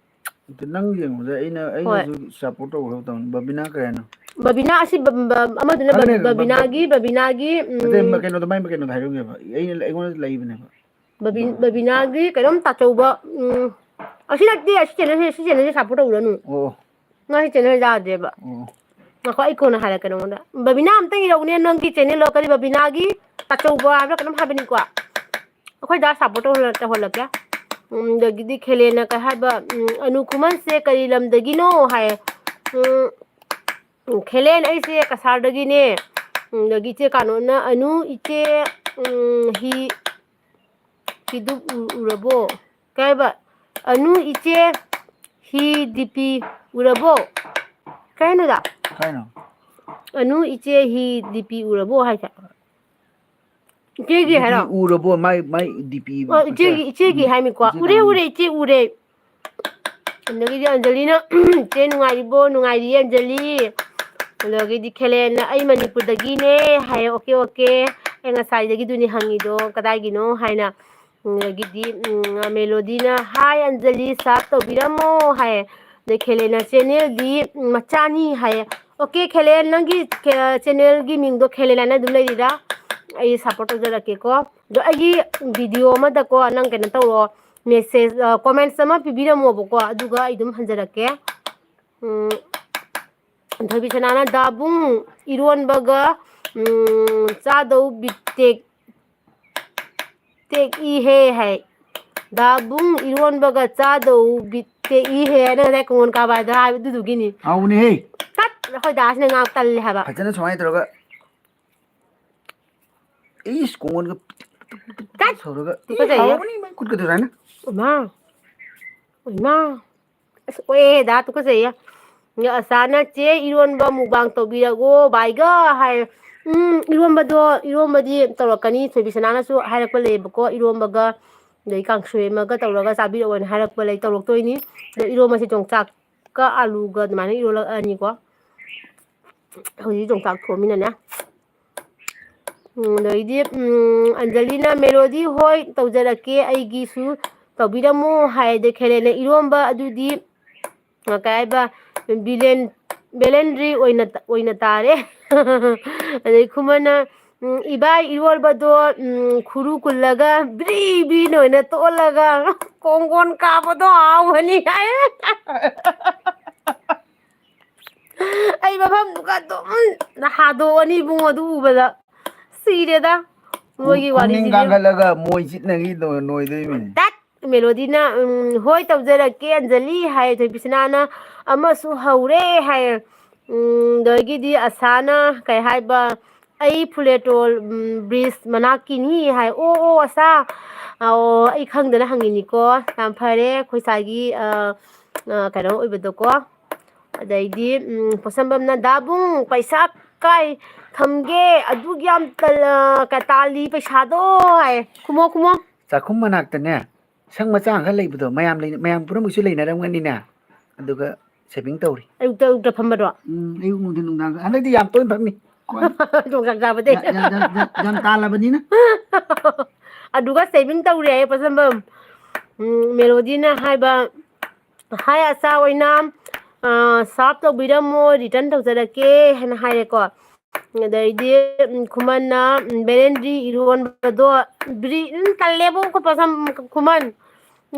ꯑꯗꯨ ꯅꯪ ꯌꯦꯡꯕꯗ ꯑꯩꯅ, ꯍꯣꯏ꯫ ꯑꯩꯅꯁꯨ support ꯇꯧꯒꯗꯕ ꯇꯧꯅꯤ꯫ ꯕꯕꯤꯅꯥ ꯀꯩ ꯍꯥꯏꯅꯣ? ꯕꯕꯤꯅꯥ ꯑꯁꯤ ꯕ-, ꯕ-, ꯑꯃꯗꯨꯅ ꯈꯪꯉꯦ, ꯕ-, ꯕ-, ꯕꯕꯤꯅꯥꯒꯤ, ꯕꯕꯤꯅꯥꯒꯤ, ꯅꯠꯇꯦ, ꯎꯝ, ꯀꯩꯅꯣꯗꯣ, ꯃꯥꯏ ꯀꯩꯅꯣꯗꯣ ꯍꯥꯏꯔꯝꯒꯦꯕ꯫ ꯑꯩꯅ, ꯑꯩꯉꯣꯟꯗ ꯂꯩꯕꯅꯦꯕ꯫ ꯕꯕꯤ-, ꯕꯕꯤꯅꯥꯒꯤ ꯀꯩꯅꯣꯝ ꯇꯥꯆꯧꯕ, ꯎꯝ, ꯑꯁꯤ ꯅꯠꯇꯦ, ꯑꯁꯤ channelꯁꯦ, ꯁꯤ channelꯁꯦ support ꯇꯧꯔꯨꯔꯅꯨ꯫ ꯑꯣ꯫ ꯃꯥꯒꯤ channel ꯌꯥꯗꯦꯕ꯫ ꯑꯣ꯫ ꯉꯥꯏꯈꯣ, ꯑꯩ ꯀꯣꯟꯅ ꯍꯥꯏꯔꯛꯀꯦ ꯅꯉꯣꯟꯗ꯫ ꯕꯕꯤꯅꯥ, ꯑꯝꯇ ꯏꯔꯧꯅꯦ, ꯅꯪꯒꯤ channelꯗꯣ ꯀꯔꯤ, ꯕꯕꯤꯅꯥꯒꯤ ꯇꯥꯆꯧꯕ ꯍꯥꯏꯕ꯭ꯔꯥ ꯀꯩꯅꯣꯝ ꯍꯥꯏꯕꯅꯤꯀꯣ? ꯑꯩꯈꯣꯏ ꯗꯥ support ꯇꯧꯍꯜꯂ-, ꯇꯧꯍꯜꯂꯛꯀꯦ꯫ ꯎꯝ, ꯑꯗꯒꯤꯗꯤ ꯈꯦꯂꯦꯟꯅ ꯀꯩ ꯍꯥꯏꯕ, ꯎꯝ, "ꯑꯅꯨ ꯈꯨꯃꯟꯁꯦ ꯀꯔꯤ ꯂꯝꯗꯒꯤꯅꯣ?" ꯍꯥꯏ꯫ ꯎꯝ, ꯎꯝ, ꯈꯦꯂꯦꯟ, ꯑꯩꯁꯦ ꯀꯁꯥꯔꯗꯒꯤꯅꯦ꯫ ꯎꯝ, ꯑꯗꯒꯤ ꯏꯆꯦ ꯀꯥꯅꯣꯅ, "ꯑꯅꯨ ꯏꯆꯦ, ꯎꯝ, ꯍꯤ, ꯍꯤꯗꯨ ꯎ-, ꯎꯔꯕꯣ?" ꯀꯩ ꯍꯥꯏꯕ? "ꯑꯅꯨ ꯏꯆꯦ, ꯍꯤ ꯗꯤ ꯄꯤ ꯎꯔꯕꯣ?" ꯀꯩ ꯍꯥꯏꯅꯣꯗ? ꯀꯩꯅꯣ? "ꯑꯅꯨ ꯏꯆꯦ, ꯍꯤ ꯗꯤ ꯄꯤ ꯎꯔꯕꯣ?" ꯍꯥꯏꯁꯦ꯫ ꯏꯆꯦꯒꯤ ꯗꯤ ꯄꯤ ꯍꯥꯏꯔꯣ? ꯎꯔꯕꯣ? ꯃꯥꯏ, ꯃꯥꯏ ꯗꯤ ꯄꯤ ꯑꯣ, ꯏꯆꯦꯒꯤ, ꯏꯆꯦꯒꯤ ꯎꯝ, ꯍꯥꯏꯃꯤꯀꯣ꯫ ꯏꯆꯦ ꯎꯔꯦ, ꯀꯃꯥꯏꯅ? ꯎꯔꯦ, ꯏꯆꯦ ꯎꯔꯦ꯫ ꯑꯗꯒꯤꯗꯤ ꯑꯟꯖꯂꯤꯅ, "ꯏꯆꯦ ꯅꯨꯡꯉꯥꯏꯔꯤꯕꯣ?" "ꯅꯨꯡꯉꯥꯏꯔꯤꯌꯦ ꯑꯟꯖꯂꯤ"꯫ ꯑꯗꯒꯤꯗꯤ ꯈꯦꯂꯦꯟꯅ, "ꯑꯩ ꯃꯅꯤꯄꯨꯔꯗꯒꯤꯅꯦ" ꯍꯥꯏꯌꯦ꯫ "ꯑꯣꯀꯦ, ꯑꯣꯀꯦ, ꯑꯩ ꯉꯁꯥꯏꯗꯒꯤꯗꯨꯅꯤ ꯍꯪꯉꯤꯗꯣ ꯀꯗꯥꯏꯒꯤꯅꯣ ꯍꯥꯏꯅ"꯫ ꯑꯗꯒꯤꯗꯤ, ꯎꯝ, ꯃꯦꯂꯣꯗꯤꯅ, "Hi ꯑꯟꯖꯂꯤ, sub ꯇꯧꯕꯤꯔꯝꯃꯣ" ꯍꯥꯏꯌꯦ꯫ ꯑꯗꯩ ꯈꯦꯂꯦꯅ ꯆꯦꯅꯦꯜꯗꯤ ꯃꯆꯥꯅꯤ ꯍꯥꯏꯌꯦ꯫ ꯑꯣꯀꯦ, ꯈꯦꯂꯦ, ꯅꯪꯒꯤ ꯀꯦ-, ꯆꯦꯅꯦꯜꯒꯤ ꯃꯤꯡꯗꯣ ꯈꯦꯂꯦ ꯍꯥꯏꯅ ꯑꯗꯨꯝ ꯂꯩꯔꯤꯔꯥ? ꯑꯩ ꯁꯞꯄꯣꯔꯠ ꯇꯧꯖꯔꯛꯀꯦꯀꯣ꯫ ꯑꯗꯣ ꯑꯩꯒꯤ ꯚꯤꯗꯤꯑꯣ ꯑꯃꯗꯀꯣ, ꯅꯪ ꯀꯩꯅꯣ ꯇꯧꯔꯣ, ꯃꯦꯁꯦꯖ, ꯑ, ꯀꯣꯃꯦꯟꯠꯁ ꯑꯃ ꯄꯤꯕꯤꯔꯝꯃꯣꯕꯀꯣ, ꯑꯗꯨꯒ ꯑꯩ ꯑꯗꯨꯝ ꯍꯟꯖꯔꯛꯀꯦ꯫ ꯎꯝ, ꯊꯣꯏꯕꯤꯁꯅꯥꯅ, "ꯗꯥꯕꯨꯡ, ꯏꯔꯣꯟꯕꯒ, ꯎꯝ, ꯆꯥꯗꯧ ꯕꯤꯇꯦꯛ, ꯇꯦꯛꯏꯍꯦ" ꯍꯥꯏ꯫ "ꯗꯥꯕꯨꯡ, ꯏꯔꯣꯟꯕꯒ ꯆꯥꯗꯧ ꯕꯤꯇꯦꯛꯏꯍꯦ" ꯍꯥꯏꯅ ꯉꯁꯥꯏ ꯀꯣꯡꯒꯣꯟ ꯀꯥꯕꯥꯏꯗ ꯍꯥꯏꯕꯗꯨꯗꯨꯒꯤꯅꯤ꯫ ꯍꯥꯎꯕꯅꯦꯍꯦ꯫ ꯇꯠ! ꯑꯩꯈꯣꯏ ꯗꯥꯁꯤꯅ ꯉꯥ ꯇꯜꯂꯦ ꯍꯥꯏꯕ꯫ ꯐꯖꯅ ꯁꯨꯃꯥꯏꯅ ꯇꯧꯔꯒ, ꯏꯁ, ꯀꯣꯡꯒꯣꯟꯒ ꯄꯤꯛ ꯄꯤꯛ ꯄꯤꯛ ꯄꯤꯛ ꯇꯠ! ꯇꯧꯔꯒ, ꯏ, ꯇꯨꯀꯠꯆꯩꯌꯦ꯫ ꯍꯥꯎꯕꯅꯤ, ꯃꯥꯏ ꯈꯨꯠꯀꯗꯨ ꯁꯨꯃꯥꯏꯅ꯫ ꯏꯃꯥ! ꯏꯃꯥ! ꯑꯁ, ꯑꯣꯛꯑꯦ, ꯗꯥ ꯇꯨꯀꯠꯆꯩꯌꯦ꯫ ꯑꯁꯥꯅ, "ꯆꯦ, ꯏꯔꯣꯟꯕ ꯃꯨꯛꯕꯥꯡ ꯇꯧꯕꯤꯔꯒꯣ ꯚꯥꯏꯒ" ꯍꯥꯏ꯫ ꯎꯝ, ꯏꯔꯣꯟꯕꯗꯣ, ꯏꯔꯣꯟꯕꯗꯤ ꯇꯧꯔꯛꯀꯅꯤ꯫ ꯊꯣꯏꯕꯤꯁꯅꯥꯅꯁꯨ ꯍꯥꯏꯔꯛꯄ ꯂꯩꯌꯦꯕꯀꯣ, ꯏꯔꯣꯟꯕꯒ ꯑꯗꯩ ꯀꯥꯡꯁꯣꯏ ꯑꯃꯒ ꯇꯧꯔꯒ ꯆꯥꯕꯤꯔꯛꯑꯣꯅ ꯍꯥꯏꯔꯛꯄ ꯂꯩ, ꯇꯧꯔꯛꯇꯣꯏꯅꯤ꯫ ꯑꯗꯣ ꯏꯔꯣꯟꯕꯁꯦ ꯌꯣꯡꯆꯥꯛꯀ ꯑꯥꯂꯨꯒ ꯑꯗꯨꯃꯥꯏꯅ ꯏꯔꯣꯜꯂꯛꯑꯅꯤꯀꯣ꯫ ꯍꯧꯖꯤꯛ ꯌꯣꯡꯆꯥꯛ ꯊꯣꯡꯉꯤꯅꯅꯦ꯫ ꯎꯝ, ꯑꯗꯩꯗꯤ, ꯎꯝ, ꯑꯟꯖꯂꯤꯅ, "ꯃꯦꯂꯣꯗꯤ ꯍꯣꯏ, ꯇꯧꯖꯔꯛꯀꯦ, ꯑꯩꯒꯤꯁꯨ ꯇꯧꯕꯤꯔꯝꯃꯨ" ꯍꯥꯏ꯫ ꯑꯗꯩ ꯈꯦꯂꯦꯅ, "ꯏꯔꯣꯝꯕ ꯑꯗꯨꯗꯤ, ꯑ, ꯀꯩ ꯍꯥꯏꯕ, ꯕꯤꯂꯦꯟ-, ꯕꯦꯂꯦꯟꯗ꯭ꯔꯤ ꯑꯣꯏꯅ, ꯑꯣꯏꯅ ꯇꯥꯔꯦ"꯫ ꯑꯗꯩ ꯈꯨꯃꯟꯅ, ꯎꯝ, "ꯏꯕꯥꯏ, ꯏꯔꯣꯜꯕꯗꯣ, ꯎꯝ, ꯈꯨꯔꯨ ꯀꯨꯜꯂꯒ ꯕ꯭ꯔꯤ ꯕ꯭ꯔꯤ ꯅꯣꯏꯅ ꯇꯣꯠꯂꯒ ꯀꯣꯡꯒꯣꯟ ꯀꯥꯕꯗꯣ ꯍꯥꯎꯕꯅꯤ" ꯍꯥꯏ꯫ ꯑꯩ ꯃꯐꯝꯗꯨꯒ ꯑꯗꯨꯝ ꯍꯥꯗꯣꯛꯑꯅꯤ ꯏꯕꯨꯡꯉꯣ, ꯑꯗꯨ ꯎꯕꯗ꯫ ꯁꯤꯔꯦꯗ꯫ ꯃꯣꯏꯒꯤ ꯈꯣꯡꯅꯤꯡ ꯋꯥꯔꯤꯁꯤꯗꯤ꯫ ꯀꯥꯡꯈꯠꯂꯒ ꯃꯣꯏ ꯆꯤꯠꯅꯒꯤ ꯅꯣꯏꯗꯣꯏꯃꯤꯅꯦ꯫ ꯇꯠ! ꯃꯦꯂꯣꯗꯤꯅ, ꯎꯝ, "ꯍꯣꯏ, ꯇꯧꯖꯔꯛꯀꯦ, ꯑꯟꯖꯂꯤ" ꯍꯥꯏ꯫ ꯊꯣꯏꯕꯤꯁꯅꯥꯅ, "ꯑꯃꯁꯨ ꯍꯧꯔꯦ" ꯍꯥꯏ꯫ ꯎꯝ, ꯑꯗꯒꯤꯗꯤ ꯑꯁꯥꯅ ꯀꯩ ꯍꯥꯏꯕ, "ꯑꯩ ꯐꯨꯂꯦꯇꯣꯜ, ꯎꯝ, ꯕ꯭ꯔꯤꯖ ꯃꯅꯥꯛꯀꯤꯅꯤ" ꯍꯥꯏ꯫ "ꯑꯣ, ꯑꯣ, ꯑꯁꯥ꯫ ꯑꯣ, ꯑꯩ ꯈꯪꯗꯅ ꯍꯪꯉꯤꯅꯤꯀꯣ꯫ ꯌꯥꯝ ꯐꯔꯦ, ꯑꯩꯈꯣꯏ ꯁ꯭ꯋꯥꯏꯒꯤ, ꯑ, ꯑ, ꯀꯩꯅꯣ ꯑꯣꯏꯕꯗꯣꯀꯣ"꯫ ꯑꯗꯩꯗꯤ, ꯎꯝ, ꯄꯣꯠꯁꯝꯕꯝꯅ, "ꯗꯥꯕꯨꯡ, ꯄꯩꯁꯥ ꯀꯥꯏ ꯊꯝꯒꯦ? ꯑꯗꯨꯛ ꯌꯥꯝ ꯇꯜ-, ꯑ, ꯀ-, ꯇꯥꯜꯂꯤ ꯄꯩꯁꯥꯗꯣ" ꯍꯥꯏ꯫ ꯈꯨꯃꯣ, ꯈꯨꯃꯣ꯫ ꯆꯥꯛꯈꯨꯝ ꯃꯅꯥꯛꯇꯅꯦ, ꯁꯪ ꯃꯆꯥ ꯑꯃ ꯈꯔ ꯂꯩꯕꯗꯣ, ꯃꯌꯥꯝ ꯂꯩ-, ꯃꯌꯥꯝ ꯄꯨꯝꯅꯃꯛꯁꯨ ꯂꯩꯅꯔꯝꯒꯅꯤꯅꯦ꯫ ꯑꯗꯨꯒ saving ꯇꯧꯔꯤ꯫ ꯑꯌꯨꯛꯇ, ꯑꯌꯨꯛꯇ ꯐꯝꯕꯗꯣ? ꯎꯝ, ꯑꯌꯨꯛ, ꯅꯨꯡꯊꯤꯟ, ꯅꯨꯡꯗꯥꯡ꯫ ꯍꯟꯗꯛꯇꯤ ꯌꯥꯝ ꯇꯣꯏꯅ ꯐꯝꯃꯤ꯫ ꯌꯣꯡꯆꯥꯛ ꯆꯥꯕꯗꯩ꯫ ꯌꯥ-, ꯌꯥ-, ꯌꯥ-, ꯌꯥ-, ꯌꯥꯝ ꯇꯥꯜꯂꯕꯅꯤꯅ꯫ ꯑꯗꯨꯒ saving ꯇꯧꯔꯦ ꯍꯥꯏꯌꯦ, ꯄꯣꯠꯁꯝꯕꯝ꯫ ꯎꯝ, ꯃꯦꯂꯣꯗꯤꯅ ꯍꯥꯏꯕ, ꯍꯥꯏ ꯑꯆꯥ ꯑꯣꯏꯅ ꯁꯥꯞ ꯇꯧꯕꯤꯔꯝꯃꯣ, ꯔꯤꯇꯔꯟ ꯇꯧꯖꯔꯛꯀꯦ ꯍꯥꯏꯅ ꯍꯥꯏꯔꯦꯀꯣ꯫ ꯑꯗꯩꯗꯤ ꯎꯝ, ꯈꯨꯃꯟꯅ ꯎꯝ, ꯕꯦꯔꯦꯟꯗ꯭ꯔꯤ ꯏꯔꯣꯟꯕꯗꯣ ꯕ꯭ꯔꯤ ꯎꯝ, ꯇꯜꯂꯦꯕꯣ ꯈꯨꯄꯁꯝ ꯈꯨꯃꯟ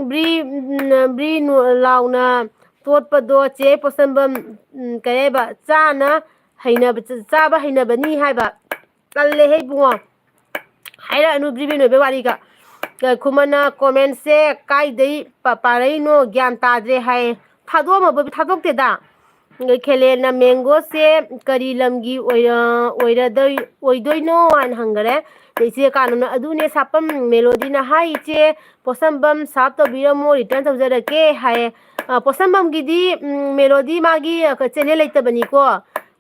ꯕ꯭ꯔꯤ ꯎꯝ, ꯕ꯭ꯔꯤ ꯅꯨ- ꯂꯥꯎꯅ ꯇꯣꯠꯄꯗꯣ ꯆꯦ ꯄꯣꯠꯁꯝꯕꯝ ꯎꯝ, ꯀꯩ ꯍꯥꯏꯕ ꯆꯥꯅ ꯍꯩꯅꯕ ꯆꯥꯕ ꯍꯩꯅꯕꯅꯤ ꯍꯥꯏꯕ꯫ ꯇꯜꯂꯦꯍꯦ ꯏꯕꯨꯡꯉꯣ꯫ ꯍꯥꯏꯔꯛꯑꯅꯨ ꯕ꯭ꯔꯤꯕꯦꯟ ꯑꯣꯏꯕ ꯋꯥꯔꯤꯒ꯫ ꯈꯨꯃꯟꯅ ꯀꯣꯃꯦꯟꯁꯦ ꯀꯥꯏꯗꯩ ꯄꯥꯔꯛꯏꯅꯣ ꯒ꯭ꯌꯥꯟ ꯇꯥꯗ꯭ꯔꯦ ꯍꯥꯏ꯫ ꯊꯥꯗꯣꯛꯑꯝꯃꯕ ꯊꯥꯗꯣꯛꯇꯦꯗ꯫ ꯈꯦꯂꯦꯟꯅ ꯃꯦꯡꯒꯣꯁꯦ ꯀꯔꯤ ꯂꯝꯒꯤ ꯑꯣꯏꯔꯗꯣꯏ ꯑꯣꯏꯗꯣꯏꯅꯣ ꯍꯥꯏꯅ ꯍꯪꯈꯔꯦ꯫ ꯏꯆꯦ ꯀꯥꯟꯅꯅ ꯑꯗꯨꯅꯦ ꯁꯥꯄꯝ ꯃꯦꯂꯣꯗꯤꯅ ꯍꯥꯏ ꯏꯆꯦ ꯄꯣꯠꯁꯝꯕꯝ ꯁꯥꯞ ꯇꯧꯕꯤꯔꯝꯃꯣ ꯔꯤꯇꯔꯟ ꯇꯧꯖꯔꯛꯀꯦ ꯍꯥꯏꯌꯦ꯫ ꯄꯣꯠꯁꯝꯕꯝꯒꯤꯗꯤ ꯃꯦꯂꯣꯗꯤ ꯃꯥꯒꯤ ꯆꯦꯅꯦꯜ ꯂꯩꯇꯕꯅꯤꯀꯣ꯫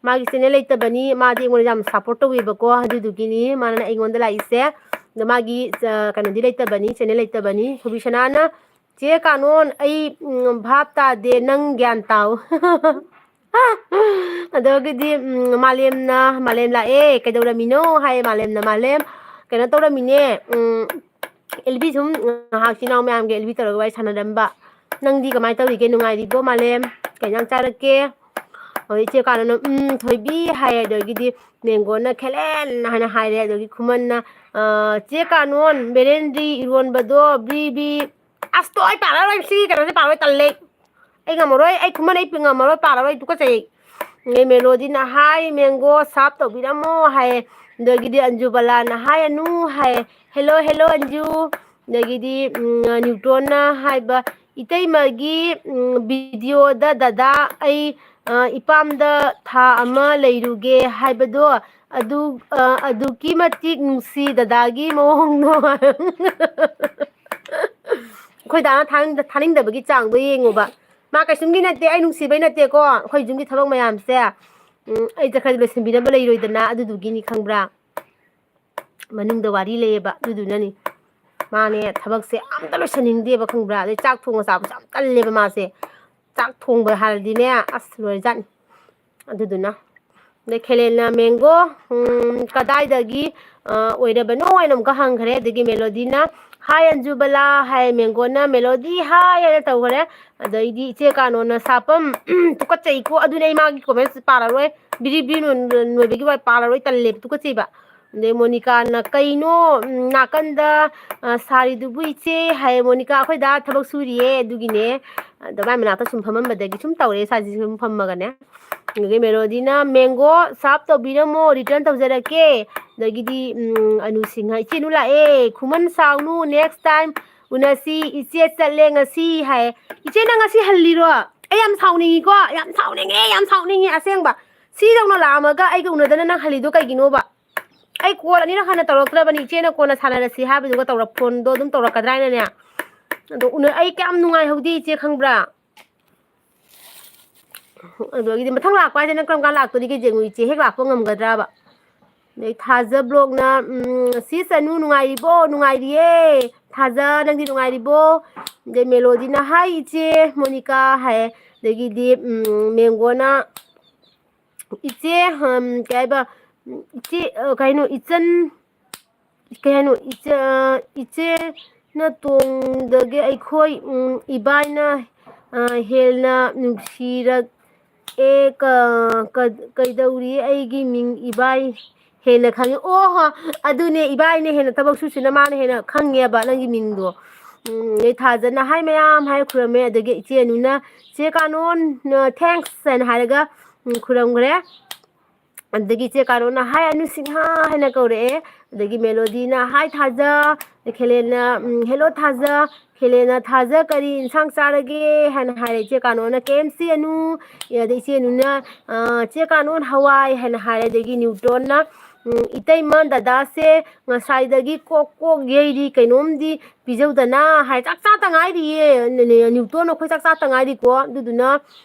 ꯃꯥꯒꯤ ꯆꯦꯅꯦꯜ ꯂꯩꯇꯕꯅꯤ꯫ ꯃꯥꯗꯤ ꯑꯩꯉꯣꯟꯗ ꯌꯥꯝ ꯁꯞꯄꯣꯔꯠ ꯇꯧꯕꯤꯕꯀꯣ꯫ ꯑꯗꯨꯗꯨꯒꯤꯅꯤ ꯃꯥꯅ ꯑꯩꯉꯣꯟꯗ ꯂꯥꯛꯏꯁꯦ꯫ ꯑꯗꯣ ꯃꯥꯒꯤ ꯀꯩꯅꯣꯗꯤ ꯂꯩꯇꯕꯅꯤ, ꯆꯦꯅꯦꯜ ꯂꯩꯇꯕꯅꯤ꯫ ꯍꯣꯕꯤꯁꯅꯥꯅ ꯆꯦ ꯀꯥꯅꯣꯟ ꯑꯩ ꯚꯥꯞ ꯇꯥꯗꯦ, ꯅꯪ ꯒ꯭ꯌꯥꯟ ꯇꯥꯎ꯫ ꯑꯗꯨꯒꯤꯗꯤ ꯃꯥꯂꯦꯝꯅ ꯃꯥꯂꯦꯝ ꯂꯥꯛꯑꯦ, ꯀꯩꯗꯧꯔꯝꯃꯤꯅꯣ ꯍꯥꯏꯌꯦ꯫ ꯃꯥꯂꯦꯝꯅ ꯃꯥꯂꯦꯝ ꯀꯩꯅꯣ ꯇꯧꯔꯝꯃꯤꯅꯦ꯫ ꯑꯦꯜꯕꯤ ꯁꯨꯝ ꯉꯥꯏꯍꯥꯛ ꯏꯆꯤꯟ ꯏꯅꯥꯎ ꯃꯌꯥꯝꯒꯤ ꯑꯦꯜꯕꯤ ꯇꯧꯔꯒ ꯋꯥꯔꯤ ꯁꯥꯟꯅꯔꯝꯕ꯫ ꯅꯪꯗꯤ ꯀꯃꯥꯏꯅ ꯇꯧꯔꯤꯒꯦ? ꯅꯨꯡꯉꯥꯏꯔꯤꯕꯣ ꯃꯥꯂꯦꯝ? ꯀꯩ ꯏꯟꯖꯥꯡ ꯆꯥꯔꯛꯀꯦ? ꯍꯣꯏ ꯏꯆꯦ ꯀꯥꯟꯅꯅ ꯎꯝ ꯊꯣꯏꯕꯤ ꯍꯥꯏꯌꯦ꯫ ꯑꯗꯒꯤꯗꯤ ꯃꯦꯡꯒꯣꯅ ꯈꯦꯂꯦꯟ ꯍꯥꯏꯅ ꯍꯥꯏꯔꯦ꯫ ꯑꯗꯒꯤ ꯈꯨꯃꯟꯅ ꯆꯦ ꯀꯥꯅꯣꯟ ꯕꯦꯔꯦꯟꯗ꯭ꯔꯤ ꯏꯔꯣꯟꯕꯗꯣ ꯕ꯭ꯔꯤ ꯕ꯭ꯔꯤ꯫ ꯑꯁꯇꯣ ꯑꯩ ꯄꯥꯔꯔꯣꯏ, ꯁꯤ ꯀꯩꯅꯣꯁꯦ ꯄꯥꯔꯔꯣꯏ, ꯇꯜꯂꯦ꯫ ꯑꯩ ꯉꯝꯃꯔꯣꯏ, ꯑꯩ ꯈꯨꯃꯟ ꯑꯩ ꯉꯝꯃꯔꯣꯏ, ꯄꯥꯔꯔꯣꯏ, ꯇꯨꯀꯠꯆꯩ꯫ ꯑꯦ ꯃꯦꯂꯣꯗꯤꯅ ꯍꯥꯏ ꯃꯦꯡꯒꯣ ꯁꯥꯞ ꯇꯧꯕꯤꯔꯝꯃꯣ ꯍꯥꯏ꯫ ꯑꯗꯒꯤꯗꯤ ꯑꯟꯖꯨꯕꯂꯥꯅ ꯍꯥꯏ ꯑꯅꯨ ꯍꯥꯏ꯫ Hello hello Anju. ꯑꯗꯒꯤꯗꯤ ꯅ꯭ꯌꯨꯇꯣꯟꯅ ꯍꯥꯏꯕ ꯏꯇꯩꯃꯒꯤ ꯚꯤꯗꯤꯑꯣꯗ ꯗꯗꯥ ꯑꯩ ꯏꯄꯥꯝꯗ ꯊꯥ ꯑꯃ ꯂꯩꯔꯨꯒꯦ ꯍꯥꯏꯕꯗꯣ ꯑꯗꯨ ꯑꯗꯨꯛꯀꯤ ꯃꯇꯤꯛ ꯅꯨꯡꯁꯤ ꯗꯗꯥꯒꯤ ꯃꯑꯣꯡꯗꯣ꯫ ꯑꯩꯈꯣꯏ ꯗꯥꯅ ꯊꯥꯅꯤꯡꯗꯕꯒꯤ ꯆꯥꯡꯗꯣ ꯌꯦꯡꯉꯣꯕ꯫ ꯃꯥ ꯀꯩꯁꯨꯝꯒꯤ ꯅꯠꯇꯦ, ꯑꯩ ꯅꯨꯡꯁꯤꯕꯩ ꯅꯠꯇꯦꯀꯣ꯫ ꯑꯩꯈꯣꯏ ꯌꯨꯝꯒꯤ ꯊꯕꯛ ꯃꯌꯥꯝꯁꯦ ꯎꯝ, ꯑꯩꯁꯦ ꯈꯔ ꯂꯣꯏꯁꯤꯟꯕꯤꯅꯕ ꯂꯩꯔꯣꯏꯗꯅ, ꯑꯗꯨꯗꯨꯒꯤꯅꯤ ꯈꯪꯕ꯭ꯔꯥ? ꯃꯅꯨꯡꯗ ꯋꯥꯔꯤ ꯂꯩꯌꯦꯕ, ꯑꯗꯨꯗꯨꯅꯅꯤ꯫ ꯃꯥꯅꯦ ꯊꯕꯛꯁꯦ ꯑꯝꯇ ꯂꯣꯏꯁꯟꯅꯤꯡꯗꯦꯕ ꯈꯪꯕ꯭ꯔꯥ? ꯑꯗꯩ ꯆꯥꯛ ꯊꯣꯡꯕ ꯆꯥꯕꯁꯨ ꯌꯥꯝ ꯇꯜꯂꯦꯕ ꯃꯥꯁꯦ꯫ ꯆꯥꯛ ꯊꯣꯡꯕ ꯍꯥꯏꯔꯗꯤꯅꯦ ꯑꯁ ꯂꯣꯏꯔꯖꯥꯠꯅꯤ꯫ ꯑꯗꯨꯗꯨꯅ ꯑꯗꯩ ꯈꯦꯂꯦꯟꯅ ꯃꯦꯡꯒꯣ ꯎꯝ, ꯀꯗꯥꯏꯗꯒꯤ ꯑ, ꯑꯣꯏꯔꯕꯅꯣ ꯍꯥꯏꯅ ꯑꯃꯨꯛꯀ ꯍꯪꯈ꯭ꯔꯦ꯫ ꯑꯗꯒꯤ ꯃꯦꯂꯣꯗꯤꯅ "Hi ꯑꯟꯖꯨꯕꯂꯥ" ꯍꯥꯏ, ꯃꯦꯡꯒꯣꯅ "ꯃꯦꯂꯣꯗꯤ ꯍꯥꯏ" ꯍꯥꯏꯅ ꯇꯧꯈ꯭ꯔꯦ꯫ ꯑꯗꯩꯗꯤ ꯏꯆꯦ ꯀꯥꯅꯣꯅ "ꯁꯥꯄꯝ ꯇꯨꯀꯠꯆꯩꯀꯣ", ꯑꯗꯨꯅꯦ ꯑꯩ ꯃꯥꯒꯤ comments ꯄꯥꯔꯔꯣꯏ, ꯕꯤꯔꯤ ꯕꯤꯔꯤ ꯅꯣꯏ-, ꯅꯣꯏꯕꯒꯤ ꯋꯥ ꯄꯥꯔꯔꯣꯏ, ꯇꯜꯂꯦꯕ, ꯇꯨꯀꯠꯆꯩꯕ꯫ ꯑꯗꯩ ꯃꯣꯅꯤꯀꯥꯅ "ꯀꯩꯅꯣ, ꯎꯝ, ꯅꯥꯀꯟꯗ, ꯑ, ꯁꯥꯔꯤꯗꯨꯕꯨ ꯏꯆꯦ?" ꯍꯥꯏ꯫ ꯃꯣꯅꯤꯀꯥ, "ꯑꯩꯈꯣꯏ ꯗꯥ ꯊꯕꯛ ꯁꯨꯔꯤꯌꯦ, ꯑꯗꯨꯒꯤꯅꯦ"꯫ ꯑꯗ ꯃꯥꯏ ꯃꯅꯥꯛꯇ ꯁꯨꯝ ꯐꯝꯃꯝꯕꯗꯒꯤ ꯁꯨꯝ ꯇꯧꯔꯦ ꯁꯥꯁꯤ ꯁꯨꯝ ꯐꯝꯃꯒꯅꯦ꯫ ꯑꯗꯒꯤ ꯃꯦꯂꯣꯗꯤꯅ "ꯃꯦꯡꯒꯣ ꯁꯥꯞ ꯇꯧꯕꯤꯔꯝꯃꯣ, return ꯇꯧꯖꯔꯛꯀꯦ"꯫ ꯑꯗꯒꯤꯗꯤ, ꯎꯝ, ꯑꯅꯨ ꯁꯤꯡꯍ "ꯏꯆꯦ ꯅꯨ ꯂꯥꯛꯑꯦ, ꯈꯨꯃꯟ ꯁꯥꯎꯅꯨ, next time ꯎꯅꯁꯤ, ꯏꯆꯦ ꯆꯠꯂꯦ ꯉꯁꯤ" ꯍꯥꯏ꯫ ꯏꯆꯦ ꯅꯪ ꯉꯁꯤ ꯍꯜꯂꯤꯔꯣ? ꯑꯩ ꯌꯥꯝ ꯁꯥꯎꯅꯤꯡꯉꯤꯀꯣ, ꯌꯥꯝ ꯁꯥꯎꯅꯤꯡꯉꯦ, ꯌꯥꯝ ꯁꯥꯎꯅꯤꯡꯉꯦ ꯑꯁꯦꯡꯕ꯫ ꯁꯤꯗꯧꯅ ꯂꯥꯛꯑꯝꯃꯒ ꯑꯩꯒ ꯎꯅꯗꯅ ꯅꯪ ꯍꯜꯂꯤꯗꯣ ꯀꯩꯒꯤꯅꯣꯕ? ꯑꯩ call ꯑꯅꯤꯔꯛ ꯍꯟꯅ ꯇꯧꯔꯛꯇ꯭ꯔꯕꯅꯤ, ꯏꯆꯦꯅ ꯀꯣꯟꯅ ꯁꯥꯟꯅꯔꯁꯤ ꯍꯥꯏꯕꯗꯨꯒ ꯇꯧꯔꯛ-, phoneꯗꯣ ꯑꯗꯨꯝ ꯇꯧꯔꯛꯀꯗ꯭ꯔꯥ ꯍꯥꯏꯅꯅꯦ꯫ ꯑꯗꯣ ꯎꯅ-, ꯑꯩ ꯀꯌꯥꯝ ꯅꯨꯡꯉꯥꯏꯍꯧꯗꯦ ꯏꯆꯦ ꯈꯪꯕ꯭ꯔꯥ? ꯑꯗꯨꯗꯒꯤꯗꯤ ꯃꯊꯪ ꯂꯥꯛꯄ ꯍꯥꯏꯁꯦ ꯅꯪ ꯀꯔꯝ ꯀꯥꯟ ꯂꯥꯛꯇꯣꯔꯤꯒꯦ ꯌꯦꯡꯉꯨ ꯏꯆꯦ, ꯍꯦꯛ ꯂꯥꯛꯄ ꯉꯝꯒꯗ꯭ꯔꯕ? ꯑꯗꯩ ꯊꯥꯖ vlogꯅ, ꯎꯝ, "ꯁꯤꯁ ꯑꯅꯨ ꯅꯨꯡꯉꯥꯏꯔꯤꯕꯣ?" "ꯅꯨꯡꯉꯥꯏꯔꯤꯌꯦ"꯫ ꯊꯥꯖ, "ꯅꯪꯗꯤ ꯅꯨꯡꯉꯥꯏꯔꯤꯕꯣ?" ꯑꯗꯩ ꯃꯦꯂꯣꯗꯤꯅ, "ꯍꯥꯏ ꯏꯆꯦ ꯃꯣꯅꯤꯀꯥ" ꯍꯥꯏ꯫ ꯑꯗꯒꯤꯗꯤ, ꯎꯝ, ꯃꯦꯡꯒꯣꯅ, "ꯏꯆꯦ, ꯎꯝ, ꯀꯩ ꯍꯥꯏꯕ, ꯎꯝ, ꯏꯆꯦ, ꯑ, ꯀꯩꯅꯣ, ꯏꯆꯟ, ꯀꯩ ꯍꯥꯏꯅꯣ, ꯏꯆꯦ, ꯑ, ꯏꯆꯦ ꯅꯇꯣꯡꯗꯒꯤ ꯑꯩꯈꯣꯏ, ꯎꯝ, ꯏꯕꯥꯏꯅ, ꯑ, ꯍꯦꯟꯅ ꯅꯨꯡꯁꯤꯔꯛ-, ꯑꯦ, ꯀ-, ꯀ-, ꯀꯩꯗꯧꯔꯤ ꯑꯩꯒꯤ ꯃꯤꯡ ꯏꯕꯥꯏ ꯍꯦꯟꯅ ꯈꯪꯉꯤ"꯫ ꯑꯣ ꯍꯣ, ꯑꯗꯨꯅꯦ, ꯏꯕꯥꯏꯅ ꯍꯦꯟꯅ ꯊꯕꯛ ꯁꯨꯁꯤꯅ ꯃꯥꯅ ꯍꯦꯟꯅ ꯈꯪꯉꯦꯕ ꯅꯪꯒꯤ ꯃꯤꯡꯗꯣ꯫ ꯎꯝ, ꯑꯗꯩ ꯊꯥꯖꯅ "ꯍꯥꯏ ꯃꯌꯥꯝ" ꯍꯥꯏ ꯈꯨꯔꯝꯃꯦ꯫ ꯑꯗꯒꯤ ꯏꯆꯦ ꯑꯅꯨꯅ "ꯆꯦ ꯀꯥꯅꯣꯟ, ꯑ, thanks" ꯍꯥꯏꯅ ꯍꯥꯏꯔꯒ, ꯎꯝ, ꯈꯨꯔꯝꯈ꯭ꯔꯦ꯫ ꯑꯗꯒꯤ ꯏꯆꯦ ꯀꯥꯅꯣꯅ "ꯍꯥꯏ ꯑꯅꯨ ꯁꯤꯡꯍ" ꯍꯥꯏꯅ ꯀꯧꯔꯛꯑꯦ꯫ ꯑꯗꯒꯤ ꯃꯦꯂꯣꯗꯤꯅ "ꯍꯥꯏ ꯊꯥꯖ", ꯈꯦꯂꯦꯟꯅ, ꯎꯝ, "ꯍꯦꯜꯂꯣ ꯊꯥꯖ", ꯈꯦꯂꯦꯟꯅ "ꯊꯥꯖ ꯀꯔꯤ ꯏꯟꯁꯥꯡ ꯆꯥꯔꯒꯦ?" ꯍꯥꯏꯅ ꯍꯥꯏꯔꯦ꯫ ꯏꯆꯦ ꯀꯥꯅꯣꯅ "ꯀꯦ ꯑꯦꯝ ꯁꯤ ꯑꯅꯨ", ꯑꯗꯩ ꯏꯆꯦ ꯑꯅꯨꯅ, ꯑ, "ꯆꯦ ꯀꯥꯅꯣꯟ ꯍꯋꯥꯏ" ꯍꯥꯏꯅ ꯍꯥꯏꯔꯦ꯫ ꯑꯗꯒꯤ ꯅ꯭ꯌꯨꯇꯣꯟꯅ, ꯎꯝ, "ꯏꯇꯩꯃ ꯗꯗꯥꯁꯦ ꯉꯁꯥꯏꯗꯒꯤ ꯀꯣꯛ ꯀꯣꯛ ꯌꯩꯔꯤ, ꯀꯩꯅꯣꯝꯗꯤ ꯄꯤꯖꯧꯗꯅ" ꯍꯥꯏ꯫ "ꯆꯥꯛ ꯆꯥꯇ ꯉꯥꯏꯔꯤꯌꯦ ꯅ꯭ꯌꯨꯇꯣꯟ, ꯑꯩꯈꯣꯏ ꯆꯥꯛ ꯆꯥꯇ ꯉꯥꯏꯔꯤꯀꯣ, ꯑꯗꯨꯗꯨꯅ,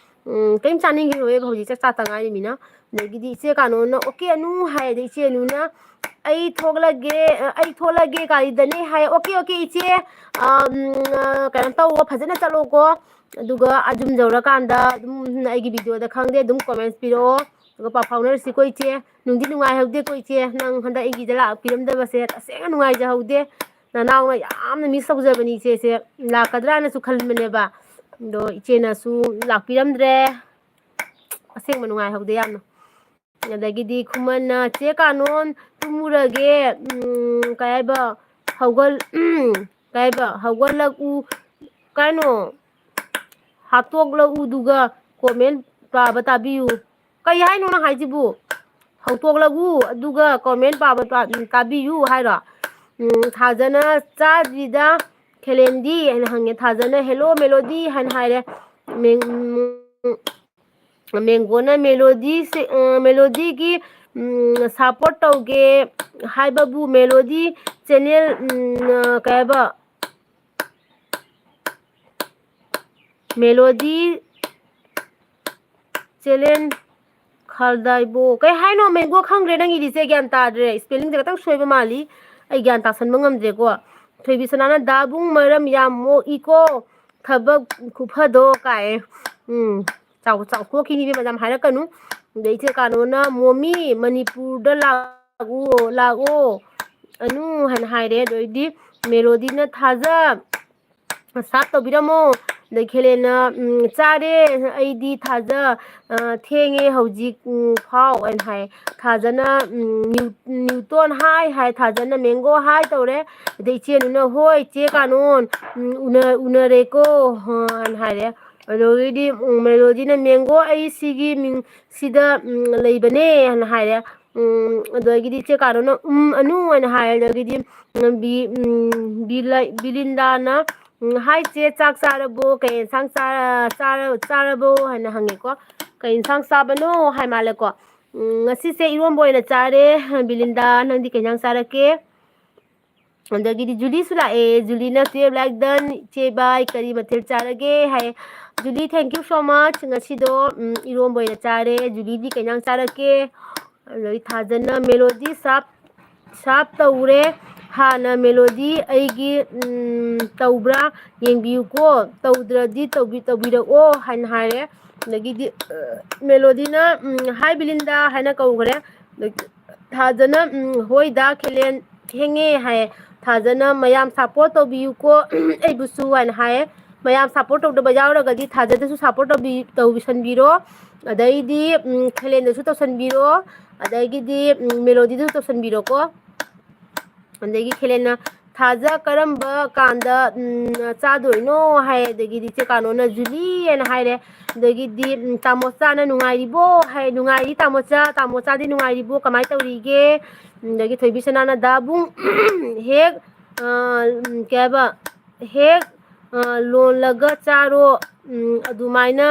ꯎꯝ, ꯀꯩꯝ ꯆꯥꯅꯤꯡꯈꯤꯔꯣꯏꯕ ꯍꯧꯖꯤꯛ ꯆꯥꯛ ꯆꯥꯇ ꯉꯥꯏꯔꯤꯃꯤꯅ"꯫ ꯑꯗꯒꯤꯗꯤ ꯏꯆꯦ ꯀꯥꯅꯣꯅ "ꯑꯣꯀꯦ ꯑꯅꯨ" ꯍꯥꯏ꯫ ꯑꯗꯩ ꯏꯆꯦ ꯑꯅꯨꯅ "ꯑꯩ ꯊꯣꯛꯂꯒꯦ, ꯑ, ꯑꯩ ꯊꯣꯛꯂꯒꯦ ꯒꯥꯔꯤꯗꯅꯦ" ꯍꯥꯏ꯫ "ꯑꯣꯀꯦ, ꯑꯣꯀꯦ ꯏꯆꯦ, ꯑꯝ, ꯑ, ꯀꯩꯅꯣ ꯇꯧꯋꯣ, ꯐꯖꯅ ꯆꯠꯂꯣꯀꯣ, ꯑꯗꯨꯒ ꯑ ꯌꯨꯝ ꯌꯧꯔꯀꯥꯟꯗ ꯑꯗꯨꯝ ꯑꯩꯒꯤ videoꯗ ꯈꯪꯗꯦ ꯑꯗꯨꯝ comments ꯄꯤꯔꯛꯑꯣ, ꯑꯗꯨꯒ ꯄꯥꯎ ꯐꯥꯎꯅꯔꯁꯤꯀꯣ ꯏꯆꯦ꯫ ꯅꯨꯡꯗꯤ ꯅꯨꯡꯉꯥꯏꯍꯧꯗꯦꯀꯣ ꯏꯆꯦ, ꯅꯪ ꯍꯟꯗꯛ ꯑꯩꯒꯤꯗ ꯂꯥꯛꯄꯤꯔꯝꯗꯕꯁꯦ ꯇꯁꯦꯡꯅ ꯅꯨꯡꯉꯥꯏꯖꯍꯧꯗꯦ"꯫ ꯅꯅꯥꯎꯅ ꯌꯥꯝꯅ miss ꯇꯧꯖꯕꯅꯤ ꯏꯆꯦꯁꯦ꯫ ꯂꯥꯛꯀꯗ꯭ꯔꯥꯅꯁꯨ ꯈꯟꯕꯅꯦꯕ, ꯑꯗꯣ ꯏꯆꯦꯅꯁꯨ ꯂꯥꯛꯄꯤꯔꯝꯗ꯭ꯔꯦ꯫ ꯑꯁꯦꯡꯕ ꯅꯨꯡꯉꯥꯏꯍꯧꯗꯦ ꯌꯥꯝꯅ꯫ ꯑꯗꯒꯤꯗꯤ ꯈꯨꯃꯟꯅ, "ꯆꯦ ꯀꯥꯅꯣꯟ, ꯇꯨꯝꯃꯨꯔꯒꯦ, ꯎꯝ, ꯀꯩ ꯍꯥꯏꯕ, ꯍꯧꯒꯠ-, ꯎꯝ, ꯀꯩ ꯍꯥꯏꯕ, ꯍꯧꯒꯠꯂꯛꯎ, ꯀꯩꯅꯣ, ꯍꯥꯠꯇꯣꯛꯂꯛꯎꯗꯨꯒ comment ꯄꯥꯕ ꯇꯥꯕꯤꯌꯨ"꯫ ꯀꯩ ꯍꯥꯏꯅꯣ ꯅꯪ ꯍꯥꯏꯁꯤꯕꯨ? "ꯍꯧꯗꯣꯛꯂꯒꯨ, ꯑꯗꯨꯒ comment ꯄꯥꯕ ꯇꯥ-, ꯇꯥꯕꯤꯌꯨ" ꯍꯥꯏꯔꯣ? ꯎꯝ, ꯊꯥꯖꯅ, "ꯆꯥꯗ꯭ꯔꯤꯗ ꯈꯦꯂꯦꯟꯗꯤ?" ꯍꯥꯏꯅ ꯍꯪꯉꯦ꯫ ꯊꯥꯖꯅ, "Hello ꯃꯦꯂꯣꯗꯤ" ꯍꯥꯏꯅ ꯍꯥꯏꯔꯦ꯫ ꯃꯦꯡ-, ꯎꯝ, ꯃꯦꯡꯒꯣꯅ ꯃꯦꯂꯣꯗꯤꯁꯦ, ꯑ, ꯃꯦꯂꯣꯗꯤꯒꯤ, ꯎꯝ, support ꯇꯧꯒꯦ ꯍꯥꯏꯕꯕꯨ ꯃꯦꯂꯣꯗꯤ channel, ꯎꯝ, ꯑ, ꯀꯩ ꯍꯥꯏꯕ? Melody channel ꯈꯜꯗꯥꯏꯕꯣ꯫ ꯀꯩ ꯍꯥꯏꯅꯣ ꯃꯦꯡꯒꯣ? ꯈꯪꯗ꯭ꯔꯦ ꯅꯪꯒꯤꯗꯤꯁꯦ, ꯒ꯭ꯌꯥꯟ ꯇꯥꯗ꯭ꯔꯦ꯫ Spellingꯁꯦ ꯈꯤꯇꯪ ꯁꯣꯏꯕ ꯃꯥꯜꯂꯤ꯫ ꯑꯩ ꯒ꯭ꯌꯥꯟ ꯇꯥꯁꯟꯕ ꯉꯝꯗ꯭ꯔꯦꯀꯣ꯫ ꯊꯣꯏꯕꯤ ꯁꯅꯥꯅ "ꯗꯥꯕꯨꯡ ꯃꯔꯝ ꯌꯥꯝ ꯃꯣꯛꯏꯀꯣ, ꯊꯕꯛ ꯈꯨꯐꯗꯣ" ꯀꯥꯏ꯫ ꯎꯝ, ꯆꯥꯎ-, ꯆꯥꯎꯊꯣꯛꯈꯤꯅꯤ ꯏꯕꯦꯝꯃ, ꯌꯥꯝ ꯍꯥꯏꯔꯛꯀꯅꯨ꯫ ꯑꯗꯩ ꯏꯆꯦ ꯀꯥꯅꯣꯅ, "ꯃꯣꯃꯤ, ꯃꯅꯤꯄꯨꯔꯗ ꯂꯥꯛꯑꯣ, ꯂꯥꯛꯑꯣ ꯑꯅꯨ" ꯍꯥꯏꯅ ꯍꯥꯏꯔꯦ꯫ ꯑꯗꯩꯗꯤ ꯃꯦꯂꯣꯗꯤꯅ, "ꯊꯥꯖ, sub ꯇꯧꯕꯤꯔꯝꯃꯣ"꯫ ꯑꯗꯩ ꯈꯦꯂꯦꯟꯅ, ꯎꯝ, "ꯆꯥꯔꯦ ꯑꯩꯗꯤ ꯊꯥꯖ, ꯑ, ꯊꯦꯡꯉꯦ ꯍꯧꯖꯤꯛ, ꯎꯝ, ꯐꯥꯎ" ꯍꯥꯏꯅ ꯍꯥꯏ꯫ ꯊꯥꯖꯅ, ꯎꯝ, ꯅ꯭ꯌꯨ-, ꯅ꯭ꯌꯨꯇꯣꯟ ꯍꯥꯏ ꯍꯥꯏ, ꯊꯥꯖꯅ ꯃꯦꯡꯒꯣ ꯍꯥꯏ ꯇꯧꯔꯦ꯫ ꯑꯗꯩ ꯏꯆꯦ ꯑꯅꯨꯅ, "ꯍꯣꯏ ꯆꯦ ꯀꯥꯅꯣꯟ, ꯎꯝ, ꯎꯅ-, ꯎꯅꯔꯦꯀꯣ" ꯍꯥꯏꯅ ꯍꯥꯏꯔꯦ꯫ ꯑꯗꯨꯗꯒꯤꯗꯤ, ꯎꯝ, ꯃꯦꯂꯣꯗꯤꯅ, "ꯃꯦꯡꯒꯣ ꯑꯩ ꯁꯤꯒꯤ ꯃꯤꯡ ꯁꯤꯗ, ꯎꯝ, ꯂꯩꯕꯅꯦ" ꯍꯥꯏꯅ ꯍꯥꯏꯔꯦ꯫ ꯎꯝ, ꯑꯗꯒꯤꯗꯤ ꯏꯆꯦ ꯀꯥꯅꯣꯅ, "ꯎꯝ, ꯑꯅꯨ" ꯍꯥꯏꯅ ꯍꯥꯏꯔꯦ꯫ ꯑꯗꯒꯤꯗꯤ, ꯎꯝ, ꯕꯤ-, ꯎꯝ, ꯕꯤꯂ-, ꯕꯤꯂꯤꯟꯗꯥꯅ, ꯎꯝ, "ꯍꯥꯏ ꯆꯦ, ꯆꯥꯛ ꯆꯥꯔꯕꯣ? ꯀꯩ ꯌꯦꯟꯁꯥꯡ ꯆꯥꯔ-, ꯆꯥꯔ-, ꯆꯥꯔꯕꯣ?" ꯍꯥꯏꯅ ꯍꯪꯉꯦꯀꯣ꯫ "ꯀꯩ ꯌꯦꯟꯁꯥꯡ ꯆꯥꯕꯅꯣ?" ꯍꯥꯏ ꯃꯥꯜꯂꯦꯀꯣ꯫ ꯎꯝ, "ꯉꯁꯤꯁꯦ ꯏꯔꯣꯝꯕ ꯑꯣꯏꯅ ꯆꯥꯔꯦ꯫ ꯕꯤꯂꯤꯟꯗꯥ, ꯅꯪꯗꯤ ꯀꯩ ꯌꯦꯟꯁꯥꯡ ꯆꯥꯔꯛꯀꯦ?" ꯑꯗꯒꯤꯗꯤ ꯖꯨꯂꯤꯁꯨ ꯂꯥꯛꯑꯦ꯫ ꯖꯨꯂꯤꯅ, "Twelve like done, ꯏꯆꯦ ꯕꯥꯏ, ꯀꯔꯤ ꯃꯊꯦꯜ ꯆꯥꯔꯒꯦ?" ꯍꯥꯏ꯫ ꯖꯨꯂꯤ, thank you so much꯫ ꯉꯁꯤꯗꯣ, ꯎꯝ, ꯏꯔꯣꯝꯕ ꯑꯣꯏꯅ ꯆꯥꯔꯦ꯫ ꯖꯨꯂꯤꯗꯤ ꯀꯩ ꯏꯟꯖꯥꯡ ꯆꯥꯔꯛꯀꯦ? ꯑꯗꯒꯤ ꯊꯥꯖꯅ, "ꯃꯦꯂꯣꯗꯤ sub, sub ꯇꯧꯔꯦ꯫ ꯍꯥꯟꯅ ꯃꯦꯂꯣꯗꯤ ꯑꯩꯒꯤ, ꯎꯝ, ꯇꯧꯕ꯭ꯔꯥ ꯌꯦꯡꯕꯤꯌꯨꯀꯣ꯫ ꯇꯧꯗ꯭ꯔꯗꯤ ꯇꯧꯕꯤ-, ꯇꯧꯕꯤꯔꯛꯑꯣ" ꯍꯥꯏꯅ ꯍꯥꯏꯔꯦ꯫ ꯑꯗꯒꯤꯗꯤ, ꯑ, ꯃꯦꯂꯣꯗꯤꯅ, ꯎꯝ, "Hi ꯕꯤꯂꯤꯟꯗꯥ" ꯍꯥꯏꯅ ꯀꯧꯈ꯭ꯔꯦ꯫ ꯑꯗꯒꯤ ꯊꯥꯖꯅ, ꯎꯝ, "ꯍꯣꯏꯗ ꯈꯦꯂꯦꯟ, ꯊꯦꯡꯉꯦ" ꯍꯥꯏꯌꯦ꯫ ꯊꯥꯖꯅ "ꯃꯌꯥꯝ support ꯇꯧꯕꯤꯌꯨꯀꯣ ꯑꯩꯕꯨꯁꯨ" ꯍꯥꯏꯅ ꯍꯥꯏꯌꯦ꯫ ꯃꯌꯥꯝ support ꯇꯧꯗꯕ ꯌꯥꯎꯔꯒꯗꯤ ꯊꯥꯖꯗꯁꯨ support ꯇꯧꯕꯤ-, ꯇꯧꯕꯤꯁꯟꯕꯤꯔꯣ꯫ ꯑꯗꯩꯗꯤ, ꯎꯝ, ꯈꯦꯂꯦꯟꯗꯁꯨ ꯇꯧꯁꯟꯕꯤꯔꯣ꯫ ꯑꯗꯒꯤꯗꯤ, ꯎꯝ, ꯃꯦꯂꯣꯗꯤꯗꯁꯨ ꯇꯧꯁꯟꯕꯤꯔꯣꯀꯣ꯫ ꯑꯗꯒꯤ ꯈꯦꯂꯦꯟꯅ "ꯊꯥꯖ ꯀꯔꯝꯕ ꯀꯥꯟꯗ, ꯎꯝ, ꯆꯥꯗꯣꯏꯅꯣ?" ꯍꯥꯏ꯫ ꯑꯗꯒꯤꯗꯤ ꯆꯦ ꯀꯥꯅꯣꯅ "ꯖꯨꯂꯤ" ꯍꯥꯏꯅ ꯍꯥꯏꯔꯦ꯫ ꯑꯗꯒꯤꯗꯤ, ꯎꯝ, ꯇꯥꯃꯣꯆꯥꯅ "ꯅꯨꯡꯉꯥꯏꯔꯤꯕꯣ?" ꯍꯥꯏ꯫ "ꯅꯨꯡꯉꯥꯏꯔꯤ ꯇꯥꯃꯣꯆꯥ, ꯇꯥꯃꯣꯆꯥꯗꯤ ꯅꯨꯡꯉꯥꯏꯔꯤꯕꯣ? ꯀꯃꯥꯏꯅ ꯇꯧꯔꯤꯒꯦ?" ꯑꯗꯒꯤ ꯊꯣꯏꯕꯤ ꯁꯅꯥꯅ "ꯗꯥꯕꯨꯡ ꯍꯦꯛ, ꯑ, ꯎꯝ, ꯀꯩ ꯍꯥꯏꯕ, ꯍꯦꯛ, ꯑ, ꯂꯣꯜꯂꯒ ꯆꯥꯔꯣ, ꯎꯝ, ꯑꯗꯨꯃꯥꯏꯅ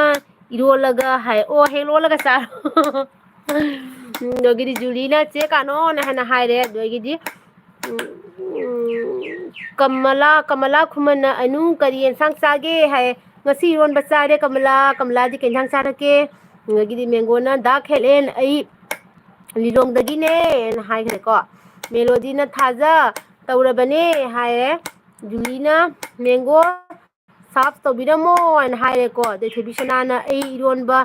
ꯏꯔꯣꯜꯂꯒ" ꯍꯥꯏ꯫ "ꯑꯣ, ꯍꯦꯛ ꯂꯣꯜꯂꯒ ꯆꯥꯔꯣ꯫ ꯎꯝ, ꯑꯗꯒꯤꯗꯤ ꯖꯨꯂꯤꯅ "ꯆꯦ ꯀꯥꯅꯣꯅ" ꯍꯥꯏꯅ ꯍꯥꯏꯔꯦ꯫ ꯑꯗꯒꯤꯗꯤ, ꯎꯝ, ꯎꯝ, ꯀꯃꯂꯥ, ꯀꯃꯂꯥ ꯈꯨꯃꯟꯅ "ꯑꯅꯨ ꯀꯔꯤ ꯑꯦꯟꯁꯥꯡ ꯆꯥꯒꯦ?" ꯍꯥꯏ꯫ "ꯉꯁꯤ ꯏꯔꯣꯟꯕ ꯆꯥꯔꯦ ꯀꯃꯂꯥ"꯫ ꯀꯃꯂꯥꯗꯤ "ꯀꯩ ꯏꯟꯁꯥꯡ ꯆꯥꯔꯛꯀꯦ?" ꯑꯗꯒꯤꯗꯤ ꯃꯦꯡꯒꯣꯅ "ꯗꯥ ꯈꯦꯂꯦꯟ, ꯑꯩ ꯂꯤꯂꯣꯡꯗꯒꯤꯅꯦꯅ" ꯍꯥꯏꯈ꯭ꯔꯦꯀꯣ꯫ ꯃꯦꯂꯣꯗꯤꯅ "ꯊꯥꯖ ꯇꯧꯔꯕꯅꯦ" ꯍꯥꯏꯔꯦ꯫ ꯖꯨꯂꯤꯅ "ꯃꯦꯡꯒꯣ ꯁꯥꯞ ꯇꯧꯕꯤꯔꯝꯃꯣ" ꯍꯥꯏꯅ ꯍꯥꯏꯔꯦꯀꯣ꯫ ꯑꯗꯩ ꯊꯣꯏꯕꯤ ꯁꯅꯥꯅ "ꯑꯩ ꯏꯔꯣꯟꯕ,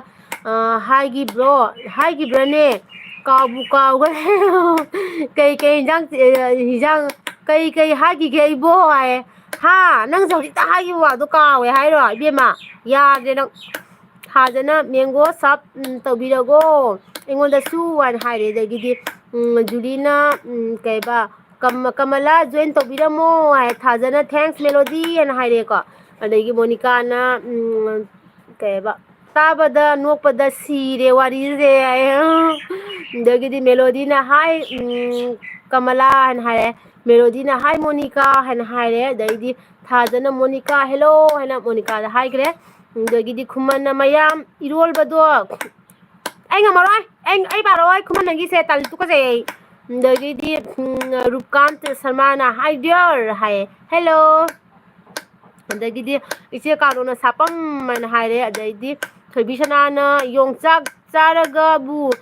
ꯑ, ꯍꯥꯏꯈꯤꯕ꯭ꯔꯣ? ꯍꯥꯏꯈꯤꯕ꯭ꯔꯅꯦ? ꯀꯥꯎꯕꯨ ꯀꯥꯎꯈ꯭ꯔꯦ꯫ "ꯀꯩ ꯀꯩ ꯏꯟꯖꯥꯡ, ꯑ, ꯏꯟꯖꯥꯡ, ꯀꯩ ꯀꯩ ꯍꯥꯏꯈꯤꯒꯦ ꯑꯩꯕꯣ?" ꯍꯥꯏꯌꯦ꯫ "ꯍꯥ? ꯅꯪꯁꯨ ꯍꯧꯖꯤꯛꯇ ꯍꯥꯏꯈꯤꯕ ꯋꯥꯗꯣ ꯀꯥꯎꯋꯦ ꯍꯥꯏꯔꯣ? ꯏꯕꯦꯝꯃ, ꯌꯥꯗ꯭ꯔꯦ ꯅꯪ꯫ ꯊꯥꯖꯅ "ꯃꯦꯡꯒꯣ ꯁꯥꯞ, ꯎꯝ, ꯇꯧꯕꯤꯔꯒꯣ ꯑꯩꯉꯣꯟꯗꯁꯨ" ꯍꯥꯏꯅ ꯍꯥꯏꯔꯦ꯫ ꯑꯗꯒꯤꯗꯤ, ꯎꯝ, ꯖꯨꯂꯤꯅ, ꯎꯝ, ꯀꯩꯕ, "ꯀꯝ-, ꯀꯃꯂꯥ join ꯇꯧꯕꯤꯔꯝꯃꯣ" ꯍꯥꯏ꯫ ꯊꯥꯖꯅ "Thanks ꯃꯦꯂꯣꯗꯤ" ꯍꯥꯏꯅ ꯍꯥꯏꯔꯦꯀꯣ꯫ ꯑꯗꯒꯤ ꯃꯣꯅꯤꯀꯥꯅ, ꯎꯝ, ꯀꯩꯕ, "ꯇꯥꯕꯗ ꯅꯣꯛꯄꯗ ꯁꯤꯔꯦ ꯋꯥꯔꯤꯁꯦ" ꯍꯥꯏ꯫ ꯑꯗꯒꯤꯗꯤ ꯃꯦꯂꯣꯗꯤꯅ "Hi, ꯎꯝ, ꯀꯃꯂꯥ" ꯍꯥꯏꯅ ꯍꯥꯏꯔꯦ꯫ ꯃꯦꯂꯣꯗꯤꯅ "Hi ꯃꯣꯅꯤꯀꯥ" ꯍꯥꯏꯅ ꯍꯥꯏꯔꯦ꯫ ꯑꯗꯩꯗꯤ ꯊꯥꯖꯅ "ꯃꯣꯅꯤꯀꯥ, hello" ꯍꯥꯏꯅ ꯃꯣꯅꯤꯀꯥꯗ ꯍꯥꯏꯈ꯭ꯔꯦ꯫ ꯑꯗꯒꯤꯗꯤ ꯈꯨꯃꯟꯅ "ꯃꯌꯥꯝ ꯏꯔꯣꯜꯕꯗꯣ ꯑꯩ ꯉꯝꯃꯔꯣꯏ, ꯑꯩ, ꯑꯩ ꯄꯥꯔꯛꯑꯣꯏ, ꯈꯨꯃꯟ ꯅꯪꯒꯤꯁꯦ ꯇꯜꯂꯤ, ꯇꯨꯀꯠꯆꯩ ꯑꯩ"꯫ ꯑꯗꯒꯤꯗꯤ, ꯎꯝ, ꯔꯨꯞꯀꯥꯟꯇ ꯁꯔꯃꯥꯅ "Hi dear" ꯍꯥꯏꯌꯦ, "Hello"꯫ ꯑꯗꯒꯤꯗꯤ ꯏꯆꯦ ꯀꯥꯔꯣꯅ "ꯁꯥꯄꯝ" ꯍꯥꯏꯅ ꯍꯥꯏꯔꯦ꯫ ꯑꯗꯩꯗꯤ ꯊꯣꯏꯕꯤ ꯁꯅꯥꯅ "ꯌꯣꯡꯆꯥꯛ ꯆꯥꯔꯒꯕꯨ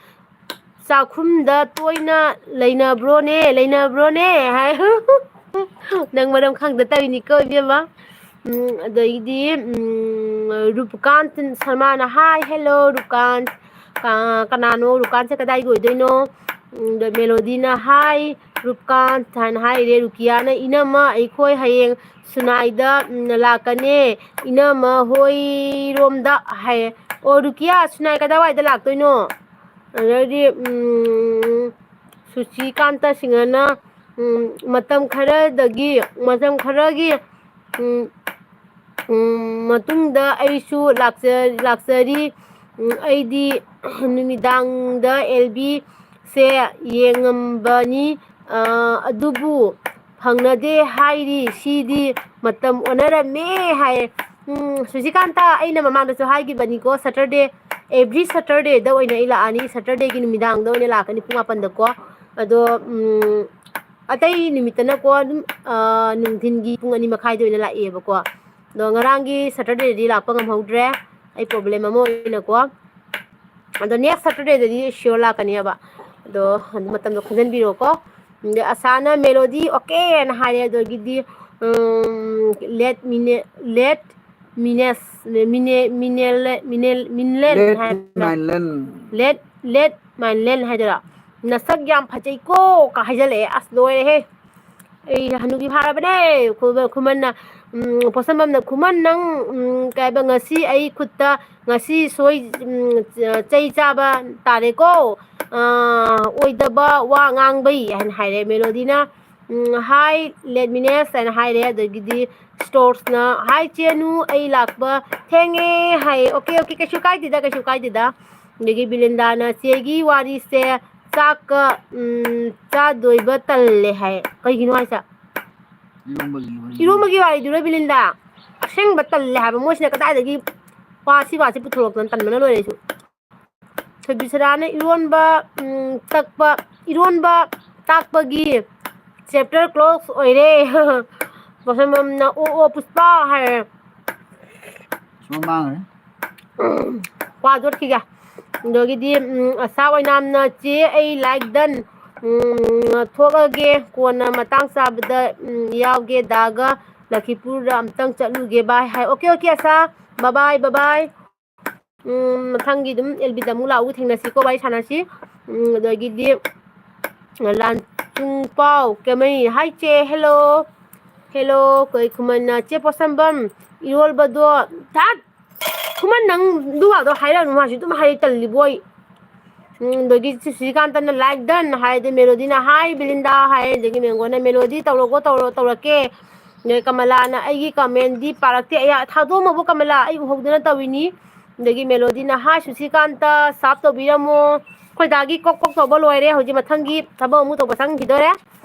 ꯆꯥꯛꯈꯨꯝꯗ ꯇꯣꯏꯅ ꯂꯩꯅꯕ꯭ꯔꯣꯅꯦ, ꯂꯩꯅꯕ꯭ꯔꯣꯅꯦ" ꯍꯥꯏ꯫ ꯅꯪ ꯃꯔꯝ ꯈꯪꯗ ꯇꯧꯔꯤꯅꯤꯀꯣ, ꯏꯕꯦꯝꯃ꯫ ꯎꯝ, ꯑꯗꯩꯗꯤ, ꯎꯝ, ꯔꯨꯞꯀꯥꯟ ꯁꯔꯃꯥꯅ "Hi, hello, ꯔꯨꯞꯀꯥꯟ"꯫ ꯀ-, ꯀꯅꯥꯅꯣ ꯔꯨꯞꯀꯥꯟꯁꯦ, ꯀꯗꯥꯏꯒꯤ ꯑꯣꯏꯗꯣꯏꯅꯣ? ꯎꯝ, ꯑꯗ ꯃꯦꯂꯣꯗꯤꯅ "Hi, ꯔꯨꯞꯀꯥꯟ ꯍꯥꯏꯅ ꯍꯥꯏꯔꯦ꯫ ꯔꯨꯀꯤꯌꯥꯅ, "ꯏꯅꯝꯃ, ꯑꯩꯈꯣꯏ ꯍꯌꯦꯡ ꯁꯨꯅꯥꯏꯗ, ꯎꯝ, ꯂꯥꯛꯀꯅꯤ, ꯏꯅꯝꯃ ꯍꯣꯏꯔꯣꯝꯗ" ꯍꯥꯏ꯫ ꯑꯣ, ꯔꯨꯀꯤꯌꯥ, ꯁꯨꯅꯥꯏ ꯀꯗꯥꯏꯋꯥꯏꯗ ꯂꯥꯛꯇꯣꯏꯅꯣ? ꯑꯗꯩꯗꯤ, ꯎꯝ, ꯁꯨꯆꯤꯀꯥꯟꯇ ꯁꯤꯡꯍꯅ, ꯎꯝ, "ꯃꯇꯝ ꯈꯔꯗꯒꯤ, ꯃꯇꯝ ꯈꯔꯒꯤ, ꯎꯝ, ꯎꯝ, ꯃꯇꯨꯡꯗ ꯑꯩꯁꯨ ꯂꯥꯛꯆ-, ꯂꯥꯛꯆꯔꯤ꯫ ꯎꯝ, ꯑꯩꯗꯤ ꯅꯨꯃꯤꯗꯥꯡꯗ ꯑꯦꯜ ꯕꯤꯁꯦ ꯌꯦꯡꯉꯝꯕꯅꯤ, ꯑ, ꯑꯗꯨꯕꯨ ꯐꯪꯅꯗꯦ ꯍꯥꯏꯔꯤ꯫ ꯁꯤꯗꯤ ꯃꯇꯝ ꯑꯣꯟꯅꯔꯝꯃꯦ" ꯍꯥꯏ꯫ ꯎꯝ, ꯁꯨꯖꯤꯀꯥꯟꯇ, ꯑꯩꯅ ꯃꯃꯥꯡꯗꯁꯨ ꯍꯥꯏꯈꯤꯕꯅꯤꯀꯣ, Saturday, every Saturdayꯗ ꯑꯣꯏꯅ ꯑꯩ ꯂꯥꯛꯑꯅꯤ꯫ Saturdayꯒꯤ ꯅꯨꯃꯤꯗꯥꯡꯗ ꯑꯣꯏꯅ ꯂꯥꯛꯀꯅꯤ, ꯄꯨꯡ ꯃꯥꯄꯟꯗꯀꯣ꯫ ꯑꯗꯣ, ꯎꯝ, ꯑꯇꯩ ꯅꯨꯃꯤꯠꯇꯅꯀꯣ, ꯑꯗꯨꯝ, ꯑ, ꯅꯨꯡꯊꯤꯟꯒꯤ ꯄꯨꯡ ꯑꯅꯤ ꯃꯈꯥꯏꯗ ꯑꯣꯏꯅ ꯂꯥꯛꯑꯦꯕꯀꯣ꯫ ꯑꯗꯣ ꯉꯔꯥꯡꯒꯤ Saturdayꯗꯗꯤ ꯂꯥꯛꯄ ꯉꯝꯍꯧꯗ꯭ꯔꯦ, ꯑꯩ problem ꯑꯃ ꯑꯣꯏꯅꯀꯣ꯫ ꯑꯗꯣ next Saturdayꯗꯗꯤ sure ꯂꯥꯛꯀꯅꯦꯕ꯫ ꯑꯗꯣ ꯑꯗꯨ ꯃꯇꯝꯗꯣ ꯈꯟꯖꯟꯕꯤꯔꯣꯀꯣ꯫ ꯑꯗꯩ ꯑꯁꯥꯅ "Melody okay" ꯍꯥꯏꯅ ꯍꯥꯏꯔꯦ, ꯑꯗꯒꯤꯗꯤ, ꯎꯝ, let mine-, let mines-, mine-, minele-, minel-, minlen Let ꯍꯥꯏꯕ꯭ꯔꯥ? Mine learn. Let, let mine learn ꯍꯥꯏꯗꯣꯏꯔꯣ? "ꯅꯁꯛ ꯌꯥꯝ ꯐꯖꯩꯀꯣ" ꯀ ꯍꯥꯏꯖꯜꯂꯛꯑꯦ꯫ ꯑꯁ, ꯂꯣꯏꯔꯦꯍꯦ꯫ ꯑꯩ ꯍꯅꯨꯕꯤ ꯐꯥꯔꯕꯅꯦ꯫ ꯈꯨ-, ꯈꯨꯃꯟꯅ, ꯎꯝ, ꯄꯣꯠꯁꯝꯕꯝꯅ, "ꯈꯨꯃꯟ, ꯅꯪ, ꯎꯝ, ꯀꯩ ꯍꯥꯏꯕ, ꯉꯁꯤ ꯑꯩ ꯈꯨꯠꯇ ꯉꯁꯤ ꯁꯣꯏ-, ꯎꯝ, ꯆꯩ ꯆꯥꯕ ꯇꯥꯔꯦꯀꯣ꯫ ꯑ, ꯑꯣꯏꯗꯕ ꯋꯥ ꯉꯥꯡꯕꯩ" ꯍꯥꯏꯅ ꯍꯥꯏꯔꯦ꯫ ꯃꯦꯂꯣꯗꯤꯅ, ꯎꯝ, "Hi, let mines" ꯍꯥꯏꯅ ꯍꯥꯏꯔꯦ꯫ ꯑꯗꯒꯤꯗꯤ ꯁ꯭ꯇꯣꯔꯁꯅ, "Hi, ꯆꯦꯅꯨ, ꯑꯩ ꯂꯥꯛꯄ ꯊꯦꯡꯉꯦ" ꯍꯥꯏꯌꯦ꯫ "Okay, okay, ꯀꯩꯁꯨ ꯀꯥꯏꯗꯦꯗ, ꯀꯩꯁꯨ ꯀꯥꯏꯗꯦꯗ"꯫ ꯑꯗꯒꯤ ꯕꯤꯂꯤꯟꯗꯥꯅ, "ꯆꯦꯒꯤ ꯋꯥꯔꯤꯁꯦ ꯆꯥꯛꯀ, ꯎꯝ, ꯆꯥꯗꯣꯏꯕ ꯇꯜꯂꯦ" ꯍꯥꯏ꯫ ꯀꯩꯒꯤꯅꯣ ꯍꯥꯏꯁꯦ? ꯏꯔꯣꯝꯕꯒꯤ ꯋꯥꯔꯤ꯫ ꯏꯔꯣꯝꯕꯒꯤ ꯋꯥꯔꯤꯗꯨꯔ, ꯕꯤꯂꯤꯟꯗꯥ? ꯑꯁꯦꯡꯕ ꯇꯜꯂꯦ ꯍꯥꯏꯕ꯫ ꯃꯣꯏꯁꯤꯅ ꯀꯗꯥꯏꯗꯒꯤ ꯋꯥ, ꯁꯤ ꯋꯥꯁꯤ ꯄꯨꯊꯣꯔꯛꯇꯅ, ꯇꯟꯕꯅ ꯂꯣꯏꯔꯦ ꯑꯩꯁꯨ꯫ ꯊꯣꯏꯕꯤꯁꯅꯥꯅ ꯏꯔꯣꯟꯕ, ꯎꯝ, ꯇꯛꯄ, ꯏꯔꯣꯟꯕ ꯇꯥꯛꯄꯒꯤ chapter close ꯑꯣꯏꯔꯦ꯫ ꯄꯣꯠꯁꯝꯕꯝꯅ, "ꯑꯣ, ꯑꯣ, ꯄꯨꯁꯄꯥ" ꯍꯥꯏꯔꯦ꯫ ꯁꯨꯝ ꯃꯥꯡꯈ꯭ꯔꯦ꯫ ꯎꯝ, ꯀ꯭ꯋꯥ ꯌꯣꯠꯈꯤꯒꯦ꯫ ꯑꯗꯒꯤꯗꯤ, ꯎꯝ, ꯑꯁꯥ ꯑꯣꯏꯅꯥꯝꯅ, "ꯆꯦ, ꯑꯩ like done, ꯎꯝ, ꯊꯣꯛꯑꯒꯦ, ꯀꯣꯟꯅ ꯃꯇꯥꯡ ꯆꯥꯕꯗ, ꯎꯝ, ꯌꯥꯎꯒꯦ, ꯗꯥꯒ ꯂꯈꯤꯄꯨꯔꯗ ꯑꯝꯇꯪ ꯆꯠꯂꯨꯒꯦ, bye" ꯍꯥꯏ꯫ Okay, okay, ꯑꯁꯥ, bye bye, bye bye꯫ ꯎꯝ, ꯃꯊꯪꯒꯤ ꯑꯗꯨꯝ ꯑꯦꯜ ꯕꯤꯗ ꯑꯃꯨꯛ ꯂꯥꯛꯎ, ꯊꯦꯡꯅꯁꯤꯀꯣ, ꯋꯥꯔꯤ ꯁꯥꯟꯅꯁꯤ꯫ ꯎꯝ, ꯑꯗꯒꯤꯗꯤ ꯂꯥꯟ-, ꯄꯨꯡꯄꯥꯎ ꯀꯦꯃꯩ꯫ Hi ꯆꯦ, hello꯫ Hello, ꯀꯩ ꯈꯨꯃꯟꯅ ꯆꯦ ꯄꯣꯠꯁꯝꯕꯝ ꯏꯔꯣꯜꯕꯗꯣ꯫ ꯊꯠ! ꯈꯨꯃꯟ, ꯅꯪ ꯑꯗꯨ ꯋꯥꯗꯣ ꯍꯥꯏꯔꯛꯑꯅꯨ, ꯃꯥꯁꯤ ꯑꯗꯨꯝ ꯍꯥꯏꯔꯛꯏ, ꯇꯜꯂꯤꯕꯣ ꯑꯩ꯫ ꯎꯝ, ꯑꯗꯒꯤ ꯁꯨꯁꯤꯀꯥꯟꯇꯅ like done ꯍꯥꯏ, ꯑꯗꯩ ꯃꯦꯂꯣꯗꯤꯅ hi ꯕꯤꯂꯤꯟꯗꯥ ꯍꯥꯏ, ꯑꯗꯒꯤ ꯃꯦꯡꯒꯣꯅ ꯃꯦꯂꯣꯗꯤ ꯇꯧꯔꯒꯣ, ꯇꯧꯔꯣ, ꯇꯧꯔꯛꯀꯦ꯫ ꯑꯗꯩ ꯀꯃꯂꯥꯅ ꯑꯩꯒꯤ comment ꯗꯤ ꯄꯥꯔꯛꯇꯦ, ꯑꯌꯥ, ꯊꯥꯗꯣꯛꯑꯝꯃꯕꯣ ꯀꯃꯂꯥ? ꯑꯩ ꯎꯍꯧꯗꯅ ꯇꯧꯔꯤꯅꯤ꯫ ꯑꯗꯒꯤ ꯃꯦꯂꯣꯗꯤꯅ hi ꯁꯨꯁꯤꯀꯥꯟꯇ, ꯁꯥꯞ ꯇꯧꯕꯤꯔꯝꯃꯣ꯫ ꯑꯩꯈꯣꯏ ꯗꯥꯒꯤ ꯀꯣꯛ ꯀꯣꯛ ꯇꯧꯕ ꯂꯣꯏꯔꯦ, ꯍꯧꯖꯤꯛ ꯃꯊꯪꯒꯤ ꯊꯕꯛ ꯑꯃꯨꯛ ꯇꯧꯕ ꯆꯪꯈꯤꯗꯣꯔꯦ꯫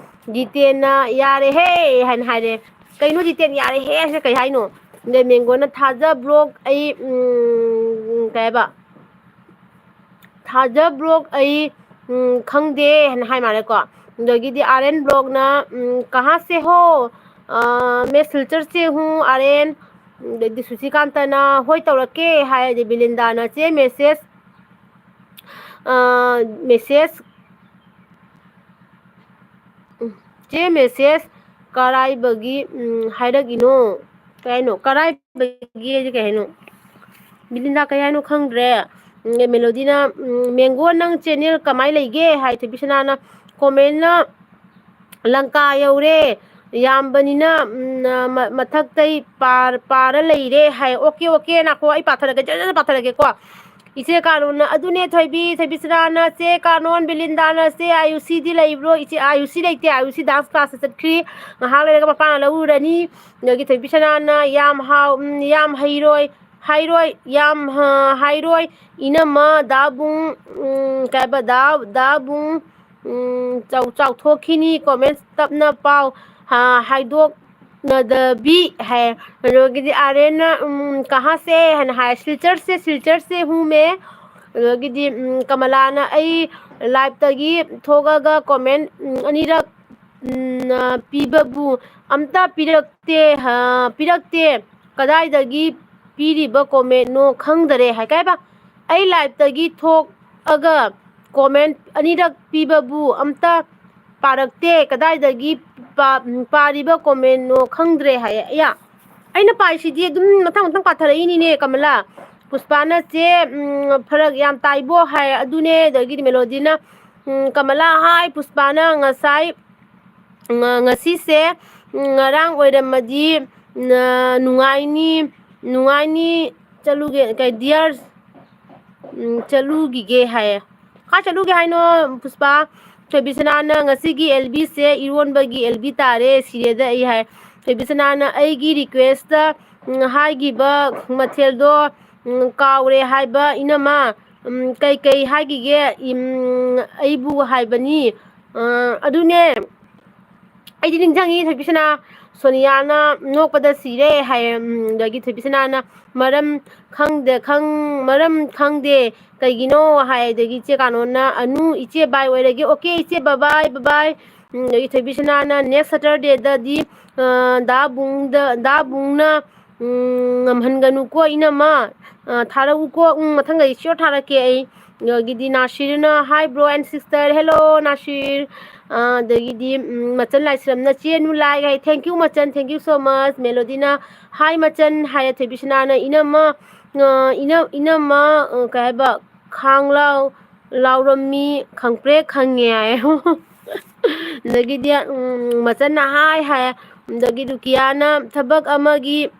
ꯖꯤꯇꯦꯟꯅ ꯌꯥꯔꯦꯍꯦ ꯍꯥꯏꯅ ꯍꯥꯏꯔꯦ꯫ ꯀꯩꯅꯣ ꯖꯤꯇꯦꯟ ꯌꯥꯔꯦꯍꯦ ꯍꯥꯏꯁꯦ ꯀꯩ ꯍꯥꯏꯅꯣ? ꯑꯗꯩ ꯃꯦꯡꯒꯣꯅ ꯊꯥꯖ vlog ꯑꯩ, ꯎꯝ, ꯀꯩ ꯍꯥꯏꯕ? ꯊꯥꯖ vlog ꯑꯩ, ꯎꯝ, ꯈꯪꯗꯦ ꯍꯥꯏꯅ ꯍꯥꯏ ꯃꯥꯜꯂꯦꯀꯣ꯫ ꯑꯗꯒꯤꯗꯤ ꯑꯥꯔ ꯑꯦꯟ vlog ꯅ, ꯎꯝ, ꯀꯍꯥ ꯁꯦ ꯍꯣ? ꯑ, ꯃꯦ ꯁꯤꯜꯆꯔ ꯁꯦ ꯍꯨ, ꯑꯥꯔ ꯑꯦꯟ꯫ ꯑꯗꯩꯗꯤ ꯁꯨꯁꯤꯀꯥꯟꯇꯅ ꯍꯣꯏ ꯇꯧꯔꯛꯀꯦ ꯍꯥꯏ, ꯑꯗꯩ ꯕꯤꯂꯤꯟꯗꯥꯅ ꯆꯦ message, ꯑ, message, ꯎꯝ, ꯆꯦ message ꯀꯔꯥꯏꯕꯒꯤ, ꯎꯝ, ꯍꯥꯏꯔꯛꯏꯅꯣ? ꯀꯩ ꯍꯥꯏꯅꯣ? ꯀꯔꯥꯏꯕꯒꯤ ꯍꯥꯏꯗꯤ ꯀꯩ ꯍꯥꯏꯅꯣ? ꯕꯤꯂꯤꯟꯗꯥ ꯀꯩ ꯍꯥꯏꯅꯣ ꯈꯪꯗ꯭ꯔꯦ꯫ ꯎꯝ, ꯃꯦꯂꯣꯗꯤꯅ, ꯎꯝ, "ꯃꯦꯡꯒꯣ ꯅꯪ channel ꯀꯃꯥꯏ ꯂꯩꯒꯦ?" ꯍꯥꯏ꯫ ꯊꯣꯏꯕꯤꯁꯅꯥꯅ comment ꯅ, "ꯂꯪꯀꯥ ꯌꯧꯔꯦ, ꯌꯥꯝꯕꯅꯤꯅ, ꯎꯝ, ꯃ-, ꯃꯊꯛꯇꯩ ꯄꯥꯔ-, ꯄꯥꯔ ꯂꯩꯔꯦ" ꯍꯥꯏ꯫ Okay, okay, ꯅꯥꯈꯣ, ꯑꯩ ꯄꯥꯊꯔꯛꯀꯦ, ꯖꯔ ꯖꯔ ꯄꯥꯊꯔꯛꯀꯦꯀꯣ꯫ ꯏꯆꯦ ꯀꯥꯅꯣꯟꯅ, ꯑꯗꯨꯅꯦ ꯊꯣꯏꯕꯤ, ꯊꯣꯏꯕꯤꯁꯅꯥꯅ, "ꯆꯦ ꯀꯥꯅꯣꯟ, ꯕꯤꯂꯤꯟꯗꯥꯅ, ꯆꯦ ꯑꯥꯌꯨꯁꯤꯗꯤ ꯂꯩꯕ꯭ꯔꯣ? ꯏꯆꯦ ꯑꯥꯌꯨꯁꯤ ꯂꯩꯇꯦ, ꯑꯥꯌꯨꯁꯤ dance class ꯆꯠꯈ꯭ꯔꯤ, ꯉꯥꯏꯍꯥꯛ ꯂꯩꯔꯒ ꯃꯄꯥꯅ ꯂꯧꯔꯨꯔꯅꯤ"꯫ ꯑꯗꯒꯤ ꯊꯣꯏꯕꯤꯁꯅꯥꯅ, "ꯌꯥꯝ ꯍꯥꯎ-, ꯎꯝ, ꯌꯥꯝ ꯍꯩꯔꯣꯏ, ꯍꯥꯏꯔꯣꯏ, ꯌꯥꯝ, ꯍ-, ꯍꯥꯏꯔꯣꯏ, ꯏꯅꯝꯃ, ꯗꯥꯕꯨꯡ, ꯎꯝ, ꯀꯩ ꯍꯥꯏꯕ, ꯗꯥ, ꯗꯥꯕꯨꯡ, ꯎꯝ, ꯆꯥꯎ-, ꯆꯥꯎꯊꯣꯛꯈꯤꯅꯤ, comment ꯇꯞꯅ ꯄꯥꯎ, ꯍ-, ꯍꯥꯏꯗꯣꯛꯅꯗꯕꯤ" ꯍꯥꯏ꯫ ꯑꯗꯨꯗꯒꯤꯗꯤ ꯑꯥꯔ ꯑꯦꯟꯅ, ꯎꯝ, "ꯀꯍꯥ ꯁꯦ?" ꯍꯥꯏꯅ ꯍꯥꯏ, "ꯁꯤꯜꯆꯔ ꯁꯦ, ꯁꯤꯜꯆꯔ ꯁꯦ ꯍꯨ ꯃꯦ"꯫ ꯑꯗꯨꯗꯒꯤꯗꯤ, ꯎꯝ, ꯀꯃꯂꯥꯅ, "ꯑꯩ live ꯇꯒꯤ ꯊꯣꯛꯑꯒ comment, ꯎꯝ, ꯑꯅꯤꯔꯛ ꯎꯝ, ꯑ, ꯄꯤꯕꯕꯨ ꯑꯝꯇ ꯄꯤꯔꯛꯇꯦ, ꯑ, ꯄꯤꯔꯛꯇꯦ꯫ ꯀꯗꯥꯏꯗꯒꯤ ꯄꯤꯔꯤꯕ comment ꯅꯣ ꯈꯪꯗꯔꯦ" ꯍꯥꯏ꯫ ꯀꯩ ꯍꯥꯏꯕ? "ꯑꯩ live ꯇꯒꯤ ꯊꯣꯛꯑꯒ comment ꯑꯅꯤꯔꯛ ꯄꯤꯕꯕꯨ ꯑꯝꯇ ꯄꯥꯔꯛꯇꯦ꯫ ꯀꯗꯥꯏꯗꯒꯤ ꯄꯥ-, ꯄꯥꯔꯤꯕ comment ꯅꯣ ꯈꯪꯗ꯭ꯔꯦ" ꯍꯥꯏꯌꯦ꯫ ꯑꯌꯥ! ꯑꯩꯅ ꯄꯥꯏꯁꯤꯗꯤ ꯑꯗꯨꯝ ꯃꯊꯪ ꯃꯊꯪ ꯄꯥꯊꯔꯛꯏꯅꯤꯅꯦ, ꯀꯃꯂꯥ꯫ ꯄꯨꯁꯄꯥꯅ, "ꯆꯦ, ꯎꯝ, ꯐꯔꯛ ꯌꯥꯝ ꯇꯥꯏꯕꯣ" ꯍꯥꯏ꯫ ꯑꯗꯨꯅꯦ, ꯑꯗꯒꯤꯗꯤ ꯃꯦꯂꯣꯗꯤꯅ, ꯎꯝ, ꯀꯃꯂꯥ, ꯍꯥꯏ ꯄꯨꯁꯄꯥꯅ ꯉꯁꯥꯏ, ꯉ-, ꯉꯁꯤꯁꯦ, ꯎꯝ, ꯉꯔꯥꯡ ꯑꯣꯏꯔꯝꯃꯗꯤ, ꯅ-, ꯅꯨꯡꯉꯥꯏꯅꯤ, ꯅꯨꯡꯉꯥꯏꯅꯤ, ꯆꯠꯂꯨꯒꯦ, ꯀꯩ, ꯗꯤꯌꯔ, ꯎꯝ, ꯆꯠꯂꯨꯈꯤꯒꯦ ꯍꯥꯏꯌꯦ꯫ ꯀꯥꯏ ꯆꯠꯂꯨꯒꯦ ꯍꯥꯏꯅꯣ, ꯄꯨꯁꯄꯥ? ꯊꯣꯏꯕꯤꯁꯅꯥꯅ ꯉꯁꯤꯒꯤ ꯑꯦꯜ ꯕꯤꯁꯦ ꯏꯔꯣꯟꯕꯒꯤ ꯑꯦꯜ ꯕꯤ ꯇꯥꯔꯦ, ꯁꯤꯔꯦꯗ ꯑꯩ ꯍꯥꯏ꯫ ꯊꯣꯏꯕꯤꯁꯅꯥꯅ ꯑꯩꯒꯤ ꯔꯤꯀ꯭ꯋꯦꯁꯇ, ꯎꯝ, ꯍꯥꯏꯈꯤꯕ ꯃꯊꯦꯜꯗꯣ, ꯎꯝ, ꯀꯥꯎꯔꯦ ꯍꯥꯏꯕ ꯏꯅꯝꯃ, ꯎꯝ, ꯀꯩꯀꯩ ꯍꯥꯏꯈꯤꯒꯦ? ꯎꯝ, ꯑꯩꯕꯨ ꯍꯥꯏꯕꯅꯤ꯫ ꯑ, ꯑꯗꯨꯅꯦ, ꯑꯩꯗꯤ ꯅꯤꯡꯁꯤꯡꯉꯤ, ꯊꯣꯏꯕꯤꯁꯅꯥ, ꯁꯣꯅꯤꯌꯥꯅ ꯅꯣꯛꯄꯗ ꯁꯤꯔꯦ ꯍꯥꯏꯌꯦ꯫ ꯎꯝ, ꯑꯗꯒꯤ ꯊꯣꯏꯕꯤꯁꯅꯥꯅ ꯃꯔꯝ ꯈꯪꯗꯦ, ꯈꯪ-, ꯃꯔꯝ ꯈꯪꯗꯦ ꯀꯩꯒꯤꯅꯣ ꯍꯥꯏ꯫ ꯑꯗꯒꯤ ꯏꯆꯦ ꯀꯥꯅꯣꯅ, "ꯑꯅꯨ, ꯏꯆꯦ ꯕꯥꯏ ꯑꯣꯏꯔꯒꯦ, ꯑꯣꯀꯦ ꯏꯆꯦ, ꯕꯕꯥꯏ, ꯕꯕꯥꯏ"꯫ ꯎꯝ, ꯑꯗꯒꯤ ꯊꯣꯏꯕꯤꯁꯅꯥꯅ, "Next Saturdayꯗꯗꯤ, ꯑ, ꯗꯥ ꯕꯨꯡꯗ, ꯗꯥ ꯕꯨꯡꯅ, ꯎꯝ, ꯉꯝꯍꯟꯒꯅꯨꯀꯣ ꯏꯅꯝꯃ, ꯑ, ꯊꯥꯔꯛꯎꯀꯣ꯫ ꯎꯝ, ꯃꯊꯪꯗꯗꯤ sure ꯊꯥꯔꯛꯀꯦ ꯑꯩ"꯫ ꯑꯗꯒꯤꯗꯤ ꯅꯥꯁꯤꯔꯅ, "Hi bro and sister"꯫ Hello Nasir. ꯑ, ꯑꯗꯒꯤꯗꯤ, ꯎꯝ, ꯃꯆꯟ ꯂꯥꯏꯁ꯭ꯔꯝꯅ, "ꯆꯦ Anu like" high. Thank you ꯃꯆꯟ, thank you so much꯫ ꯃꯦꯂꯣꯗꯤꯅ, "Hi ꯃꯆꯟ" ꯍꯥꯏꯌꯦ꯫ ꯊꯣꯏꯕꯤꯁꯅꯥꯅ, "ꯏꯅꯝꯃ, ꯑ, ꯏꯅ-, ꯏꯅꯝꯃ, ꯑ, ꯀꯩ ꯍꯥꯏꯕ, ꯈꯥꯡ ꯂꯥꯎ, ꯂꯥꯎꯔꯝꯃꯤ, ꯈꯪꯄ꯭ꯔꯦꯛ ꯈꯪꯉꯦ" ꯍꯥꯏꯌꯦ꯫ ꯑꯗꯒꯤꯗꯤ, ꯎꯝ, ꯃꯆꯟꯅ, "Hi" ꯍꯥꯏꯌꯦ꯫ ꯑꯗꯒꯤ ꯔꯨꯀꯤꯌꯥꯅ, "ꯊꯕꯛ ꯑꯃꯒꯤ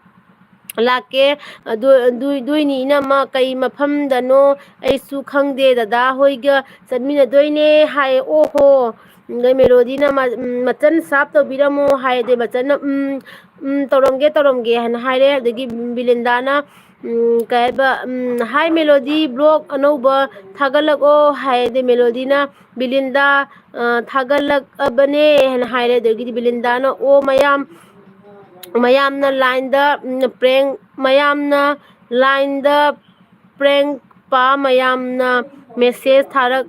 ꯂꯥꯛꯀꯦ꯫ ꯑꯗꯨ, ꯑꯗꯨ, ꯑꯗꯨꯏꯅꯤ ꯏꯅꯝꯃ, ꯀꯩ ꯃꯐꯝꯗꯅꯣ ꯑꯩꯁꯨ ꯈꯪꯗꯦ, ꯗꯗꯥ ꯍꯣꯏꯒ ꯆꯠꯃꯤꯟꯅꯗꯣꯏꯅꯦ" ꯍꯥꯏ꯫ ꯑꯣꯍꯣ! ꯑꯗꯩ ꯃꯦꯂꯣꯗꯤꯅ ꯃ-, ꯎꯝ, "ꯃꯆꯟ ꯁꯥꯞ ꯇꯧꯕꯤꯔꯝꯃꯣ" ꯍꯥꯏ꯫ ꯑꯗꯩ ꯃꯆꯟꯅ, "ꯎꯝ, ꯎꯝ, ꯇꯧꯔꯝꯒꯦ, ꯇꯧꯔꯝꯒꯦ" ꯍꯥꯏꯅ ꯍꯥꯏꯔꯦ꯫ ꯑꯗꯒꯤ ꯕꯤꯂꯤꯟꯗꯥꯅ, ꯎꯝ, ꯀꯩ ꯍꯥꯏꯕ, ꯎꯝ, "Hi ꯃꯦꯂꯣꯗꯤ, vlog ꯑꯅꯧꯕ ꯊꯥꯒꯠꯂꯛꯑꯣ" ꯍꯥꯏ꯫ ꯑꯗꯩ ꯃꯦꯂꯣꯗꯤꯅ, "ꯕꯤꯂꯤꯟꯗꯥ, ꯑ, ꯊꯥꯒꯠꯂꯛꯑꯕꯅꯦ" ꯍꯥꯏꯅ ꯍꯥꯏꯔꯦ꯫ ꯑꯗꯒꯤꯗꯤ ꯕꯤꯂꯤꯟꯗꯥꯅ, "ꯑꯣ, ꯃꯌꯥꯝ, ꯃꯌꯥꯝꯅ ꯂꯥꯏꯟꯗ, ꯎꯝ, ꯄ꯭ꯔꯦꯡ, ꯃꯌꯥꯝꯅ ꯂꯥꯏꯟꯗ ꯄ꯭ꯔꯦꯡ ꯄꯥ ꯃꯌꯥꯝꯅ ꯃꯦꯁꯦꯖ ꯊꯥꯔꯛ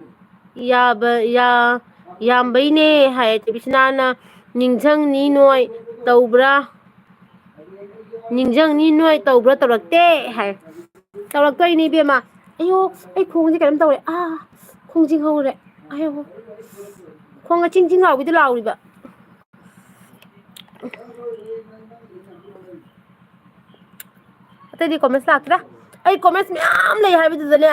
ꯌꯥꯕ, ꯌꯥ-, ꯌꯥꯝꯕꯩꯅꯦ" ꯍꯥꯏ꯫ ꯊꯣꯏꯕꯤꯁꯅꯥꯅ, "ꯅꯤꯡꯁꯤꯡꯅꯤ ꯅꯣꯏ ꯇꯧꯕ꯭ꯔꯥ? ꯅꯤꯡꯁꯤꯡꯅꯤ ꯅꯣꯏ ꯇꯧꯕ꯭ꯔꯥ?" "ꯇꯧꯔꯛꯇꯦ" ꯍꯥꯏ꯫ "ꯇꯧꯔꯛꯇꯣꯏꯅꯤ ꯏꯕꯦꯝꯃ"꯫ ꯑꯌꯣ, ꯑꯩ ꯈꯣꯡꯁꯦ ꯀꯩꯅꯣꯝ ꯇꯧꯔꯦ꯫ ꯑꯥ, ꯈꯣꯡ ꯆꯤꯡꯍꯧꯔꯦ꯫ ꯑꯌꯣ, ꯈꯣꯡ ꯑꯆꯤꯡ ꯆꯤꯡ ꯂꯥꯎꯕꯤꯗꯣ ꯂꯥꯎꯔꯤꯕ꯫ ꯑꯇꯩꯗꯤ comments ꯂꯥꯛꯇ꯭ꯔꯥ? ꯑꯩ comments ꯃꯌꯥꯝ ꯂꯩ ꯍꯥꯏꯕꯗꯨꯗꯅꯦ,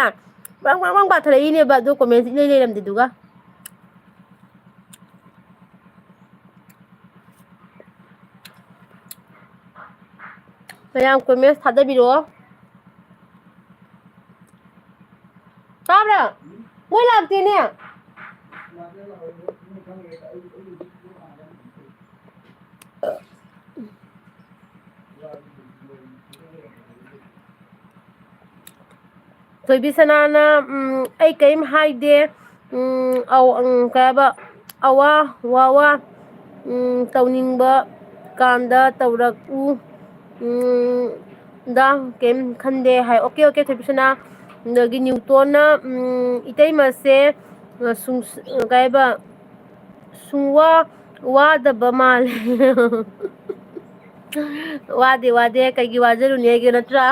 ꯕ꯭ꯔꯪ ꯕ꯭ꯔꯪ ꯕ꯭ꯔꯪ ꯄꯥꯊꯔꯛꯏꯅꯦꯕ, ꯑꯗꯣ comments ꯏꯂꯩ ꯂꯩꯔꯝꯗꯦꯗꯨꯒ꯫ ꯃꯌꯥꯝ comments ꯊꯥꯗꯕꯤꯔꯛꯑꯣ꯫ ꯇꯥꯕ꯭ꯔꯥ? ꯃꯣꯏ ꯂꯥꯛꯇꯦꯅꯦ꯫ ꯊꯣꯏꯕꯤ ꯁꯅꯥꯅ, ꯎꯝ, "ꯑꯩ ꯀꯔꯤꯝ ꯍꯥꯏꯗꯦ, ꯎꯝ, ꯑꯧ, ꯎꯝ, ꯀꯩ ꯍꯥꯏꯕ, ꯑꯋꯥ, ꯋꯥꯋꯥ, ꯎꯝ, ꯇꯧꯅꯤꯡꯕ ꯀꯥꯟꯗ ꯇꯧꯔꯛꯎ, ꯎꯝ, ꯗ, ꯀꯔꯤꯝ ꯈꯟꯗꯦ" ꯍꯥꯏ꯫ Okay, okay, ꯊꯣꯏꯕꯤ ꯁꯅꯥ꯫ ꯑꯗꯒꯤ ꯅ꯭ꯌꯨꯇꯣꯟꯅ, ꯎꯝ, "ꯏꯇꯩꯃꯁꯦ, ꯑ, ꯁꯨꯡ-, ꯀꯩ ꯍꯥꯏꯕ, ꯁꯨꯡꯋꯥ ꯋꯥꯗꯕ ꯃꯥꯜꯂꯦ"꯫ ꯋꯥꯗꯦ, ꯋꯥꯗꯦ, ꯀꯩꯒꯤ ꯋꯥꯖꯔꯨꯅꯦꯒꯦ, ꯅꯠꯇ꯭ꯔꯥ?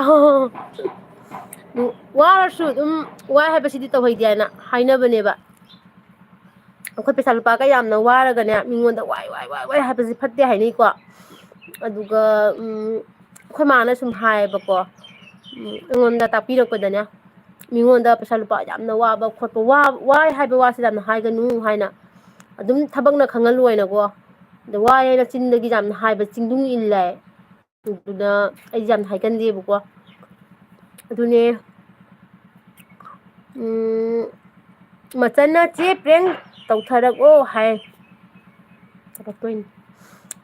ꯎꯝ, ꯋꯥꯔꯁꯨ ꯑꯗꯨꯝ, ꯋꯥꯏ ꯍꯥꯏꯕꯁꯤꯗꯤ ꯇꯧꯍꯩꯗꯦ ꯍꯥꯏꯅ ꯍꯥꯏꯅꯕꯅꯦꯕ꯫ ꯑꯩꯈꯣꯏ ꯄꯩꯁꯥ ꯂꯨꯄꯥꯒ ꯌꯥꯝꯅ ꯋꯥꯔꯒꯅꯦ, ꯃꯤꯉꯣꯟꯗ "ꯋꯥꯏ, ꯋꯥꯏ, ꯋꯥꯏ, ꯋꯥꯏ" ꯍꯥꯏꯕꯁꯦ ꯐꯠꯇꯦ ꯍꯥꯏꯅꯩꯀꯣ꯫ ꯑꯗꯨꯒ, ꯎꯝ, ꯑꯩꯈꯣꯏ ꯃꯥꯅ ꯁꯨꯝ ꯍꯥꯏꯌꯦꯕꯀꯣ, ꯎꯝ, ꯑꯩꯉꯣꯟꯗ ꯇꯥꯛꯄꯤꯔꯛꯄꯗꯅꯦ, ꯃꯤꯉꯣꯟꯗ ꯄꯩꯁꯥ ꯂꯨꯄꯥ ꯌꯥꯝꯅ ꯋꯥꯕ ꯈꯣꯠꯄ, ꯋꯥ-, ꯋꯥꯏ ꯍꯥꯏꯕ ꯋꯥꯁꯦ ꯌꯥꯝꯅ ꯍꯥꯏꯒꯅꯨ ꯍꯥꯏꯅ꯫ ꯑꯗꯨꯝ ꯊꯕꯛꯅ ꯈꯪꯍꯜꯂꯣꯏꯅꯀꯣ꯫ ꯑꯗ ꯋꯥꯏ ꯍꯥꯏꯅ ꯆꯤꯟꯗꯒꯤ ꯌꯥꯝꯅ ꯍꯥꯏꯕ ꯆꯤꯡꯗꯨꯡ ꯏꯜꯂꯦ꯫ ꯑꯗꯨꯅ ꯑꯩꯁꯦ ꯌꯥꯝ ꯍꯥꯏꯒꯟꯗꯦꯕꯀꯣ꯫ ꯑꯗꯨꯅꯦ, ꯎꯝ, ꯃꯆꯟꯅ "ꯆꯦ, prank ꯇꯧꯊꯔꯛꯑꯣ" ꯍꯥꯏ꯫ ꯇꯧꯔꯛꯇꯣꯏꯅꯤ꯫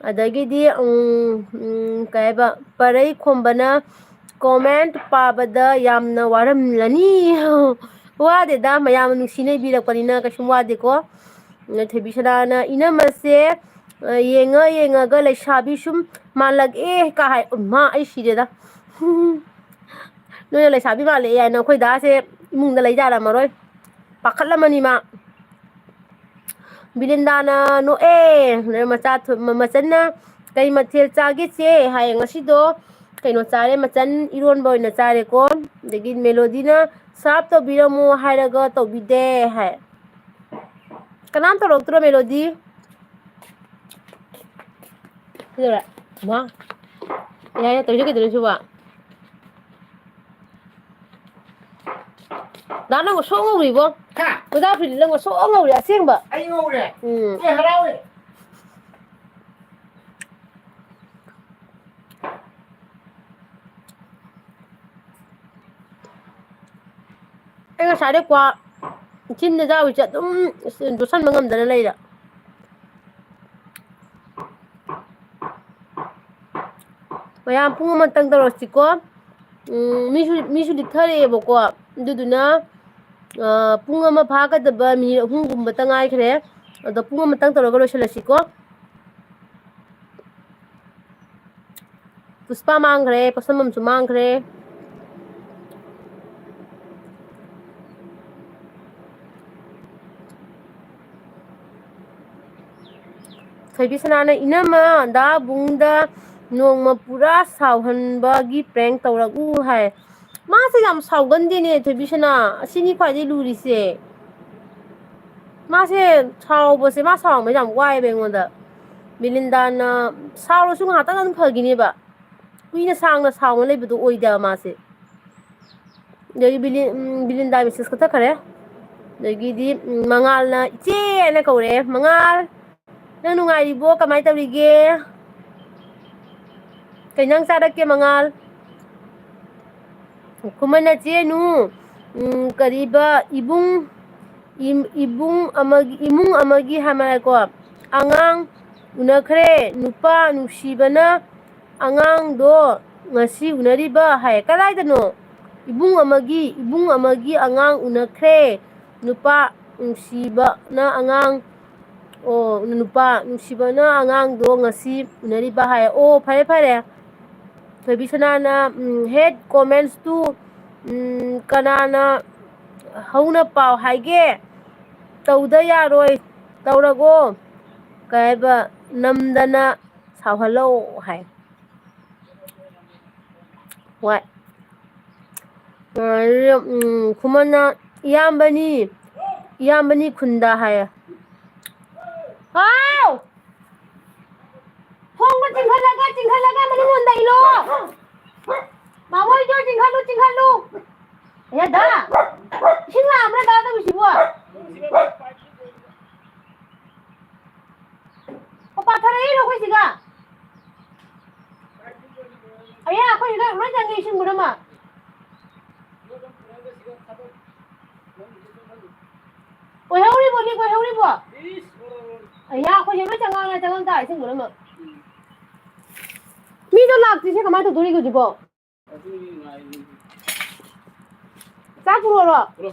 ꯑꯗꯒꯤꯗꯤ, ꯎꯝ, ꯎꯝ, ꯀꯩ ꯍꯥꯏꯕ, ꯄꯔꯩ ꯈꯣꯝꯕꯅ "Comment ꯄꯥꯕꯗ ꯌꯥꯝꯅ ꯋꯥꯔꯝꯂꯅꯤ"꯫ ꯋꯥꯗꯦꯗ, ꯃꯌꯥꯝ ꯅꯨꯡꯁꯤꯅ ꯏꯕꯤꯔꯛꯄꯅꯤꯅ ꯀꯩꯁꯨꯝ ꯋꯥꯗꯦꯀꯣ꯫ ꯊꯣꯏꯕꯤ ꯁꯅꯥꯅ, "ꯏꯅꯝꯃꯁꯦ, ꯑ, ꯌꯦꯡꯉ ꯌꯦꯡꯉꯒ ꯂꯩꯁꯥꯕꯤ ꯁꯨꯝ ꯃꯥꯜꯂꯛꯑꯦ" ꯀꯥ ꯍꯥꯏ꯫ ꯃꯥ, ꯑꯩ ꯁꯤꯔꯦꯗ꯫ ꯅꯣꯏꯅ ꯂꯩꯁꯥꯕꯤ ꯃꯥꯜꯂꯛꯑꯦ ꯍꯥꯏꯅ ꯑꯩꯈꯣꯏ ꯗꯥꯁꯦ ꯏꯃꯨꯡꯗ ꯂꯩꯖꯔꯝꯃꯔꯣꯏ꯫ ꯄꯥꯈꯠꯂꯝꯃꯅꯤ ꯃꯥ꯫ ꯕꯤꯂꯤꯟꯗꯥꯅ ꯅꯣꯛꯑꯦ꯫ ꯃꯆꯥ ꯊꯣ-, ꯃ-, ꯃꯆꯟꯅ, "ꯀꯩ ꯃꯊꯦꯜ ꯆꯥꯒꯦ ꯆꯦ?" ꯍꯥꯏꯌꯦ꯫ "ꯉꯁꯤꯗꯣ ꯀꯩꯅꯣ ꯆꯥꯔꯦ, ꯃꯆꯟ, ꯏꯔꯣꯟꯕ ꯑꯣꯏꯅ ꯆꯥꯔꯦꯀꯣ"꯫ ꯑꯗꯒꯤ ꯃꯦꯂꯣꯗꯤꯅ, "Serve ꯇꯧꯕꯤꯔꯝꯃꯣ ꯍꯥꯏꯔꯒ ꯇꯧꯕꯤꯗꯦ" ꯍꯥꯏ꯫ ꯀꯅꯥꯝ ꯇꯧꯔꯛꯇ꯭ꯔꯣ, ꯃꯦꯂꯣꯗꯤ? ꯀꯩꯗꯧꯔꯦ? ꯃꯥ? ꯌꯥꯏ, ꯌꯥꯏ, ꯇꯧꯔꯤꯁꯦ ꯀꯩꯗꯧꯔꯦ ꯁꯤꯕꯣ? ꯗꯥ, ꯅꯪ ꯉꯧꯁꯣꯛ ꯉꯧꯔꯤꯕꯣ? ꯍꯥ? ꯅꯗꯥ ꯐꯤꯗꯤ ꯅꯪ ꯉꯧꯁꯣꯛ ꯉꯧꯔꯤ, ꯑꯁꯦꯡꯕ꯫ ꯑꯩ ꯉꯧꯔꯦ? ꯎꯝ꯫ ꯑꯩ ꯍꯔꯥꯎꯋꯦ꯫ ꯉꯁꯥꯏꯗꯩ ꯀ꯭ꯋꯥ ꯆꯤꯟꯗ ꯆꯥꯔꯨꯏꯁꯦ ꯑꯗꯨꯝ ꯌꯣꯠꯁꯟꯕ ꯉꯝꯗꯅ ꯂꯩꯔꯦ꯫ ꯃꯌꯥꯝ ꯄꯨꯡ ꯑꯃꯇꯪ ꯇꯧꯔꯁꯤꯀꯣ꯫ ꯎꯝ, ꯃꯤꯁꯨ, ꯃꯤꯁꯨ ꯂꯤꯛꯊꯔꯛꯑꯦꯕꯀꯣ꯫ ꯑꯗꯨꯗꯨꯅ, ꯑ, ꯄꯨꯡ ꯑꯃ ꯐꯥꯒꯗꯕ ꯃꯤꯅꯤꯠ ꯑꯍꯨꯝꯒꯨꯝꯕꯇ ꯉꯥꯏꯈ꯭ꯔꯦ꯫ ꯑꯗꯣ ꯄꯨꯡ ꯑꯃꯇꯪ ꯇꯧꯔꯒ ꯂꯣꯏꯁꯤꯜꯂꯁꯤꯀꯣ꯫ ꯄꯨꯁꯄꯥ ꯃꯥꯡꯈ꯭ꯔꯦ, ꯄꯣꯠꯁꯝꯕꯝꯁꯨ ꯃꯥꯡꯈ꯭ꯔꯦ꯫ ꯊꯣꯏꯕꯤꯁꯅꯥꯅ, "ꯏꯅꯝꯃ, ꯗꯥ ꯕꯨꯡꯗ ꯅꯣꯡꯃ ꯄꯨꯔꯥ ꯁꯥꯎꯍꯟꯕꯒꯤ prank ꯇꯧꯔꯛꯎ" ꯍꯥꯏ꯫ ꯃꯥꯁꯦ ꯌꯥꯝ ꯁꯥꯎꯒꯟꯗꯦꯅꯦ, ꯊꯣꯏꯕꯤꯁꯅꯥ꯫ ꯑꯁꯤꯅꯤ ꯈ꯭ꯋꯥꯏꯗꯒꯤ ꯂꯨꯔꯤꯁꯦ꯫ ꯃꯥꯁꯦ ꯁꯥꯎꯕꯁꯦ, ꯃꯥ ꯁꯥꯎꯕꯁꯦ ꯌꯥꯝ ꯋꯥꯏꯑꯦꯕ ꯑꯩꯉꯣꯟꯗ꯫ ꯃꯤꯂꯤꯟꯗꯥꯅ ꯁꯥꯎꯔꯁꯨ ꯉꯥꯏꯍꯥꯛꯇꯪ ꯑꯗꯨꯝ ꯐꯈꯤꯅꯦꯕ꯫ ꯀꯨꯏꯅ ꯁꯥꯡꯅ ꯁꯥꯎꯅ ꯂꯩꯕꯗꯣ ꯑꯣꯏꯗꯦꯕ ꯃꯥꯁꯦ꯫ ꯑꯗꯒꯤ ꯕꯤꯂꯤ-, ꯎꯝ, ꯕꯤꯂꯤꯟꯗꯥ message ꯀꯛꯊꯠꯈꯔꯦ꯫ ꯑꯗꯒꯤꯗꯤ, ꯎꯝ, ꯃꯉꯥꯜꯅ "ꯏꯆꯦ" ꯍꯥꯏꯅ ꯀꯧꯔꯛꯑꯦ꯫ "ꯃꯉꯥꯜ, ꯅꯪ ꯅꯨꯡꯉꯥꯏꯔꯤꯕꯣ? ꯀꯃꯥꯏꯅ ꯇꯧꯔꯤꯒꯦ? ꯀꯩ ꯏꯟꯖꯥꯡ ꯆꯥꯔꯛꯀꯦ, ꯃꯉꯥꯜ?" ꯈꯨꯃꯟꯅ, "ꯆꯦꯅꯨ, ꯎꯝ, ꯀꯔꯤꯕ, ꯏꯕꯨꯡ, ꯏꯝ-, ꯏꯕꯨꯡ ꯑꯃꯒꯤ, ꯏꯃꯨꯡ ꯑꯃꯒꯤ ꯍꯥꯏ ꯃꯥꯜꯂꯦꯀꯣ, ꯑꯉꯥꯡ ꯎꯅꯈ꯭ꯔꯦ꯫ ꯅꯨꯄꯥ ꯅꯨꯡꯁꯤꯕꯅ ꯑꯉꯥꯡꯗꯣ ꯉꯁꯤ ꯎꯅꯔꯤꯕ" ꯍꯥꯏ꯫ ꯀꯗꯥꯏꯗꯅꯣ? "ꯏꯕꯨꯡ ꯑꯃꯒꯤ, ꯏꯕꯨꯡ ꯑꯃꯒꯤ ꯑꯉꯥꯡ ꯎꯅꯈ꯭ꯔꯦ꯫ ꯅꯨꯄꯥ ꯅꯨꯡꯁꯤꯕꯅ ꯑꯉꯥꯡ, ꯑꯣ, ꯅꯨꯄꯥ ꯅꯨꯡꯁꯤꯕꯅ ꯑꯉꯥꯡꯗꯣ ꯉꯁꯤ ꯎꯅꯔꯤꯕ" ꯍꯥꯏ꯫ ꯑꯣ, ꯐꯔꯦ, ꯐꯔꯦ꯫ ꯊꯣꯏꯕꯤꯁꯅꯥꯅ, ꯎꯝ, "Hate comments to", ꯎꯝ, ꯀꯅꯥꯅ ꯍꯧꯅ ꯄꯥꯎ ꯍꯥꯏꯒꯦ? ꯇꯧꯗ ꯌꯥꯔꯣꯏ, ꯇꯧꯔꯒꯣ꯫ ꯀꯩ ꯍꯥꯏꯕ? "ꯅꯝꯗꯅ ꯁꯥꯎꯍꯜꯂꯣ" ꯍꯥꯏ꯫ ꯍꯣꯏ꯫ ꯑ, ꯎꯝ, ꯈꯨꯃꯟꯅ, "ꯏꯌꯥꯝꯕꯅꯤ, ꯏꯌꯥꯝꯕꯅꯤ ꯈꯨꯟꯗ" ꯍꯥꯏꯌꯦ꯫ ꯍꯥꯎ! ꯊꯣꯡꯗꯣ ꯆꯤꯡꯈꯠꯂꯒ, ꯆꯤꯡꯈꯠꯂꯒ ꯃꯅꯨꯡ ꯍꯣꯟꯗ ꯏꯜꯂꯣ꯫ ꯃꯥꯃꯣꯏꯗꯣ ꯆꯤꯡꯈꯠꯂꯨ, ꯆꯤꯡꯈꯠꯂꯨ꯫ ꯑꯌꯥ, ꯗꯥ! ꯏꯁꯤꯡ ꯂꯥꯛꯑꯕ꯭ꯔꯥ, ꯗꯥ ꯇꯧꯔꯤꯁꯤꯕꯣ? ꯑꯣ, ꯄꯥꯊꯔꯛꯏꯔꯣ ꯑꯩꯈꯣꯏ ꯁꯤꯒ? ꯑꯌꯥ, ꯑꯩꯈꯣꯏ ꯁꯤꯒ ꯂꯣꯏ ꯆꯪꯉꯦ ꯏꯁꯤꯡ ꯄꯨꯝꯅꯃꯛ꯫ ꯀꯣꯏꯍꯧꯔꯤꯕꯣ, ꯃꯤ ꯀꯣꯏꯍꯧꯔꯤꯕꯣ? ꯑꯌꯥ, ꯑꯩꯈꯣꯏꯁꯦ ꯂꯣꯏ ꯆꯪꯉꯛꯑꯒ ꯆꯪꯉꯝ ꯇꯥꯔꯦ, ꯏꯁꯤꯡ ꯃꯅꯨꯡꯗ꯫ ꯃꯤꯗꯣ ꯂꯥꯛꯇ꯭ꯔꯤꯁꯦ ꯀꯃꯥꯏꯅ ꯇꯧꯗꯣꯔꯤꯒꯦ ꯍꯧꯖꯤꯛꯐꯥꯎ? ꯆꯥꯛ ꯄꯨꯔꯛꯑꯣꯔꯣ?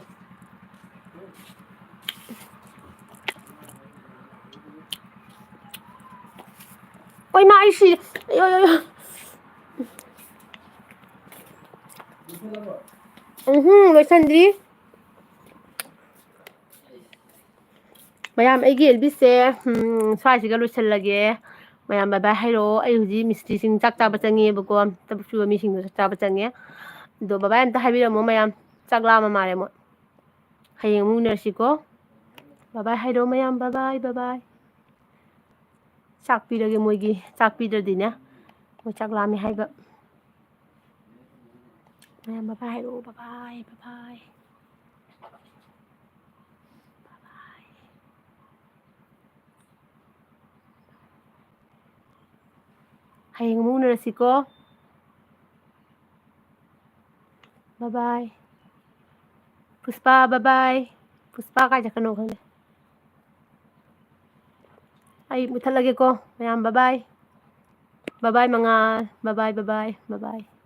ꯍꯣꯏ, ꯏꯃꯥ, ꯑꯩ ꯁꯤ-, ꯑꯌꯣ, ꯑꯌꯣ, ꯑꯌꯣ꯫ ꯎꯝꯍꯨꯝ, ꯂꯣꯏꯁꯟꯗ꯭ꯔꯤ꯫ ꯃꯌꯥꯝ, ꯑꯩꯒꯤ ꯑꯦꯜꯕꯤꯁꯦ, ꯎꯝ, ꯁ꯭ꯋꯥꯏꯁꯤꯒ ꯂꯣꯏꯁꯤꯜꯂꯒꯦ꯫ ꯃꯌꯥꯝ bye bye ꯍꯥꯏꯔꯛꯑꯣ꯫ ꯑꯩ ꯍꯧꯖꯤꯛ ꯃꯤꯁꯇ꯭ꯔꯤꯁꯤꯡ ꯆꯥꯛ ꯆꯥꯕ ꯆꯪꯉꯦꯕꯀꯣ, ꯊꯕꯛ ꯁꯨꯕ ꯃꯤꯁꯤꯡꯗꯣ ꯆꯥꯛ ꯆꯥꯕ ꯆꯪꯉꯦ꯫ ꯑꯗꯣ bye bye ꯑꯝꯇ ꯍꯥꯏꯕꯤꯔꯝꯃꯣ ꯃꯌꯥꯝ, ꯆꯥꯛ ꯂꯥꯝꯃ ꯃꯥꯜꯂꯦ ꯃꯣꯏ꯫ ꯍꯌꯦꯡ ꯑꯃꯨꯛ ꯎꯅꯔꯁꯤꯀꯣ꯫ Bye bye ꯍꯥꯏꯔꯛꯑꯣ ꯃꯌꯥꯝ, bye bye, bye bye꯫ ꯆꯥꯛ ꯄꯤꯔꯒꯦ ꯃꯣꯏꯒꯤ, ꯆꯥꯛ ꯄꯤꯗ꯭ꯔꯗꯤꯅꯦ ꯃꯣꯏ ꯆꯥꯛ ꯂꯥꯝꯃꯦ ꯍꯥꯏꯕ꯫ ꯃꯌꯥꯝ bye bye ꯍꯥꯏꯔꯛꯑꯣ, bye bye, bye bye꯫ Bye bye꯫ ꯍꯌꯦꯡ ꯑꯃꯨꯛ ꯎꯅꯔꯁꯤꯀꯣ꯫ Bye bye꯫ ꯄꯨꯁꯄꯥ, bye bye꯫ ꯄꯨꯁꯄꯥ ꯀꯥꯏ ꯆꯠꯈ꯭ꯔꯅꯣ ꯈꯪꯗꯦ꯫ ꯑꯩ ꯃꯨꯠꯊꯠꯂꯒꯦꯀꯣ ꯃꯌꯥꯝ, bye bye꯫ Bye bye ꯃꯉꯥꯜ, bye bye, bye bye, bye bye꯫